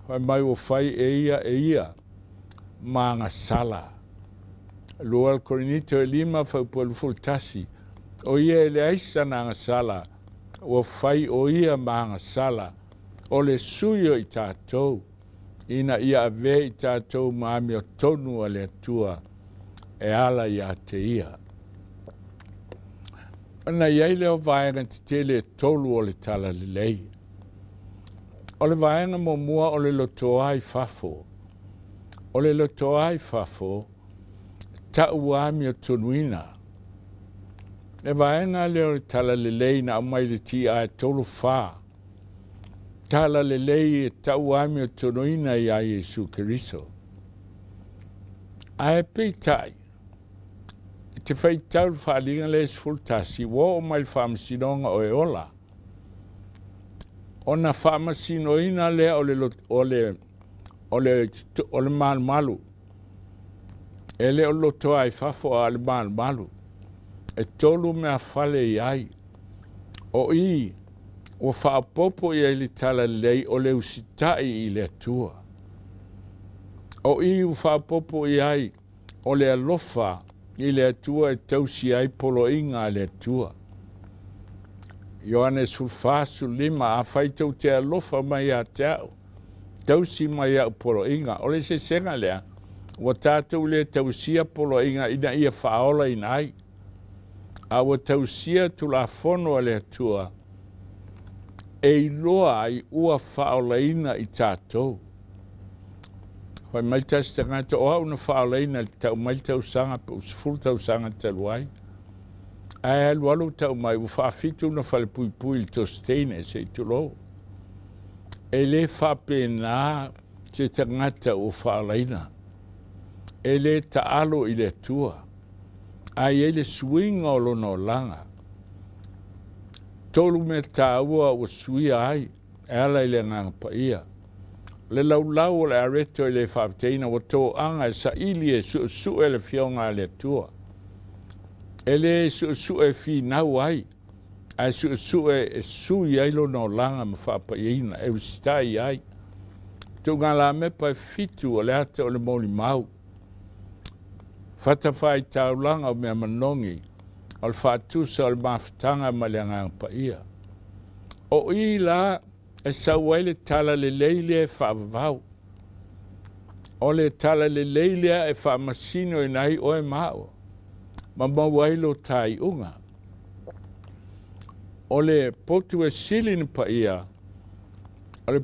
fai mai ua fai e ia e ia ma agasala. 2 Korinito e 5 faupua 21, o ia e leai sana agasala, ua fai o ia ma agasala, o le sui o i tatou, ina ia avea i tatou ma amiotonu a le Atua e ala iā te ia. Ona i ai lea o vaega tetele e tolu o le Talalelei. O le vaega muamua o le lotoa i fafo. O le lotoa i fafo, ta'u amiotonuina. Le vaega lea o le Talalelei na aumai le T.I. 34, Talalelei e ta'u amiotonuina iā Iesu Keriso. Ae peitai, i te faitau le faaaliga lea e 11, ua oo mai le faamasinoga o e ola, ona faamasinoina lea o le, o le, o le, o le malumalu. E le o lotoa i fafo a o le malumalu. E tolu mea fale i ai. O i, ua faaopoopo i ai le talalelei o le usitai i le Atua. O i ua faaopoopo i ai o le alofa i le Atua e tausi ai poloaiga a le Atua. Ioane 14, 15, Afai tou te alofa mai ia te au, tausi mai au poloaiga. O le eseesega lea, ua tatou le tausia poloaiga ina ia faaolaina ai, a ua tausia Tulafono a le Atua e iloa ai ua faaolaina i tatou. Fai mai tasi tagata, o au na faaolaina i le tau mai le tausaga pe ua 10 tausaga talu ai. Ae alualu tau mai ua faafitu na falepuipui i le tositeine se i tulou. E le faapena se tagata ua faaolaina. E le taalo i le Atua. Ae i ai le suiga o lona olaga. Tolu mea taua ua suia ai e ala i le Agaga Paia. O le laulau o le areto e le faafetaiina ua toaga e saili e suesue le Afioga a le Atua. E le suesue e finau ai, ae suesue e sui ai lona olaga ma faapaiaina, e usitai ai. Tuugalamepa e fitu o le ata o le molimau. Fatafaitaulaga o mea manogi o le faatusa o le mafutaga ma le Agaga Paia. O i la e sau ai le talalelei lea e faavavau. O le talalelei lea e faamasinoina ai oe ma a'u ma maua ai lo tāi'uga. O le potu e sili na paia, o le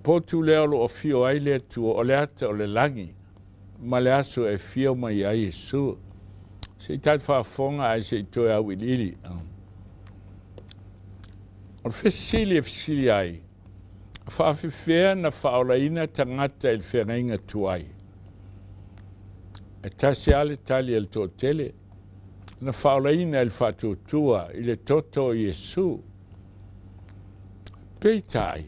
potu lea o loo afio ai le Atua, o le ata o le lagi ma le aso e afio mai ai Iesu. Se i tali faafofoga ae se i toe auiliili. O le fesili e fesili ai, faafefea na faaolaina tagata i le feagaiga tuai? E tasi lava le tali a le toatele, na faaolaina e le faatuatua i le toto o Iesu. Peitai,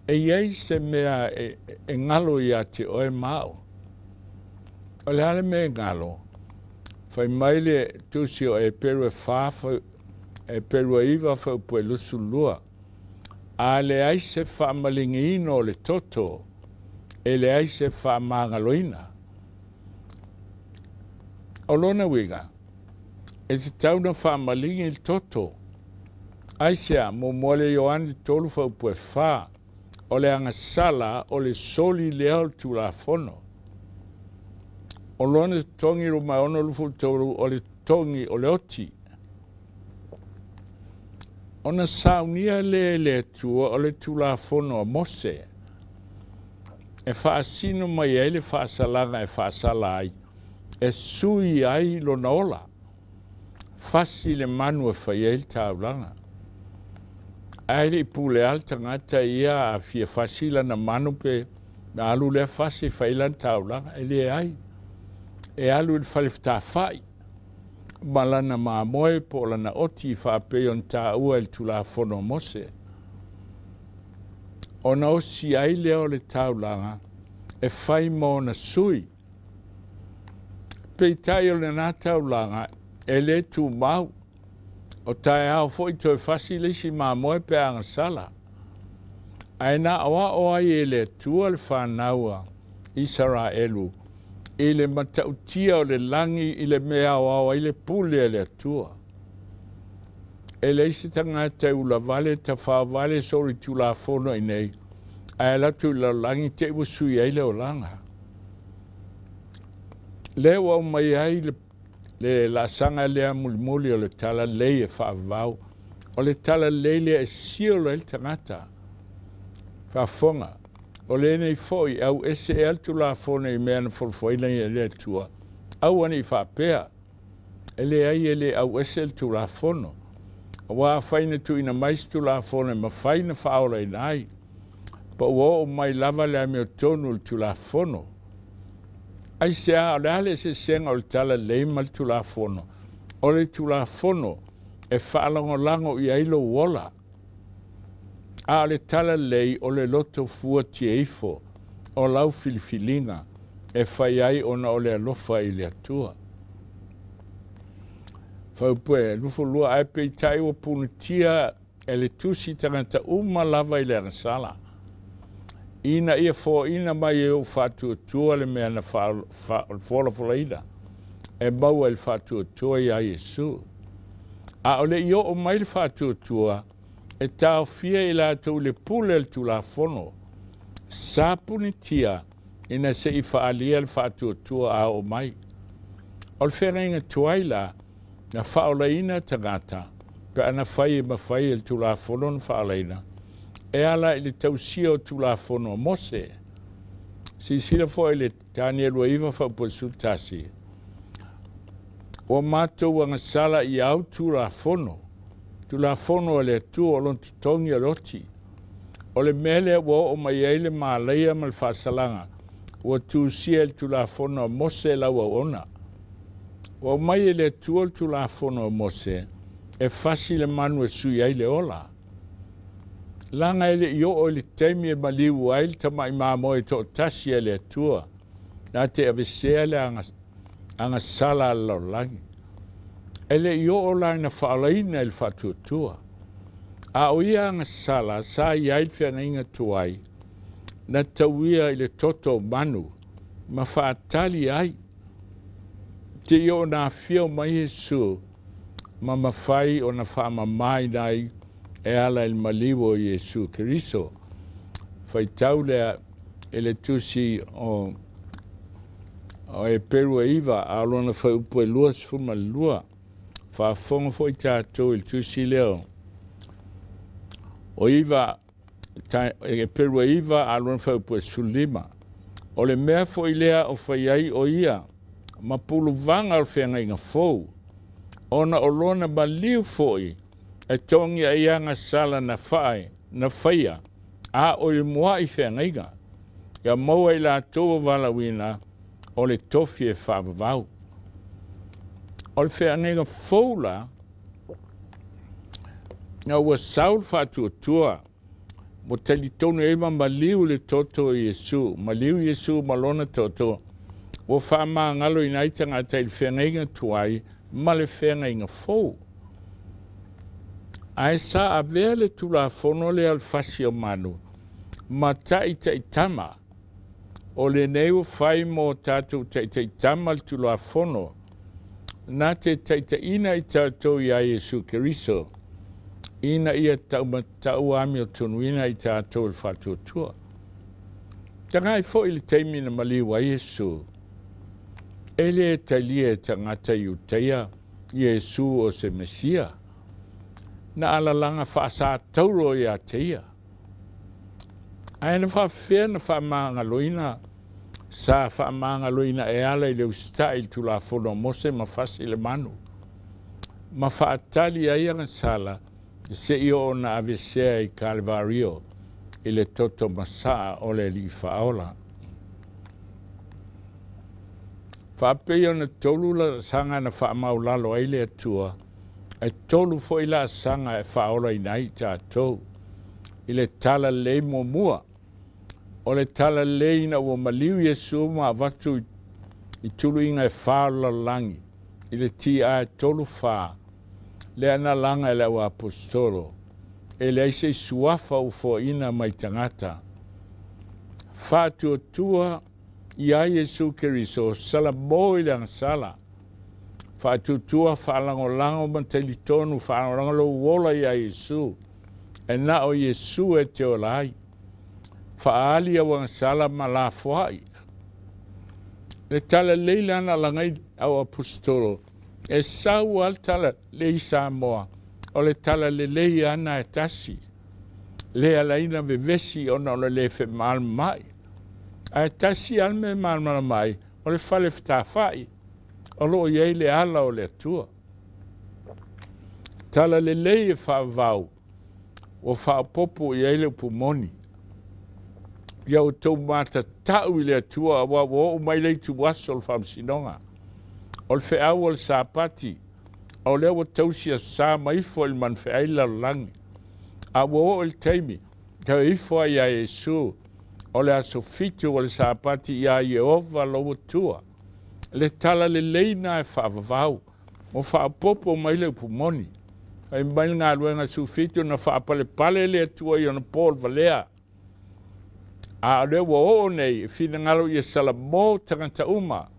e i ai se mea e galo ia te oe ma a'u. O le a le mea e galo? Fai mai le tusi o Eperu e 4, Eperu e 9 fuaiupu e 22, A leai se faamaligiina o le toto, e leai se faamagaloina. O lona uiga, e tatau na faamaligi le toto. Aisea? Muamua le Ioane 3 fuaiupu e 4, o le agasala o le soli lea o le Tulafono. O lona totogi Roma e 6:23, o le totogi o le oti. Ona saunia lea e le Atua o le Tulafono a Mose e faasino mai ai le faasalaga e faasala ai, e sui ai lona ola, fasi le manu e fai ai le taulaga. Ae le i pulea le tagata ia a fia fasi lana manu pe na alu lea fasi e fai lana taulaga, e leai. E alu i le fale fetafa'i ma lana mamoe po o lana oti faapei ona taua i le Tulafono a Mose. Ona osi ai lea o le taulaga e fai ma ona sui. Peitai o lena taulaga e le tumau, o taeao foi toe fasi le isi mamoe pe agasala. Ae na aoao ai e le Atua le fanau a Isaraelu i le matautia o le lagi i le mea aoao ai le pule a le Atua. E leai se tagata e ulavale tafaovale soli Tulafono i nei, ae alu atu i le lalolagi te i ua sui ai le olaga. Lea ua aumai ai le laasaga lea mulimuli o le talalelei e faavavau. O le talalelei lea e siolo ai le tagata. Faafofoga, o lenei foi e auese ea le Tulafono i mea na folafoina e le Atua, aua ne i faapea. E leai, e le auese le Tulafono. Aua afai na tuuina mai se Tulafono e mafai na faaolaina ai, pa ua oo mai lava le amiotonu i le Tulafono. Aisea? O le a le eseesega o le talalelei ma le Tulafono? O le Tulafono e faalagolago i ai lou ola, a o le talalelei o le loto fuatia ifo o lau filifiliga e fai ai ona o le alofa i le Atua. Fuaiupu e 22, ae peitai ua punatia e le tusi tagata uma lava i le agasala, ina ia foaina mai e ou faatuatua le mea na folafolaina e maua i le faatuatua iā Iesu. A o le i oo mai le faatuatua, e taofia i latou i le pule a le Tulafono, sa punitia ina se i faaalia le faatuatua a oo mai. O le feagaiga tuai la, na faaolaina tagata pe ana fai e mafai e le Tulafono na faaolaina, e ala i le tausia o Tulafono a Mose. Silasila foi i le Tanielu 9 fuaiupu 11, ua matou agasala i au Tulafono, Tulafono a le Atua o lona totogi o le oti. O le mea lea ua oo mai ai le malaia ma le faasalaga, ua tusia i le Tulafono a Mose lau auauna. Ua aumai e le Atua le Tulafono a Mose e fasi le manu e sui ai le ola. Laga e le i oo i le taimi e maliu ai le tama'i mamoe toatasi a le Atua, na te avesea le agasala a le lalolagi. E le i oo la ina faaolaina i le faatuatua. A o ia agasala sa i ai le feagaiga tuai, na tauia i le toto o manu ma faatali ai seia oo na afio mai Iesu ma mafai ona faamamaina ai e ala i le maliu o Iesu Keriso. Faitau lea i le tusi o O Eperu e 9, a o lona fuaiupu e 22. Faafofoga foi tatou i le tusi lea o 9, Eperu e 9, a o lona fuaiupu e 15. O le mea foi lea o fai ai o ia ma puluvaga o le feagaiga fou, ona o lona maliu foi e togi ai agasala na fae na faia a o i mua'i feagaiga, ia maua i latou o valaauina o le tofi e faavavau. O le feagaiga fou la, na ua sau le faatuatua, ua talitonu ai ma maliu le toto o Iesu, maliu Iesu ma lona toto, ua faamagaloina ai tagata i le feagaiga tuai ma le feagaiga fou. Ae sa avea le Tulafono lea o le fasi o manu ma ta'ita'itama. O lenei ua fai mo tatou ta'ita'itama le Tulafono, na te ta'itaʻina i tatou iā Iesu Keriso, ina ia taumatau amiotonuina i tatou e le faatuatua. Tagai foi i le taimi na maliu ai Iesu, e lē talia e tagata Iutaia Iesu o se Mesia, na alalaga faasatauro iā te ia. Ae na faafefea na faamagaloina? Sa faamagaloina e ala i le usita'i i le Tulafono a Mose ma fasi le manu, ma faatali ai agasala se'i oo na avesea i Kalevario i le toto masa'a o le Alii Faaola. Faapei ona tolu laasaga na faamaulalo ai le Atua, e tolu foi laasaga e faaolaina ai i tatou. I le talalelei muamua, o le talalelei ina ua maliu Iesu ma avatu i tuluiga e fa o le lalolagi, i le TA e 34, lea na laga e le auaposetolo, e leai se suafa ua foaina mai tagata. Faatuatua iā Iesu Keriso, salamo i le agasala. Faatuatua, faalagolago ma talitonu, faalagolago lou ola iā Iesu, e na o Iesu e te ola ai. Faaali au agasala ma lafoai. Le talalelei lea na lagai auaposetolo, e sau lava le talalelei i Samoa, o le talalelei lava na e tasi, le alaina vevesi ona o le lē femalamalama'i. Ae tasi lava le mea e malamalama ai, o le fale fetafa'i o loo i ai le ala o le Atua. Talalelei e faavavau ua faaopoopo i ai le upu moni. Ia outou matata'u i le Atua auā ua oo mai le ituaso o le faamasinoga. O le feau o le Sapati, o lea ua tausi asā ma ifo i le manufeʻai le lalolagi. A ua oo i le taimi, toe ifo ai iā Iesu, o le aso fitu o le Sapati iā Ieova lou Atua. Le talalelei na e faavavau, ua faaopoopo mai le upu moni. Fai mai le galuega 17 na faapalepale le Atua i ona po o le valea. A o lea ua oo nei e finagalo ia salamo tagata uma.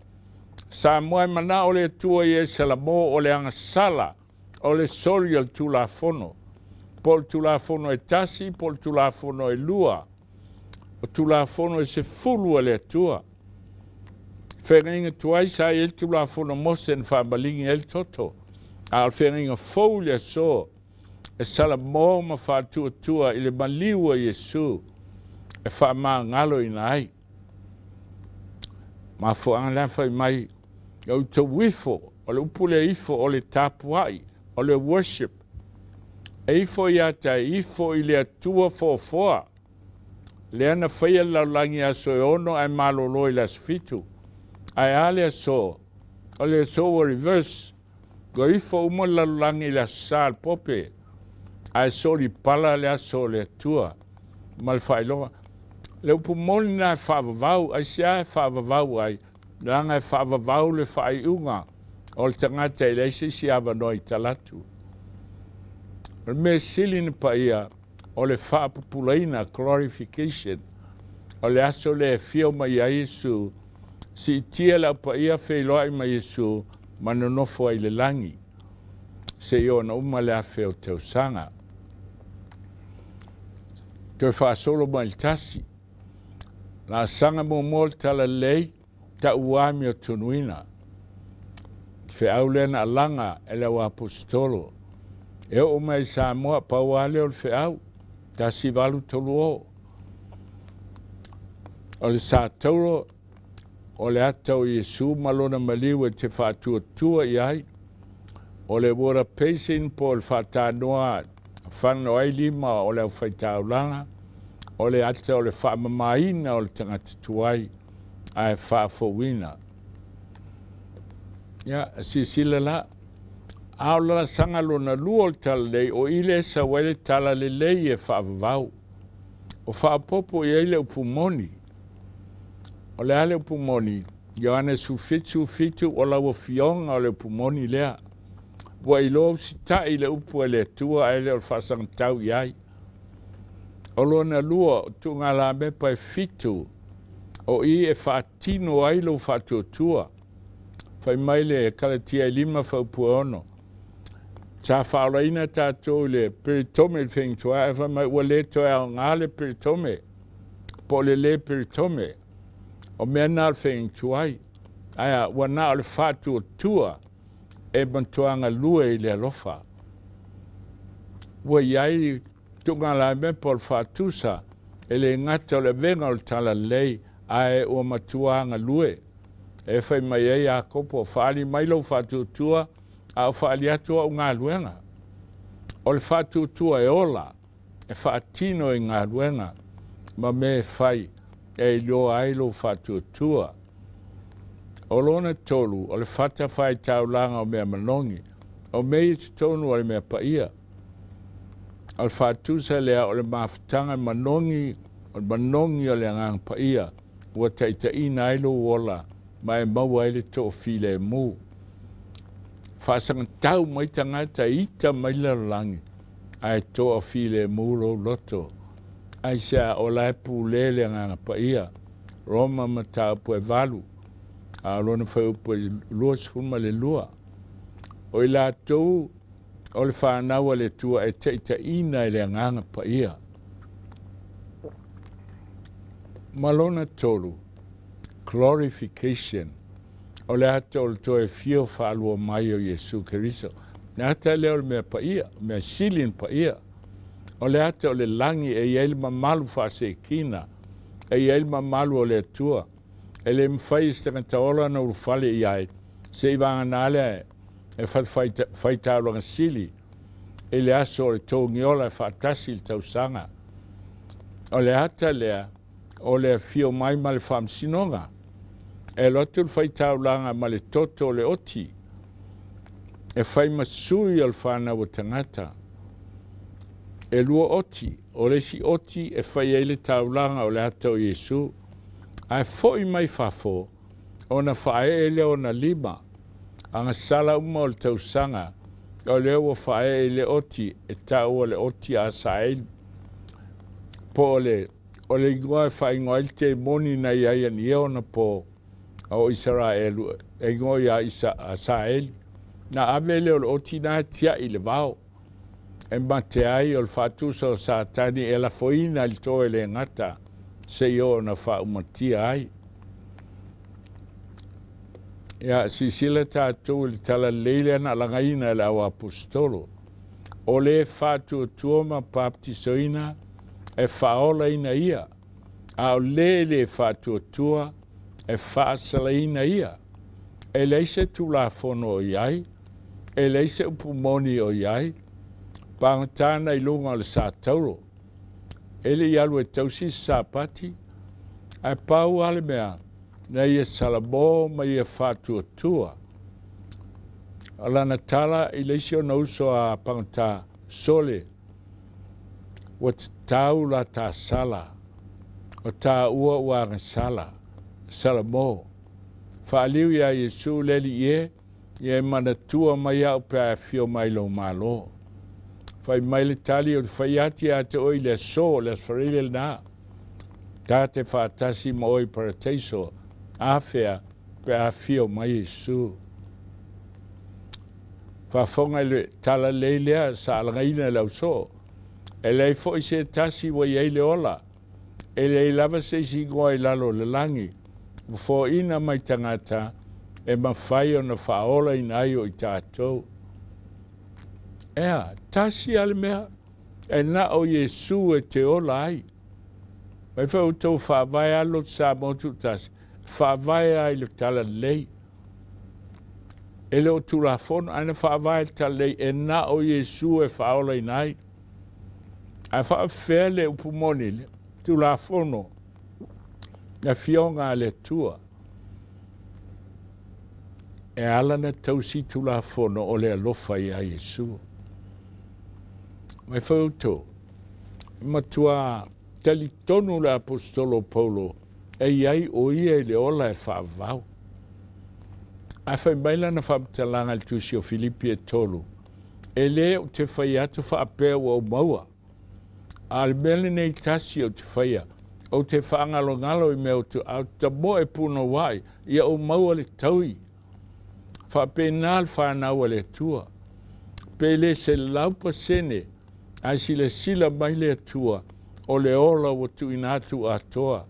Samoa e manao le Atua ia e salamo o le agasala o le soli o le Tulafono. Po o le Tulafono e tasi, po o le Tulafono e lua. O Tulafono e 10 a le Atua. Feagaiga tuai sa i ai le Tulafono Mose na faamaligi ai le toto. A o le feagaiga fou i le aso e salamo ma faatuatua i le maliu a Iesu e faamagaloina ai. Mafuaaga lea fai mai, ia outou ifo, o le upu lea ifo o le tapua'i, o le worship. E ifo ia te ai, ifo i le Atua foafoa. Lea na faia le lalolagi i aso e ono ae malolo i le aso fitu. Ae a le aso? O le aso ua reverse. Ua ifo uma le lalolagi i le aso Sa le pope, ae solipala le aso o le Atua ma le faailoga. Le upu moni na e faavavau, aisea e faavavau ai? Leaga e faavavau le faaiuga o le tagata e leai se isi avanoa i talatu. O le mea sili na paia, o le faapupulaina, glorification, o le aso lea e afio mai ai Iesu, siitia le aupaia feiloai ma Iesu ma nonofo ai i le lagi, seia ona uma le afe o tausaga. Toe faasolo mai le tasi. Laasaga muamua o le talalelei, Ta'u amiotonuina. Feau lea na alaga e le au aposetolo. E oo mai i Samoa, pau lava lea o le feau, 1830. O le satauro o le ata o Iesu ma lona maliu e te faatuatua i ai. O le water basin po o le faatanoa fano ai lima o le aufaitaulaga, o le ata o le faamamaina o le tagata tuai ae faafouina. Ia, silasila la, a o le laasaga lona lua o le talalelei, o i lea e sau ai le talalelei e faavavau. O faaopoopo i ai le upu moni. O le a le upu moni? Ioane 17, 17, o lau Afioga o le upu moni lea. Ua iloa usitai le upu a le Atua ae le o le faasagatau i ai. O lona lua, o tuugalamepa e fitu, o i e faatino ai lou faatuatua. Fai mai le Kalatia e 5 fuaiupu e 6. Sa faaolaina tatou i le peritome i le faigatuai, ae fai mai ua le toe aoga le peritome, po o le le peritome. O mea na o le faigatuai. Ae a, ua na o le faatuatua e matua galue i le alofa. Ua i ai tuugalamepa o le faatusa, e le gata o le avega o le talalelei, ae ua matua galue. E fai mai ai Iakopo, Faaali mai lou faatuatua, a o faaali atu au galuega. O le faatuatua e ola, e faatino i galuega ma mea e fai e iloa ai lou faatuatua. O lona tolu, o le fatafaitaulaga o mea manogi, o mea ia i totonu o le mea paia. O le faatusa lea o le mafutaga manogi, o le manogi o le Agaga Paia, ua taitaiina ai lou ola ma e maua ai le toafilemu. Faasagatau mai tagata e ita mai le lalolagi, ae toafilemu lou loto. Aisea? O la e pule le Agaga Paia. Roma mataupu e 8, a o lona fuaiupu e 22. O i latou o le fanau a le Atua e taitaiina e le Agaga Paia. Ma lona tolu, glorification, o le ata o le toe fio faalua mai o Iesu Keriso. Le ata lea o le mea paia, mea sili ona paia. O le ata o le lagi e i ai le mamalu faasekina, e i ai le mamalu o le Atua. E le mafai e se tagata ola ona ulufale i ai, se i vagana lea e fatafaitaulaga sili i le aso o le togiola e faatasi i le tausaga. O le ata lea o le afio mai ma le faamasinoga. E alu atu le faitaulaga ma le toto o le oti e fai ma sui o le fanau a tagata. E lua oti, o le isi oti e fai ai le taulaga o le ata o Iesu, ae foi mai fafo ona faaee lea ona lima. Agasala uma o le tausaga, o lea ua faaee i le oti e taua o le oti a Asaeli, po o le o le igoa e faaigoa ai le temoni na i ai ania ona po o Isaraelu e igoa ia Asaeli. Na ave lea o le oti na tiai i le vao e mate ai o le faatusa o Satani e lafoina i le toe le gata seia oo na faaumatia ai. Ia, silasila tatou i le talalelei lea na alagaina e le au aposetolo. O le faatuatua ma baptisoina e faaolaina ia, a o le le faatuatua e faasalaina ia. E leai se tulafono o i ai, e leai se upu moni o i ai, pagata na i luga o le satauro. E le i alu e tausi se sapati, ae pau lava le mea, na ia salamo ma ia faatuatua. O lana tala i le isi ona uso a pagata, Sole, ua tatau la ta sala, o taua ua agasala, salamo. Faaliu iā Iesu le Alii e, ia e manatua mai au pe a e afio mai lou Malo. Fai mai le tali o le fai atu ia te oe i le aso, le Aso Faraile lena, ta te faatasi ma oe i Parataiso, afea pe a afio mai Iesu. Faafofoga i le talalelei lea sa alagaina e le ausoo, e leai foi se tasi ua i ai le ola, e leai lava se isi igoa i lalo o le lagi. Ua foaina mai tagata e mafai ona faaolaina ai o i tatou. Ea, tasi a le mea, e na o Iesu e te ola ai. Mai foi outou faavae a Lotu Samoa Tuutasi, faavae ai le talalelei. E le o Tulafono, ae na faavae le talalelei e na o Iesu e faaolaina ai. Ae faafefea le upu moni le Tulafono le Afioga a le Atua e ala na tausi Tulafono o le alofa iā Iesu. Mai foi outou, matua talitonu le Aposetolo o Paulo e i ai o ia i le ola e faavavau. Ae fai mai lana faamatalaga i le tusi o Filipi e 3, e lē ou te fai atu faapea ua ou maua, a o le mea lenei tasi ou te faia, ou te faagalogalo i mea ou te, a ou te tamoe punouai, ia ou maua le taui. Faapena le fanau a le Atua. Pe le 100%, ae silasila mai le Atua, o le ola ua tuuina atu atoa.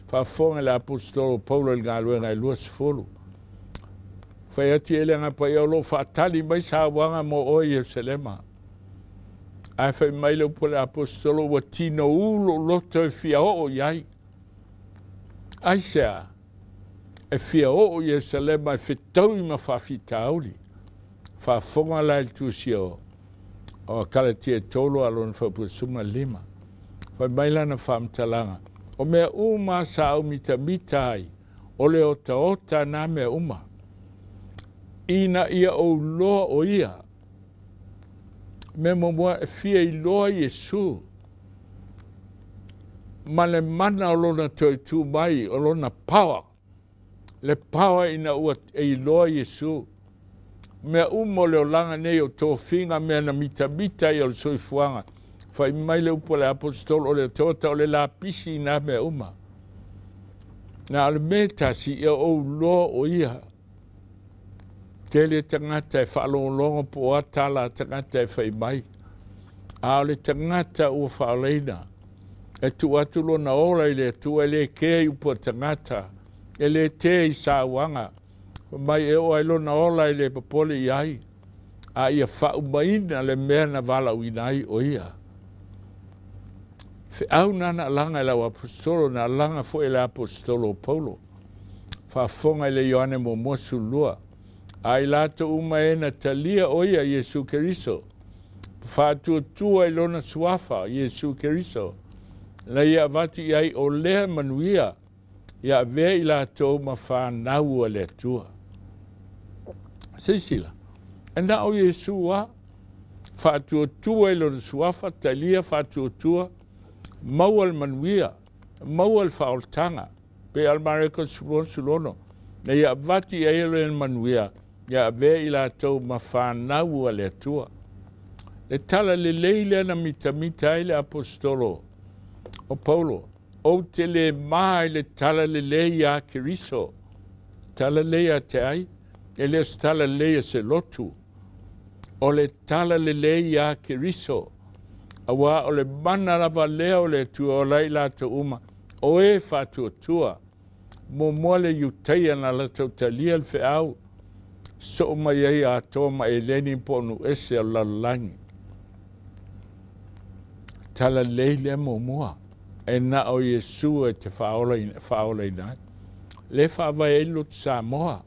Faafofoga le Aposetolo Paulo i le galuega e 20. Fai atu i ai le Agaga Paia, o lo o faatali mai sauaga mo oe i Ierusalema. Ae fai mai le upu a le Aposetolo, ua tinoū lou loto e fia oo i ai. Aisea? E fia oo i Ierusalema e fetaui ma faafitauli. Faafofoga la i le tusi o Kalatia e 3 a lona faaupuga 15. Fai mai lana faamatalaga, o mea uma sa ou mitamita ai, o le otaota nā mea uma, ina ia ou loa o ia. Mea muamua e fia iloa Iesu ma le mana o lona toe tu mai, o lona power, le power ina ua e iloa Iesu. Mea uma o le olaga nei o tofiga, mea na mitamita ai o le soifuaga. Fai mai le upu a le Aposetolo, o le otaota o le lapisi i nā mea uma. Na o le mea tasi, ia ou loa o ia. Tele tagata e faalogologo po o a tala a tagata e fai mai. A o le tagata ua faaolaina, e tuu atu lona ola i le Atua, e le kea i upu a tagata, e le te i sauaga, mai e oo ai lona ola e le popole i ai, a ia faaumaina le mea na valaauina ai o ia. Feau na na alaga e lau Aposetolo, na alaga foi e le Aposetolo o Paulo. Faafofoga i le Ioane muamua 12. A i latou uma e na talia o ia Iesu Keriso, faatuatua i lona suafa Iesu Keriso, na ia avatu i ai o lea manuia, ia avea i latou ma fanau a le Atua. Silasila, e na o Iesu a faatuatua i lona suafa, talia faatuatua, maua le manuia, maua le faaolataga. Pe o le Mareko 16, na ia avatu i ai le manuia, ia avea i latou ma fanau a le Atua. Le tala lelei lea na mitamita ai le Aposetolo o Paulo, ou te le ma i le tala lelei ia Keriso. Tala lelei ia te ai, e le o se tala lelei a se lotu. O le tala lelei ia Keriso. Auā o le mana lava lea o le Atua o la i latou uma, o e faatuatua. Muamua le Iutaia na latou talia le feau, soo mai ai atoa ma Eleni po o nuuese o le lalolagi. Tala lelei lea muamua, e na o Iesu e te faaolaina ai. Le faavae ai le lotu Samoa,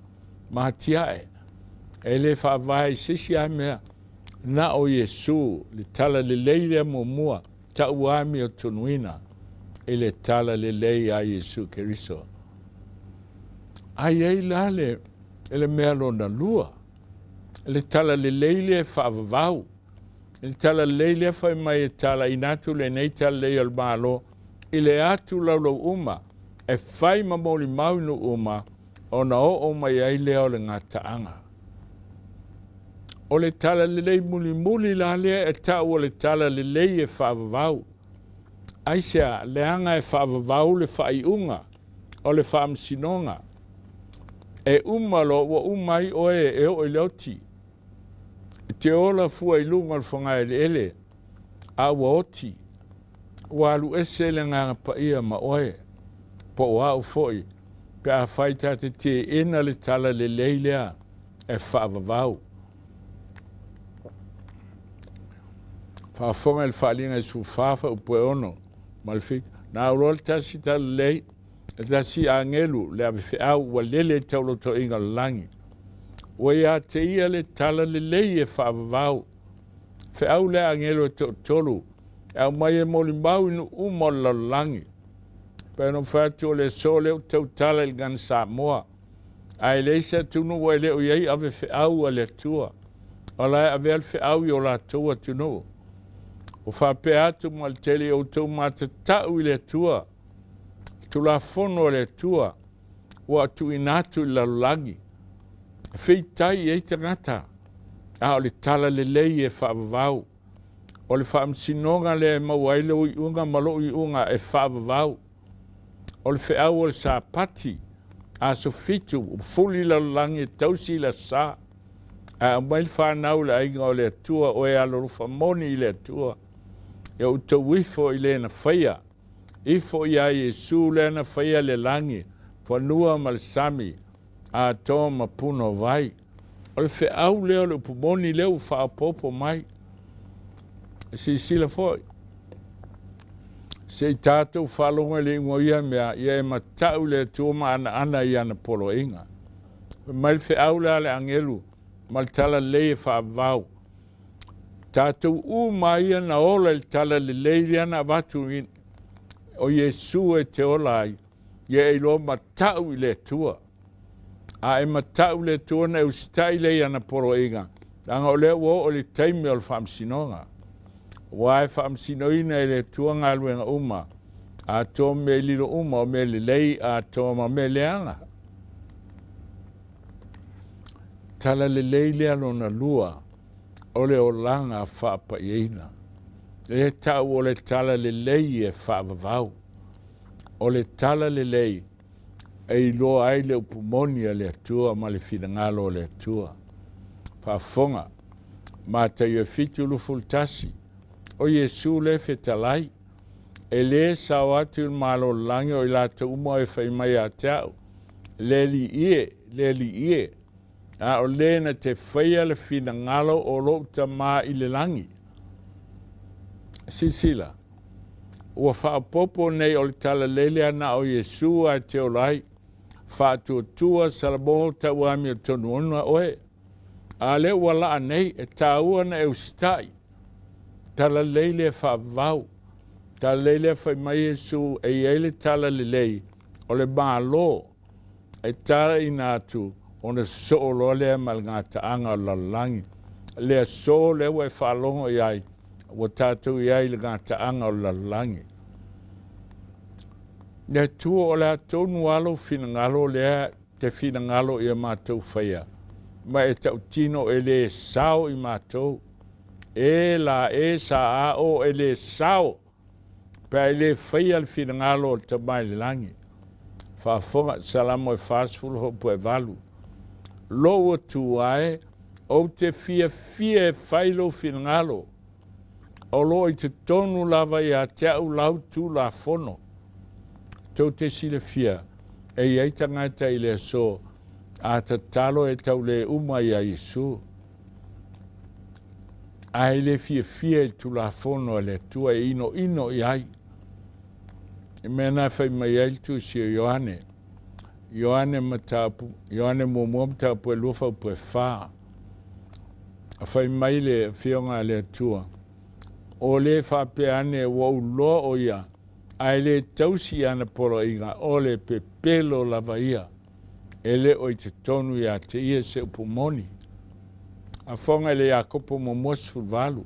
ma atiae, e le faavae i se isi lava mea, na o Iesu, le tala lelei lea muamua, tau amiotonuina i le tala lelei a Iesu Keriso. A i ai la le, le mea lona lua, le tala lelei lea e faavavau, le tala lelei lea fai mai e talaina atu lenei tala lelei o le Malo i le atu laulau uma, e fai ma molimau i nuu uma, ona oo mai ai lea o le gataaga. O le tala lelei mulimuli la lea e tau o le tala lelei e faavavau. Aisea, leaga e faavavau le faaiuga o le faamasinoga. E uma loa ua uma ai oe e oo i le oti. E te ola fua i luga o le fogaeleele, a ua oti. Ua alu ese le Agaga Paia ma oe, po o au foi. Pe afai ta te teena le talalelei lea e faavavau. Faafofoga i le faaaliga i 14 faaupu e 6 ma le 7. Na auloa le tasi talalelei, le tasi agelu, le avefeau ua lele i taulotauiga o le lagi. Ua ia te ia le talalelei e faavavau. Feau le agelu e toatolu, e aumai e molimau i nuu uma o le lalolagi. Pei ona fai atu o le aso lea ua tautala i le Gagana Samoa, ae leai se atunuu e le o i ai ave feau a le Atua. O la e avea le feau i o latou atunuu. Ua faapea atu ma le tele i outou matatau i le Atua, Tulafono a le Atua ua tuuina atu i le lalolagi. E feitai i ai tagata, a o le tala lelei e faavavau. O le faamasinoga lea e maua ai lou iuga ma lou iuga e faavavau. O le feau o le Sapati, aso 7, ua fuli lalolagi e tausi i le aso Sa. Ae aumai le fanau i le aiga o le Atua, o e alolofa moni i le Atua. Ia outou ifo i le na faia, ifo ia Iesu lea na faia le lagi, fanua ma le sami, atoa ma puna o vai. O le feau lea o le upu moni lea ua faaopoopo mai. E silasila foi, se i tatou faalogo i le iuga o ia mea, ia e matau le Atua ma anaana i ana poloaiga. Fai mai le feau lea a le agelu ma le talalelei e faavavau. Tatou uma ia na ola i le talalelei lea na avatu i o Iesu e te ola ai, ia e iloa matau i le Atua. A e matau le Atua na e usitai lea i ana poloaiga, leaga o lea ua oo i le taimi o le faamasinoga. Aua e faamasinoina e le Atua galuega uma, atoa mea lilo uma o mea lelei atoa ma mea leaga. Talalelei lea lona lua o le olaga faapaiaina. Lea tau o le talalelei e faavavau. O le talalelei e iloa ai le upu moni a le Atua ma le finagalo o le Atua. Faafofoga, Mataio 7:21, o Iesu lea fetalai, e lē sao atu i le Malo o le lagi o i latou uma e fai mai ia te au, le Alii e, le Alii e, a o lē na te faia le finagalo o lou Tamā i le lagi. Silasila, ua faaopoopo nei o le talalelei lea na o Iesu ae te ola ai. Faatuatua Salamo tauamiotonu ona oe. A lea ua laa nei, e taua na e usitai. Talalelei lea faavavau. Talalelei lea fai mai Iesu e i ai le talalelei o le Malo e talaina atu ona sosoo loa lea ma le gataaga o le lalolagi. Le aso lea ua e faalogo i ai, ua tatou i ai i le gataaga o le lalolagi. Le Atua o le a tonu lava lou finagalo lea te finagalo ia matou faia, ma e tautino e lē sao i matou. E la e sa a o e lē sao pe a e lē faia le finagalo o le Tama i le lagi. Faafofoga, Salamo e 40 hopu e 8. Lou Atua e, ou te fiafia e fai lou finagalo, o lo o i totonu lava ia te au lau Tulafono. Tou te silafia, e i ai tagata i le aso, a tatalo e tau le uma ia Iesu. Ae le fiafia i le Tulafono a le Atua e inoino i ai. I mea na fai mai ai le tusi o Ioane, Ioane mataupu, Ioane muamua mataupu e 2 faaupu e 4. A fai mai le afioga a le Atua, o le faapea ane ua ou loa o ia, ae le tausi i ana poloaiga, o le pepelo lava ia, e le o i totonu ia te ia se upu moni. Afoga i le Iakopo muamua 18.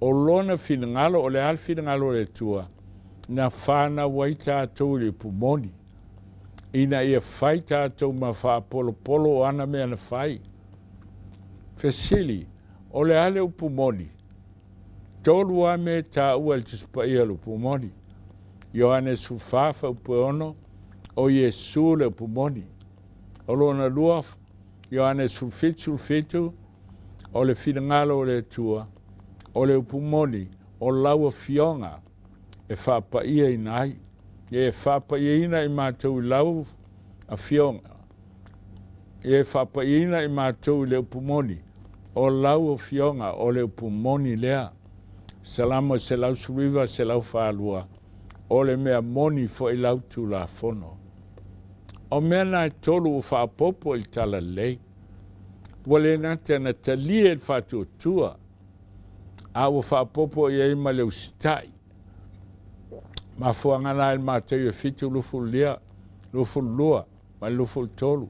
O lona finagalo, o le a le finagalo o le Atua, na fanau ai tatou i le upu moni, ina ia fai tatou ma faapolopolo o ana mea na fai. Fesili, o le a le upu moni? Tolu lava mea e taua e le Tusi Paia o le upu moni. Ioane 14 faaupu e 6, o Iesu le upu moni. O lona lua, Ioane 17 17, o le finagalo o le Atua, o le upu moni, o lau afioga e faapaiaina ai. E faapaiaina i matou i lau Afioga, ia e faapaiaina i matou i le upu moni, o lau Afioga o le upu moni lea. Salamo 119, 142, O le mea moni foi lau Tulafono. O mea na e tolu ua faaopoopo i le Talalelei. Ua le gata na talia e le faatuatua, a ua faaopoopo i ai ma le usitai. Mafuaaga na i le Mataio 7, 22, 22 ma le 23.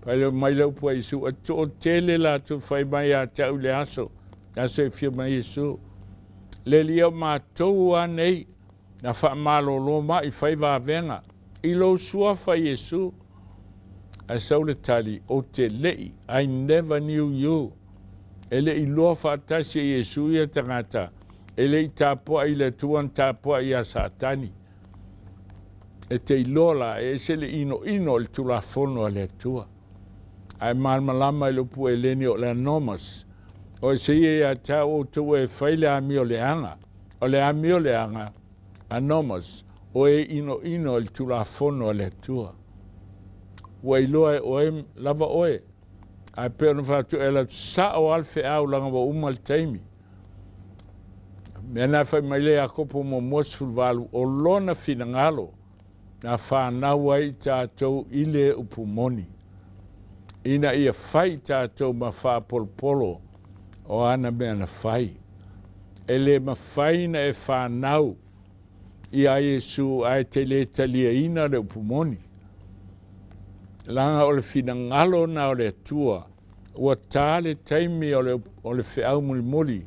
Faailoa mai le upu a Iesu, e toatele latou fai mai ia te au i le aso, le aso e fia mai Iesu. Le Alii o matou a nei, na faamalolo mai fai vavega i lou suafa Iesu. Ae sau le tali, ou te le'i, I never knew you. E le i loa faatasi e Iesu ia tagata, e le i tapuai i le Atua na tapuai ia Satani. E te iloa la, e ese le inoino o le Tulafono a le Atua. Ae malamalama i le upu Eleni o le anomos, o ese ia ia te au outou e fai le amio leaga. O le amio leaga, anomos, o e inoino i le Tulafono a le Atua. Ua iloa e oe lava oe, ae pei ona fai atu, e alu atu sao lava le feau leaga ua uma le taimi. Mea na fai mai le Iakopo muamua 18, o lona finagalo na fanau ai i tatou i le upu moni, ina ia fai i tatou ma faapolopolo o ana mea na fai. E le mafai na e fanau iā Iesu ae te le taliaina le upu moni. Leaga o le finagalo na o le Atua, ua ta le taimi o le, o le feau mulimuli,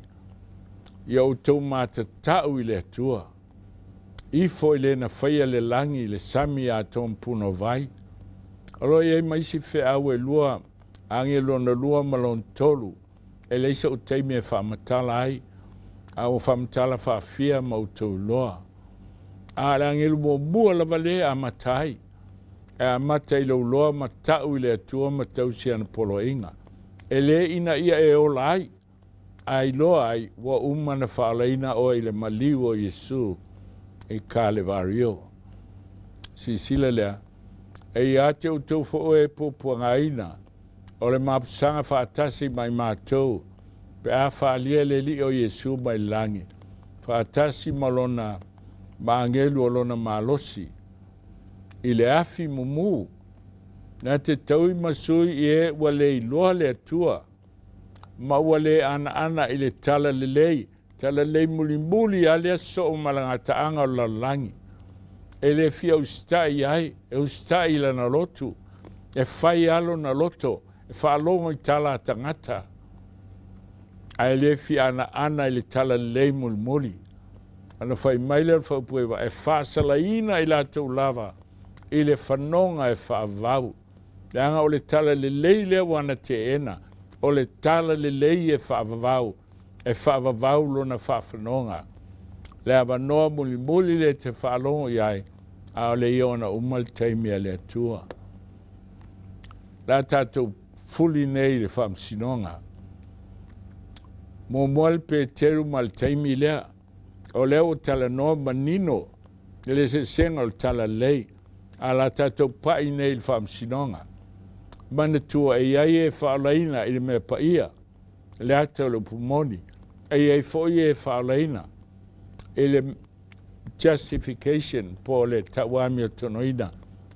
ia outou matatau i le Atua. Ifo i le na faia le lagi, le sami atoa ma punouai. O lo o i ai ma isi feau e lua, agelu lona lua ma lona tolu, e leai so'u taimi e faamatala ai, a ua faamatala faafia ma outou iloa. A o le agelu muamua lava lea e amata ai, e amata i lou loa ma ta'u i le Atua ma tausi ana poloaiga, e le ina ia e ola ai, a iloa ai ua uma na faaolaina oe i le maliu o Iesu i Kalevario. Silasila lea, e ia te outou foi e puapuagaina o le mapusaga faatasi ma i matou pe a faalia le Alii o Iesu mai le lagi, faatasi ma lona ma agelu o lona malosi i le afi mumu, na te taui ma sui i e ua le iloa le Atua, ma ua le anaana i le tala lelei, tala lelei mulimuli a lea soo ma le gataaga o le lalolagi. E le fia usitai ai, e usitai i lana lotu, e fai a lona loto, e faalogo i tala a tagata, ae le fia anaana i le tala lelei mulimuli. Ona fai mai lea o le faaupueva, e faasalaina i latou lava i le fanoga e faavavau. Leaga o le tala lelei lea ua na teena, o le tala lelei e faavavau, e faavavau lona faafanoga. Le avanoa mulimuli lea e te faalogo i ai, a o le ia ona uma le taimi a le Atua. La tatou fuli nei i le faamasinoga. Muamua le Peteru ma le taimi lea, o lea ua talanoa manino i le eseesega o le talalelei, a la tatou pai nei i le faamasinoga. Manatua e i ai e faaolaina i le mea paia, le ata o le upu moni, e i ai foi e faaolaina i le justification po o le tauamiotonoina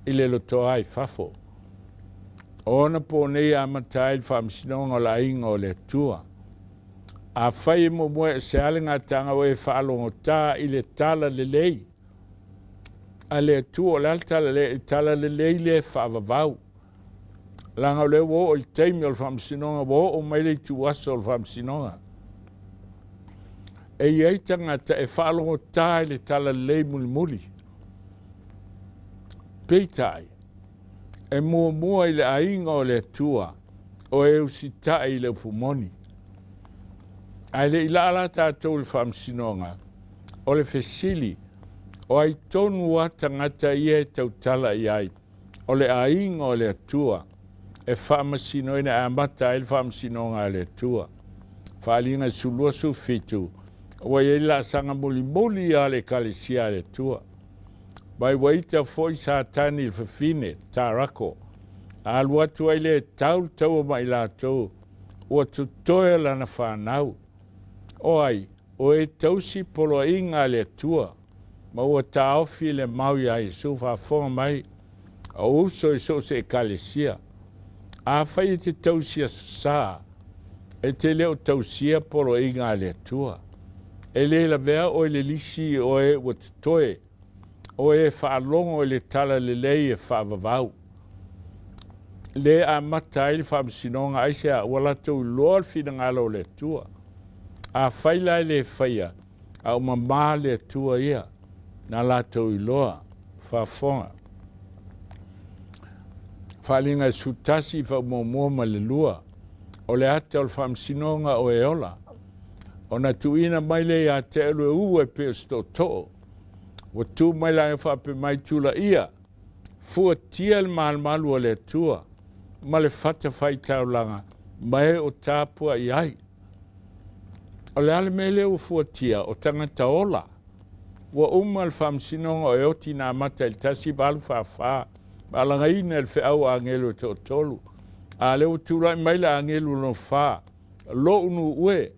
i le lotoa i fafo. O ona po nei e amata ai le faamasinoga o le aiga o le Atua. Afai e muamua e se a le gataaga ua e faalogotā i le tala lelei a le Atua, o le a le tala lelei? Le tala lelei lea e faavavau. Leaga o lea ua oo i le taimi o le faamasinoga, ua oo mai le ituaso o le faamasinoga. E i ai tagata e faalogotā i le tala lelei mulimuli. Peitai, e muamua i le aiga o le Atua o e usitai i le upu moni. Ae le i laa la tatou i le faamasinoga, o le fesili, o ai tonu a tagata ia e tautala i ai, o le aiga o le Atua e faamasinoina e amata ai le faamasinoga a le Atua. Faaaliga 12 17, ua i ai le laasaga mulimuli a le Ekalesia a le Atua. Mai ua ita foi Satani i le fafine, Tarako, a alu atu ai lea e tau le taua ma i latou ua totoe o lana fanau. O ai, o e tausi poloaiga a le Atua, ma ua taofi le mau iā Iesu faafofoga mai, o uso i so o se ekalesia. Afai e te tausi aso sa, e te le o tausia poloaiga a le Atua. E le lavea oe i le lisi o e ua totoe, o e faalogo i le tala lelei e faavavau. Le amata ai le faamasinoga aisea ua latou iloa le finagalo o le Atua. Afai la e le faia, a ua mamā le Atua ia na latou iloa. Faafofoga. Faaaliga e 11 faamuamua ma le 2, o le ata o le faamasinoga o e ola, ona tuuina mai lea ia te oe le ua e pei o se tootoo. Ua tu mai la e faapea mai tulaia, fuatia le malumalu o le Atua ma le fatafaitaulaga ma e o tapuai ai. O le a le mea lea ua fuatia o tagata ola? Ua uma le faamasinoga o e oti na amata i le 1844, ma alagaina e le feau a agelu e toatolu. A lea ua tulai mai le agelu lona fa, lo'u nuu e,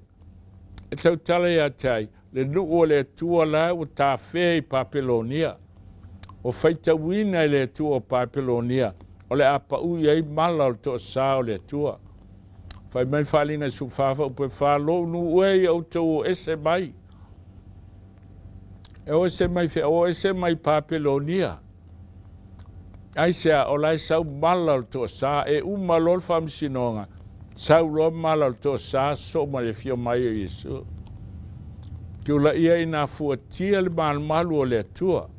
e tautala ia te ai, le nuu o le Atua la ua tafea i Papelonia. Ua faitauina e le Atua o Papelonia, o le a pau i ai mala o le toasā o le Atua. Fai mai le faaaliga i 14 faaupu e 4, lo'u nuu e ia outou o ese mai. E o ese mai fea, o ese mai Papelonia. Aisea, o la e sau mala o le toasā, e uma loa le faamasinoga, sau loa mala o le toasā, sosoo ma le afio mai o Iesu. Tulaia ina fuatia le malumalu o le Atua.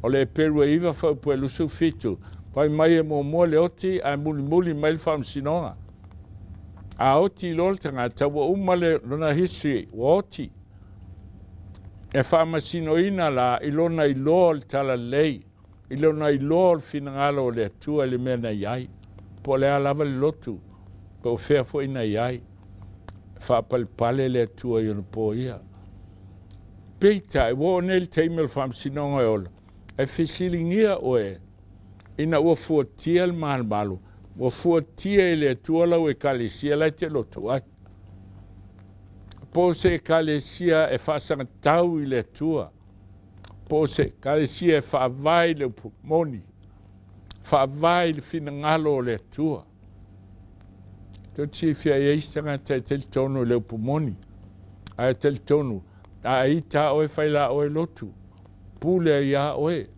O le Eperu e 9 faaupu e 27, fai mai e muamua le oti ae mulimuli mai le faamasinoga. A oti loa le tagata, ua uma le lona history, ua oti. E faamasinoina la i lona iloa o le talalelei, i lona iloa o le finagalo o le Atua i le mea na i ai, po o le a lava le lotu, po o fea foi na i ai. E faapalepale le Atua i ona po ia. Peitai, ua oo nei le taimi o le faamasinoga e ola, e fesiligia oe ina ua fuatia le malumalu, ua fuatia e le Atua lau ekalesia la e te lotu ai. Po o se ekalesia e faasagatau i le Atua, po o se ekalesia e faavae i le upu moni, faavae i le finagalo o le Atua. Tou te silafia e i ai isi tagata e talitonu i le upu moni, ae talitonu, a e ita oe fai la oe lotu, pule ai iā oe.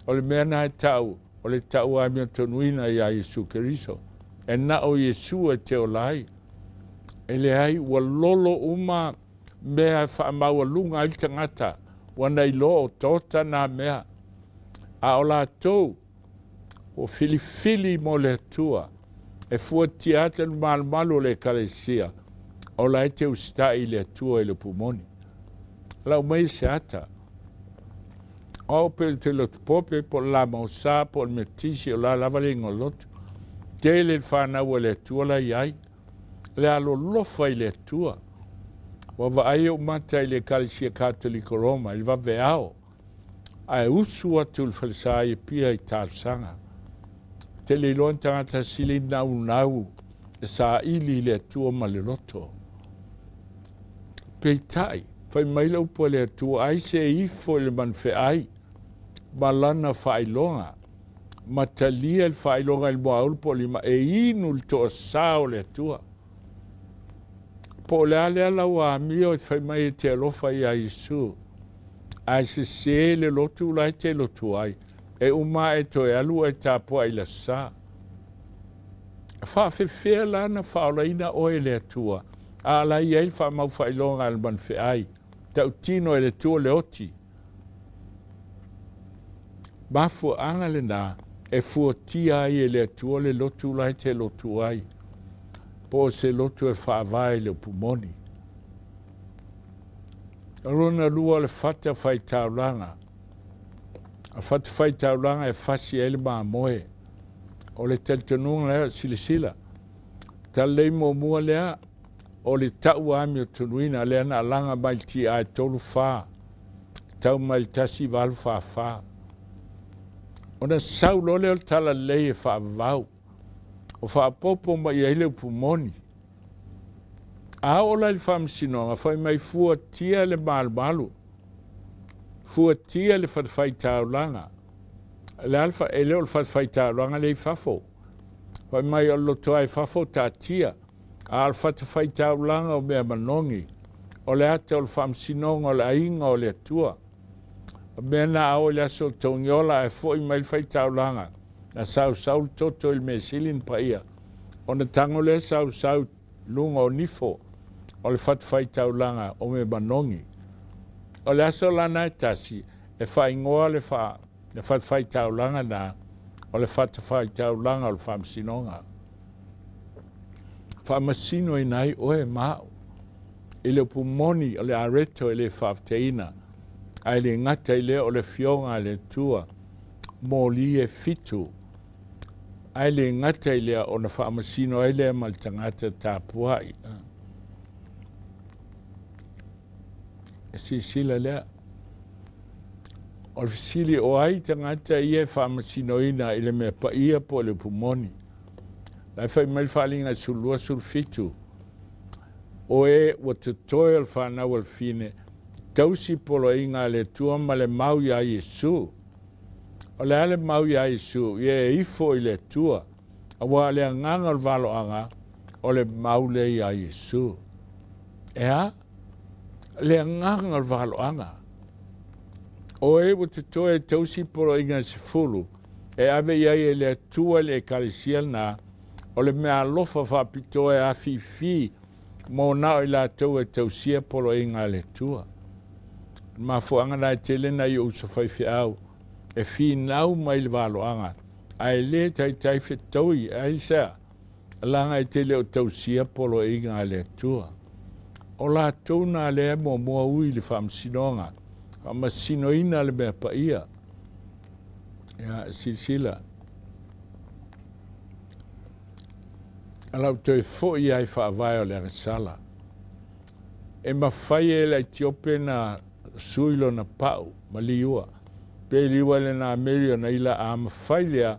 O le mea na e ta'u, o le ta'u amiotonuina iā Iesu Keriso. E na o Iesu e te ola ai. E leai, ua lolo uma mea e faamaualuga ai le tagata, ua na iloa o tota nā mea. A o latou, ua filifili mo le Atua, e fuatia atu le malumalu o le ekalesia, o la e te usitai i le Atua i le upu moni. Lau mai se ata. O au pe te lotu pope, po o le Lamausa, po o le Metotisi, o la lava le igoa lotu. Tele le fanau a le Atua la i ai. Le alolofa i le Atua. Ua vaai ou mata i le Ekalesia Katoliko Roma i le vaveao, ae usu atu i le falesa i Apia i talosaga. Tele iloa ni tagata sili naunau e saili i le Atua ma le loto. Peitai, fai mai le upu a le Atua, ai se ifo i le manufeai ma lana faailoga, ma talia le faailoga i le muaulu po o lima, e inu le toasā o le Atua. Po o le a lea lau amio e fai mai e te alofa iā Iesu, ae sesē le lotu la e te lotu ai, e uma ae toe alu oe e tapuai i le aso sa. E faafefea la na faaolaina oe e le Atua, a la i ai le faamaufaailoga a le manufeai, tautino e le Atua le oti. Mafuaaga lena e fuatia ai e le Atua le lotu la e te lotu ai, po o se lotu e faavae i le upu moni. O lona lua o le fata faitaulaga. O fata faitaulaga e fasi ai le mamoe. O le talitonuga lea, silasila, talalei muamua lea, o le ta'u amiotonuina lea na alaga mai le ti'a e 3 4 tau mai le 18 4 4. Ona sau loa lea o le talalelei e faavavau, o faaopoopo mai i ai le upu moni. A oo la i le faamasinoga, fai mai fuatia le malumalu, fuatia le fatafaitaulaga. Le a le fa, e le o le fatafaitaulaga lea i fafo. Fai mai o le lotoa i fafo taatia, a o le fatafaitaulaga o mea manogi, o le ata o le faamasinoga o le aiga o le Atua. O mea na a oo i le aso o Togiola ae foi mai le faitaulaga, na sausau le toto i le mea sili na paia, ona tago lea sausau i luga o nifo o le fatafaitaulaga o mea manogi. O le aso lana e tasi e faaigoa le fa, le fatafaitaulaga na o le fatafaitaulaga o le faamasinoga. Faamasinoina ai oe ma au i le upu moni o le areto e le faafetaiina, ae le gata i lea o le Afioga a le Atua, moli e fitu, ae le gata i lea ona faamasino ai lea ma le tagata tapuai. E silasila lea. O le fesili o ai tagata ia e faamasinoina i le mea paia po o le upu moni. La e fai mai le faaaliga 12 17, o e ua totoe o le fanau a le fine, tausi poloaiga a le Atua ma le mau iā Iesu. O le a le mau iā Iesu? Ia e ifo i le Atua, auā o le agaga o le valoaga o le mau lea iā Iesu. E a? Le agaga o le valoaga. O e ua totoe e tausi poloaiga e 10, e ave i ai e le Atua i le Ekalesia lena, o le meaalofa faapitoa e afifi mo na o i latou e tausia poloaiga a le Atua. O le mafuaaga na e tele nai ou uso faifeau e finau mai le valoaga, ae le taitai fetaui, aisea? Leaga e te le o tausia poloaiga a le Atua. O latou na lea e muamua ui i le faamasinoga, faamasinoina le mea paia. Ia, silasila. A lau toe foi ai faavae o le agasala. E mafai e le Aitiope na sui lona pau ma liua, pe liua le na meri ona ila a mafai lea,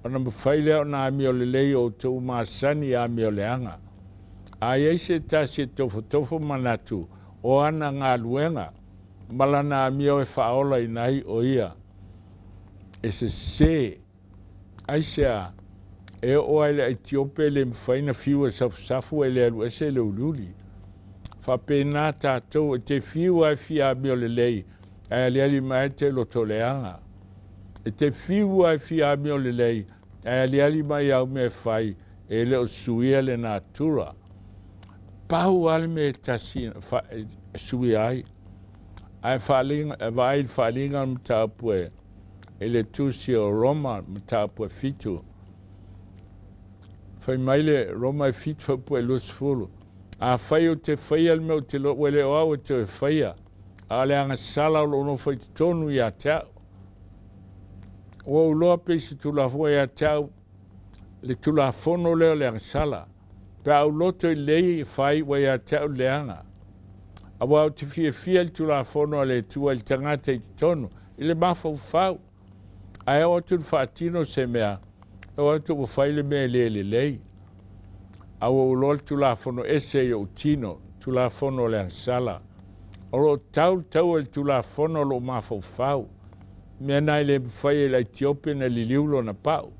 ona mafai lea ona amio lelei o outou masani i amio leaga. A i ai se tasi e tofotofo manatu o ana galuega ma lana amio e faaola ina ai o ia e sese, aisea e oo ai le Aitiope e le mafai na fiu e safusafu e le alu ese le uliuli. Faapena tatou e te fiu ai fia amio lelei ae aliali mai ai te loto leaga. E te fiu ai fia amio lelei ae aliali mai au mea e fai e le o suia le natura. Pau lava le mea e tasi e suia ai. Ae faaliga, e vaai i le faaliga o le mataupu e i le tusi o Roma mataupu e 7. Fai mai le Roma e 7 faupue 20. Afai ou te faia le mea ou te iloa ua le o au e toe faia, a o le agasala o lo o nofo i totonu ia te au. Ua ou iloa pei se Tulafono ia te au le Tulafono lea o le agasala. Pe a ou loto i lelei e fai ua ia te au le leaga. Aua ou te fiafia i le Tulafono a le Atua i le tagata i totonu, i le mafaufau. Ae oo atu i le faatino se mea, e oo atu ua fai le mea e le lelei. A ua ou iloa le Tulafono ese i ou tino, Tulafono o le agasala. O lo o tau le taua i le Tulafono o lou mafaufau. Mea na e le mafai e le Aitiopi na liliu lona pau.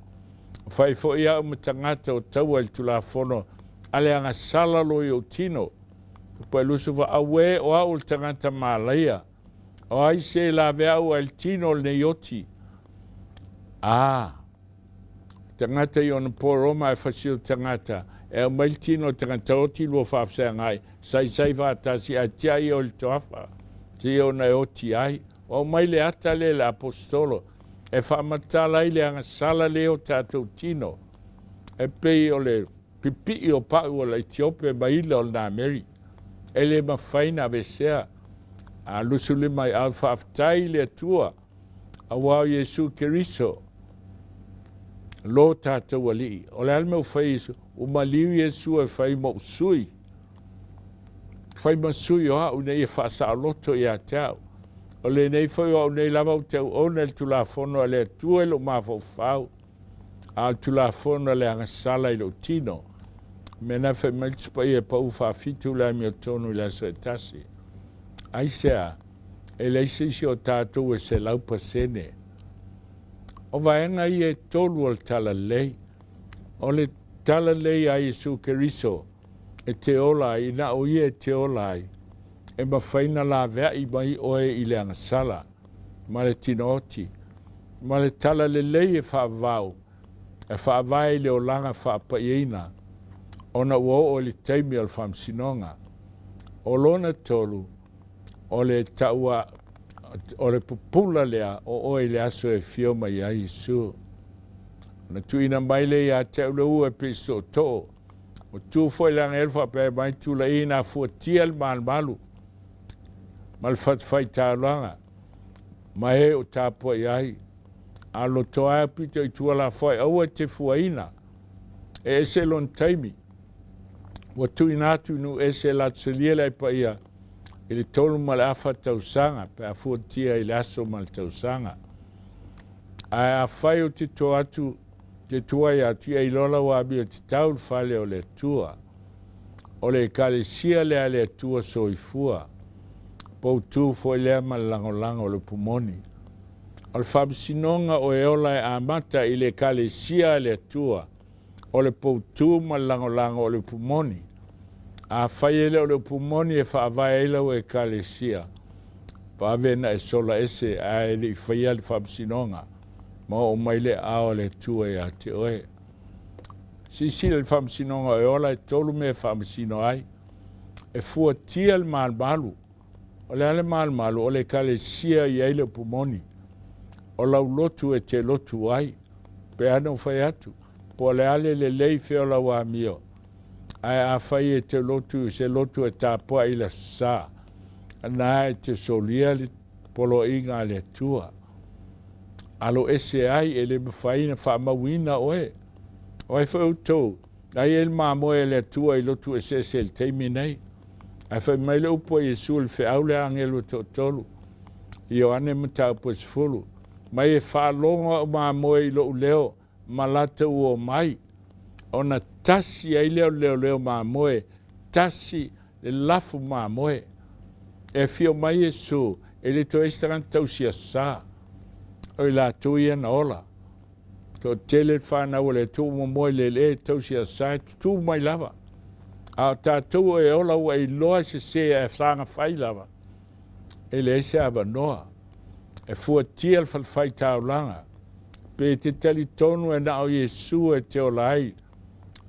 Fai foi au ma tagata o taua i le Tulafono a le agasala lo i ou tino. Paelusufa, auē o au o le tagata malaia. O ai se lave au ai le tino o lenei oti? A, tagata i ona po Roma e fasio tagata, e aumai le tino o tagata oti lua faafesagai, saisai faatasi ae tiai o le toafa, seia ona e oti ai. O aumai le ata lea i le aposetolo, e faamatala ai le agasala lea o tatou tino, e pei o le pipii o pau o le Aitiope ma ila o le Nameri, e le mafai na aveesea. A 25 i au faafetai i le Atua, auā o Iesu Keriso, lo tatou Alii. O le a le mea ua fai e Iesu? Ua maliu Iesu e fai ma ou sui, fai ma sui o au ina ia faasaoloto ia te au. O lenei foi o au nei lava ou te auauna i le Tulafono a le Atua i lou mafaufau, a o le Tulafono a le agasala i lou tino. O mea na fai mai le Tusi Paia e pau faafitu le amiotonu i le aso e tasi. Aisea? E leai se isi o tatou e 100%. O vaega ia e tolu o le Talalelei. O le Talalelei a Iesu Keriso e te ola ai, na o ia e te ola ai, e mafai na laveai mai oe i le agasala ma le tinooti, ma le talalelei e faavavau, e faavae i le olaga faapaiaina, ona ua oo i le taimi o le faamasinoga. O lona tolu, o le taua, o le pupula lea o oe i le aso e afio mai ai Iesu. Ona tuuina mai lea ia te au le ua e pei se tootoo, Ua tu foi le agelu faapea mai, Tulaina fuatia le malumalu ma le fatafaitaulaga ma e o tapuai ai. A loto ae pito i tua lafoai, aua e te fuaina, e ese lona taimi. Ua tuuina atu i nuu ese e latou salia le ai paia i le 3 1/2 tausaga pe a fuatia i le aso ma le tausaga. Ae afai o te to atu te tuai atu ia iloa lau amio tatau le fale o le Atua. O le Ekalesia lea a le Atua soifua, poutu foi lea ma le lagolago o le upu moni. O le faamasinoga o e ola e amata i le Ekalesia a le Atua, o le poutu ma le lagolago o le upu moni. Afai e le o le upu moni e faavae ai lau Ekalesia, vave na e sola ese ae le i faia le faamasinoga. ma oo mai le aao a le Atua ia te oe. Silasila i le faamasinoga e ola e tolu mea e faamasino ai. E fuatia le malumalu. O le a le malumalu? O le ekalesia i ai le upu moni. O lau lotu e te lotu ai. Pe a na ou fai atu, po o le a le lelei fea o lau amio, ae afai e te lotu i se lotu e tapuai i le Aso Sa, na e te solia le poloaiga a le Atua. Alo ese ai, e le mafai ona faamauina oe. O ai foi outou, na i ai le mamoe a le Atua i lotu eseese i le taimi nei. Ae fai mai le upu a Iesu i le feau lea a agelu e toatolu, i Ioane mataupu e 10, Mai e faalogo au mamoe i lou leo ma latou omai, ona tasi ai lea o le leoleo mamoe, tasi le lafu mamoe. E afio mai Iesu, e le toe ai se tagata tausi aso Sa. O i latou ia na ola. Toatele le fanau a le Atua ua momoe i le eleele tausi aso Sa e tutū mai lava. A o tatou e ola ua iloa e sese ae saga fai lava, e leai se avanoa. E fuatia le fatafaitaulaga, pe e te talitonu e na o Iesu e te ola ai,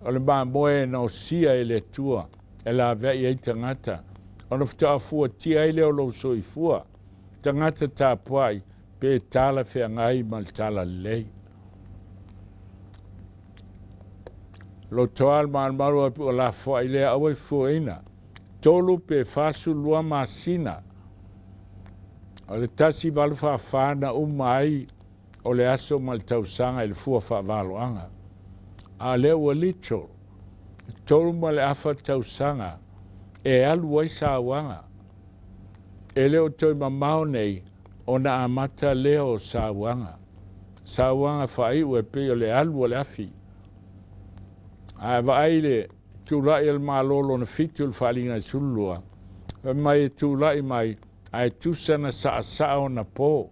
o le mamoe e gaosia e le Atua e laveai ai tagata, ona faatoa fuatia ai lea o lou soifua, tagata tapuai, pe talafeagai ma le talalelei. Lotoa le malumalu a ua lafoai lea, aua e fuaina. 3 pe 42 masina o le 1844 na uma ai o le aso ma le tausaga i le fua faavaloaga. A lea ua literal, 3 1/2 tausaga e alu ai sauaga. E le o toe mamao nei ona amata lea o sauaga. Sauaga faaiu e pei o le alu o le afi. A e vaai i le tulai a le Malo lona fitu i le faaaliga e 12, fai mai e tulai mai ae tusa na saasaa ona po.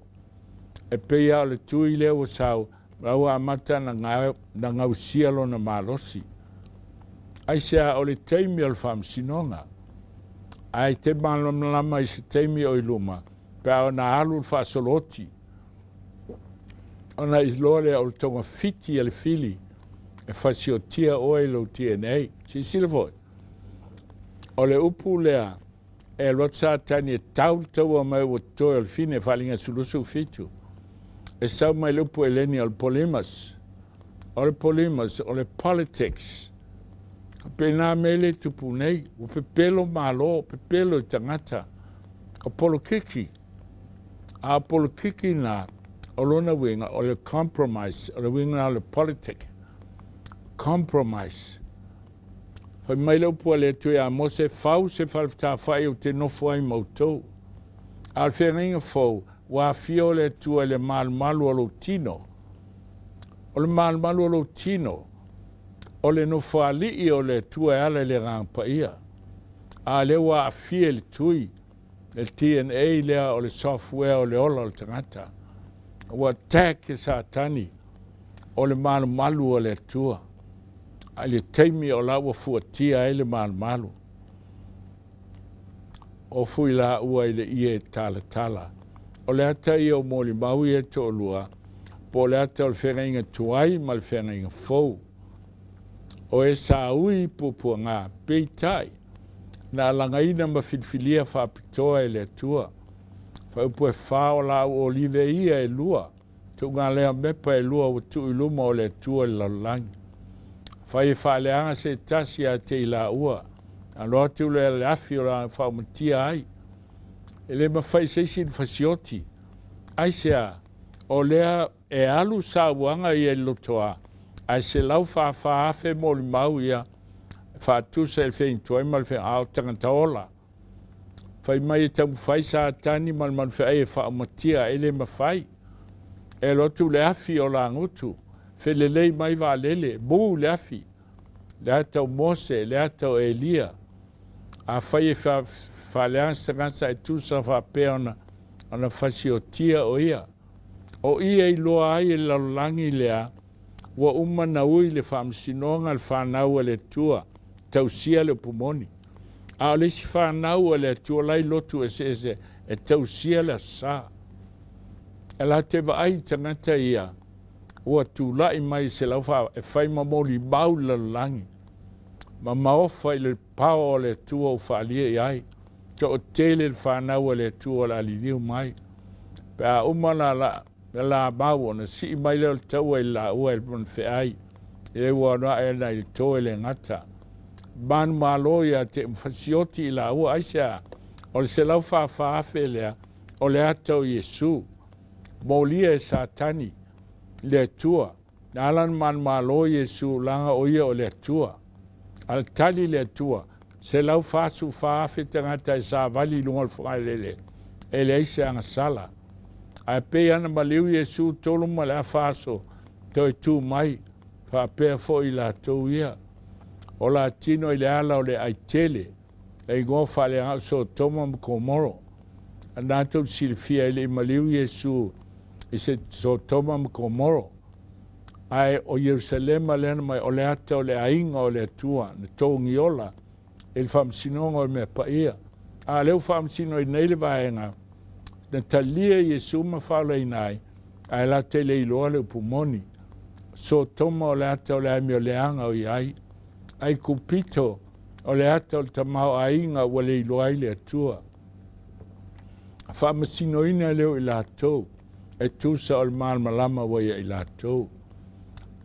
E pei lava o le tui lea ua sau, la ua amata na gausia lona malosi. Aisea? O le taimi o le faamasinoga. Ae te malamalama i se taimi o i luma, pe a ona alu le faasolooti, ona iloa lea o le togafiti a le fili e fasiotia oe i lou DNA. Silasila foi, o le upu lea e alu atu Satani e tau le taua mai ua totoe o le fine faaaliga 27. E sau mai le upu Eleni o le polymus. O le polymus, o le politics. Pena mea le tupu nei, ua pepelo malo, pepelo i tagata. O polokiki. A o polokiki na, o lona uiga, o le compromise, o le uiga na o le politic. Compromise. Fai mai le upu a le Atua ia Mose, fau se fale fetāfa'i ou te nofo ai ma outou. A o le feagaiga fou, ua afio le Atua i le malumalu o lou tino. O le malumalu o lou tino, o le nofoalii o le Atua e ala i le Agaga Paia. A lea ua aafia i le tui, le DNA lea o le software o le ola o le tagata. Ua attack e Satani o le malumalu o le Atua. A i le taimi o la ua fuatia ai le malumalu. Ofu i laua i le ie talatala. O le ata ia o molimau ia e toalua, po o le ata o le feagaiga tuai ma le feagaiga fou. O e saui puapuaga, peitai, na alagaina ma filifilia faapitoa e le Atua. Faaupu e fa o laau olive ia e lua, tuugalea mepa e lua ua tuu i luma o le Atua i le lalolagi. Fai e faaleaga se tasi ia te i laua, alo atu lea le afi o la faaumatia ai. E le mafai se isi na fasioti. Aisea? O lea e alu sauaga ia i le lotoa, ae 144,000 molimau ia faatusa i le feagituai ma le feagao o tagata ola. Fai mai e taumafai Satani ma le manufeai e faaumatia, e le mafai. E alu atu le afi o lagutu, felelei mai vaalele, mu le afi, le ata o Mose, le ata o Elia. Afai e faaleaga se tagata e tusa faapea ona ona fasiotia o ia. O ia i loa ai e le lalolagi lea, ua uma na ui le faamasinoga le fanau a le Atua, tausia le upu moni. A o le isi fanau a le Atua la i lotu eseese e tausia le Aso Sa. E la te vaai i tagata ia, ua tulai mai se lau fa, e fai ma molimau i le lalolagi, ma maofa i le pao o le Atua ua faaalia i ai. Toatele le fanau a le Atua o le a liliu mai. Pe a uma la la, la la mau ona sii mai lea o le taua i laua e le feai, e le ua ona ae na i le to e le gata. Manumalo ia te fasioti i laua, aisea, o le 144,000 lea, o le ata o Iesu, molia e Satani, le Atua. Na ala na manumalo Iesu, laga o ia o le Atua. A le tali le Atua, 144,000 tagata e savali i luga o le fogaelele, e leai se agasala. Ae pei ana maliu Iesu tolu ma le afa aso, toe tu mai, faapea foi i latou ia. O la tino i le ala o le aitele, le igoa faaleagao Sotoma ma Komoro. A na tou silafia e le i maliu Iesu i se Sotoma ma Komoro. Ae o Ierusalema lea na mai, o le ata o le aiga o le Atua, na togiola i le faamasinoga o le mea paia. A lea ua faamasino ai nei le vaega, na talia Iesu ma faaolaina ai, ae la te le iloa le upu moni. Sotoma o le ata o le amio leaga o i ai. Ai Kupito o le ata o le tamaoaiga ua le iloa ai le Atua. A faamasinoina leo i latou, e tusa o le malamalama ua ia i latou.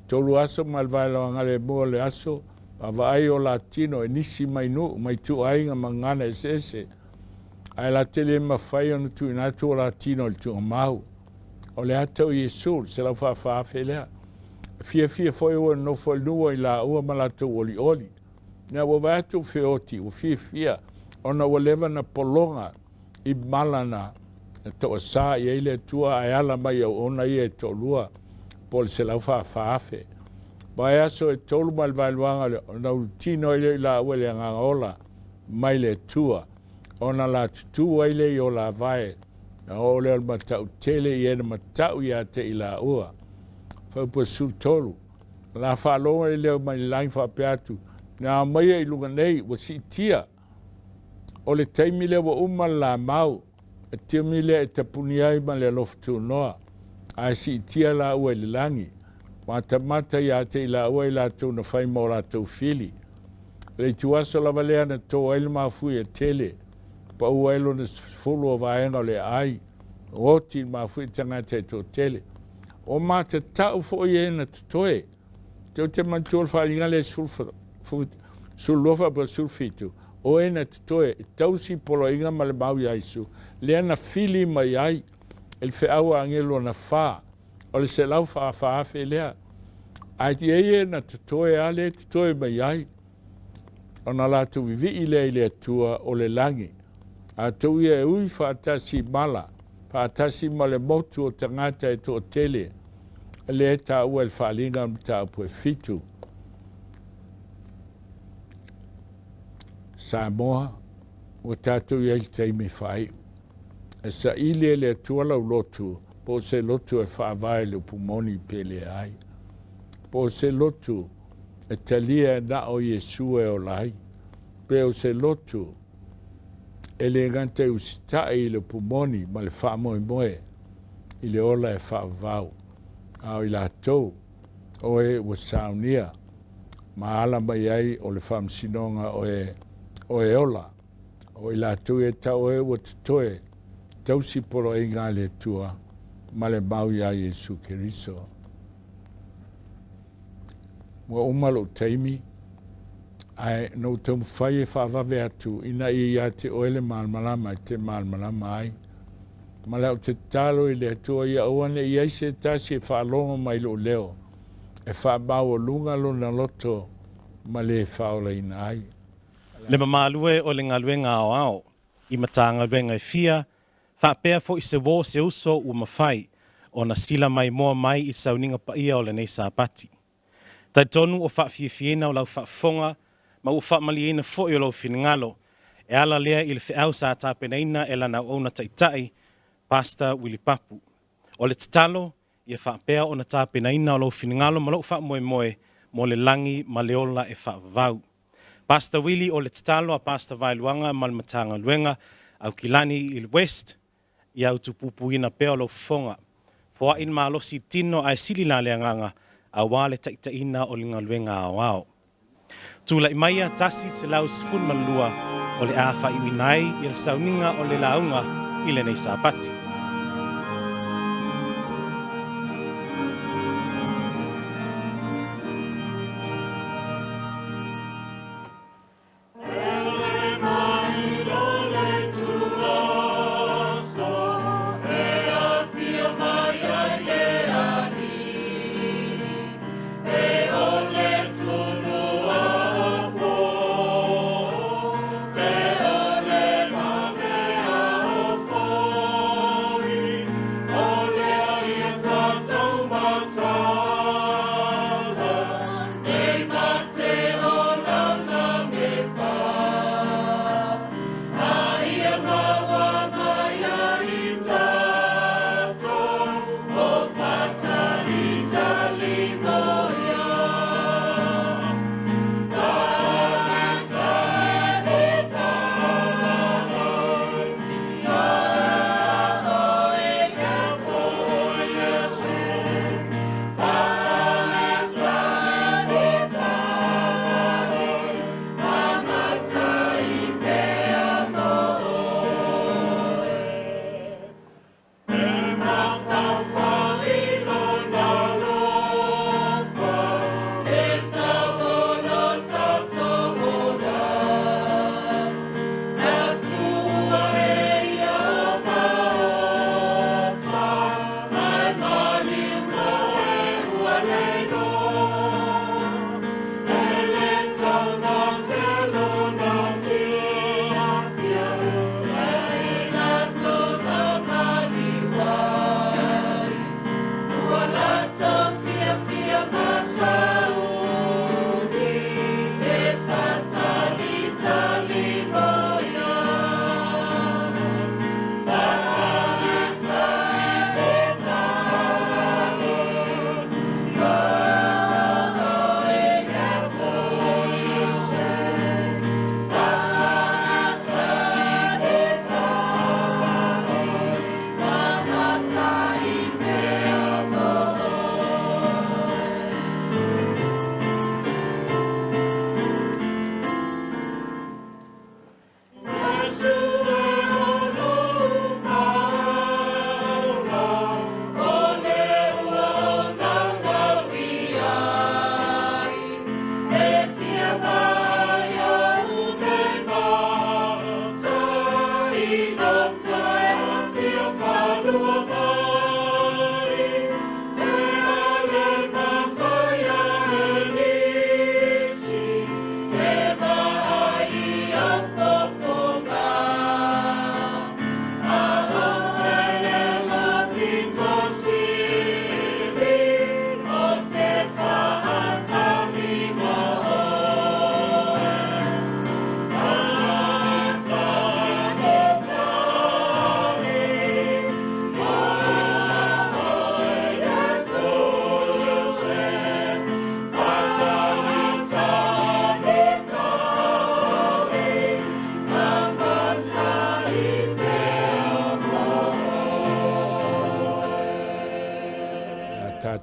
Tolu aso ma le vaeloaga le mua o le aso, vaavaai o latino e nisi mai nuu, mai ituaiga ma gagana eseese, ae la te le mafai ona tuuina atu o latino i le tuugamau. O le ata o Iesu, le 144,000 lea. E fiafia foi ua nofo i nuu i laua ma latou olioli. Ina ua vaai atu feoti, ua fiafia, ona ua leva na pologa i mala na toasā i ai le Atua ae ala mai auauna ia e toalua po o le 144,000. Vaiaso e tolu ma le vaeluaga ona ulutino ai lea i laua i le agaga ola mai le Atua, ona la tutū ai lea i o lavae, na oo lea o le matau tele i e na matau ia te i laua. Faaupu e 13. La faalogo i leo mai le lagi faapea atu, na aumaia i luga nei, ua siitia. O le taimi lea ua uma le lamau, e tiumi lea e tapuni ai ma le alofa tunoa, ae siitia laua i le lagi. Matamata ia te i laua i latou na fai ma o latou fili. Le ituaso lava lea na to ai le mafui e tele, paua ai lona 10 o vaega o le aai, oti le mafui tagata e toatele. O matatau foi e na totoe. Te o te manatua le faaaliga lea 12 faapea 17, o e na totoe e tausi poloaiga ma le mau iā Iesu, lea na fili mai ai e le feau a agelu ona fa, o le 144,000 lea. Ae i ai e na totoe a lea e totoe mai ai, ona latou vivii lea i le Atua o le lagi. Atou ia e ui faatasi i mala, faatasi ma le motu o tagata e toatele, lea e taua i le Faaaliga o le Mataupu e 7. Samoa, ua tatou i ai i le taimi faaiu. E saili e le Atua lau lotu, po o se lotu e faavae i le upu moni pe leai. Po o se lotu e talia e na o Iesu e ola ai, pe o se lotu e le gata e usitai i le upu moni ma le faamoemoe i le ola e faavavau, a o i latou o e ua saunia ma ala mai ai o le faamasinoga o e o e ola, o i latou ia e tau o e ua totoe tausi poloaiga a le Atua ma le mau iā Iesu Keriso. Ua uma lou taimi, ae na ou taumafai e faavave atu ina ia ia te oe le malamalama e te malamalama ai. Ma le au te tatalo i le Atua ia aua ne i i ai se tasi e faalogo mai i lou leo e faamaualuga lona loto ma le faaolaina ai. Le mamalu e o le galuega aoao i Matagaluega e fia, faapea foi se uo se uso ua mafai ona sila maimoa mai i le sauniga paia o lenei Sapati. Talitonu ua faafiafiaina o lau faafofoga ma ua faamalieina foi o lou finagalo e ala lea i le feau sa tapenaina e lana auauna taitai, Pastor Willie Papu. O le tatalo, ia faapea ona tapenaina o lou finagalo ma lou faamoemoe mo le lagi ma le ola e faavavau. Pastor Willie o le tatalo a Pastor Vaeluaga ma le Matagaluega Aukilani i le West, ia utupupuina pea o lou fofoga. Foai le malosi i le tino ae sili la le agaga aua le taitaiina o le galuega aoao. Tulai maia 112 o le a faaiuina ai le sauniga o le lauga i lenei Sapati.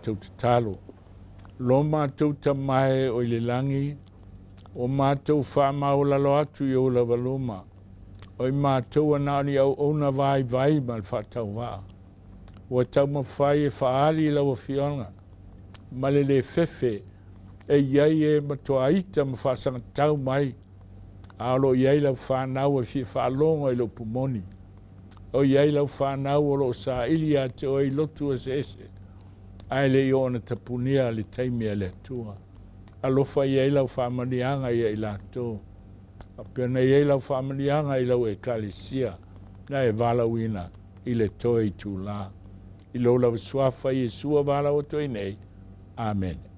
matou tatalo. Lo matou Tama e o i le lagi, ua matou faamaualalo atu i ou lava luma, o i matou a na o ni auauna vaivai ma le faatauvaa, ua taumafai e faaali i lau Afioga ma le lē fefe e i ai e matuā ita ma faasagatau mai, a o lo o i ai lau fanau e fia faalogo i le upu moni. O i ai lau fanau o lo o saili ia te oe i lotu eseese, ae le i oo ona tapunia le taimi a le Atua. Alofa i ai lau faamanuiaga ia i latou, faapea ona i ai lau faamanuiaga i lau Ekalesia na e valaauina i le toe itulā. I lou lava Suafa Iesu a valaau atu ai nei. Amene.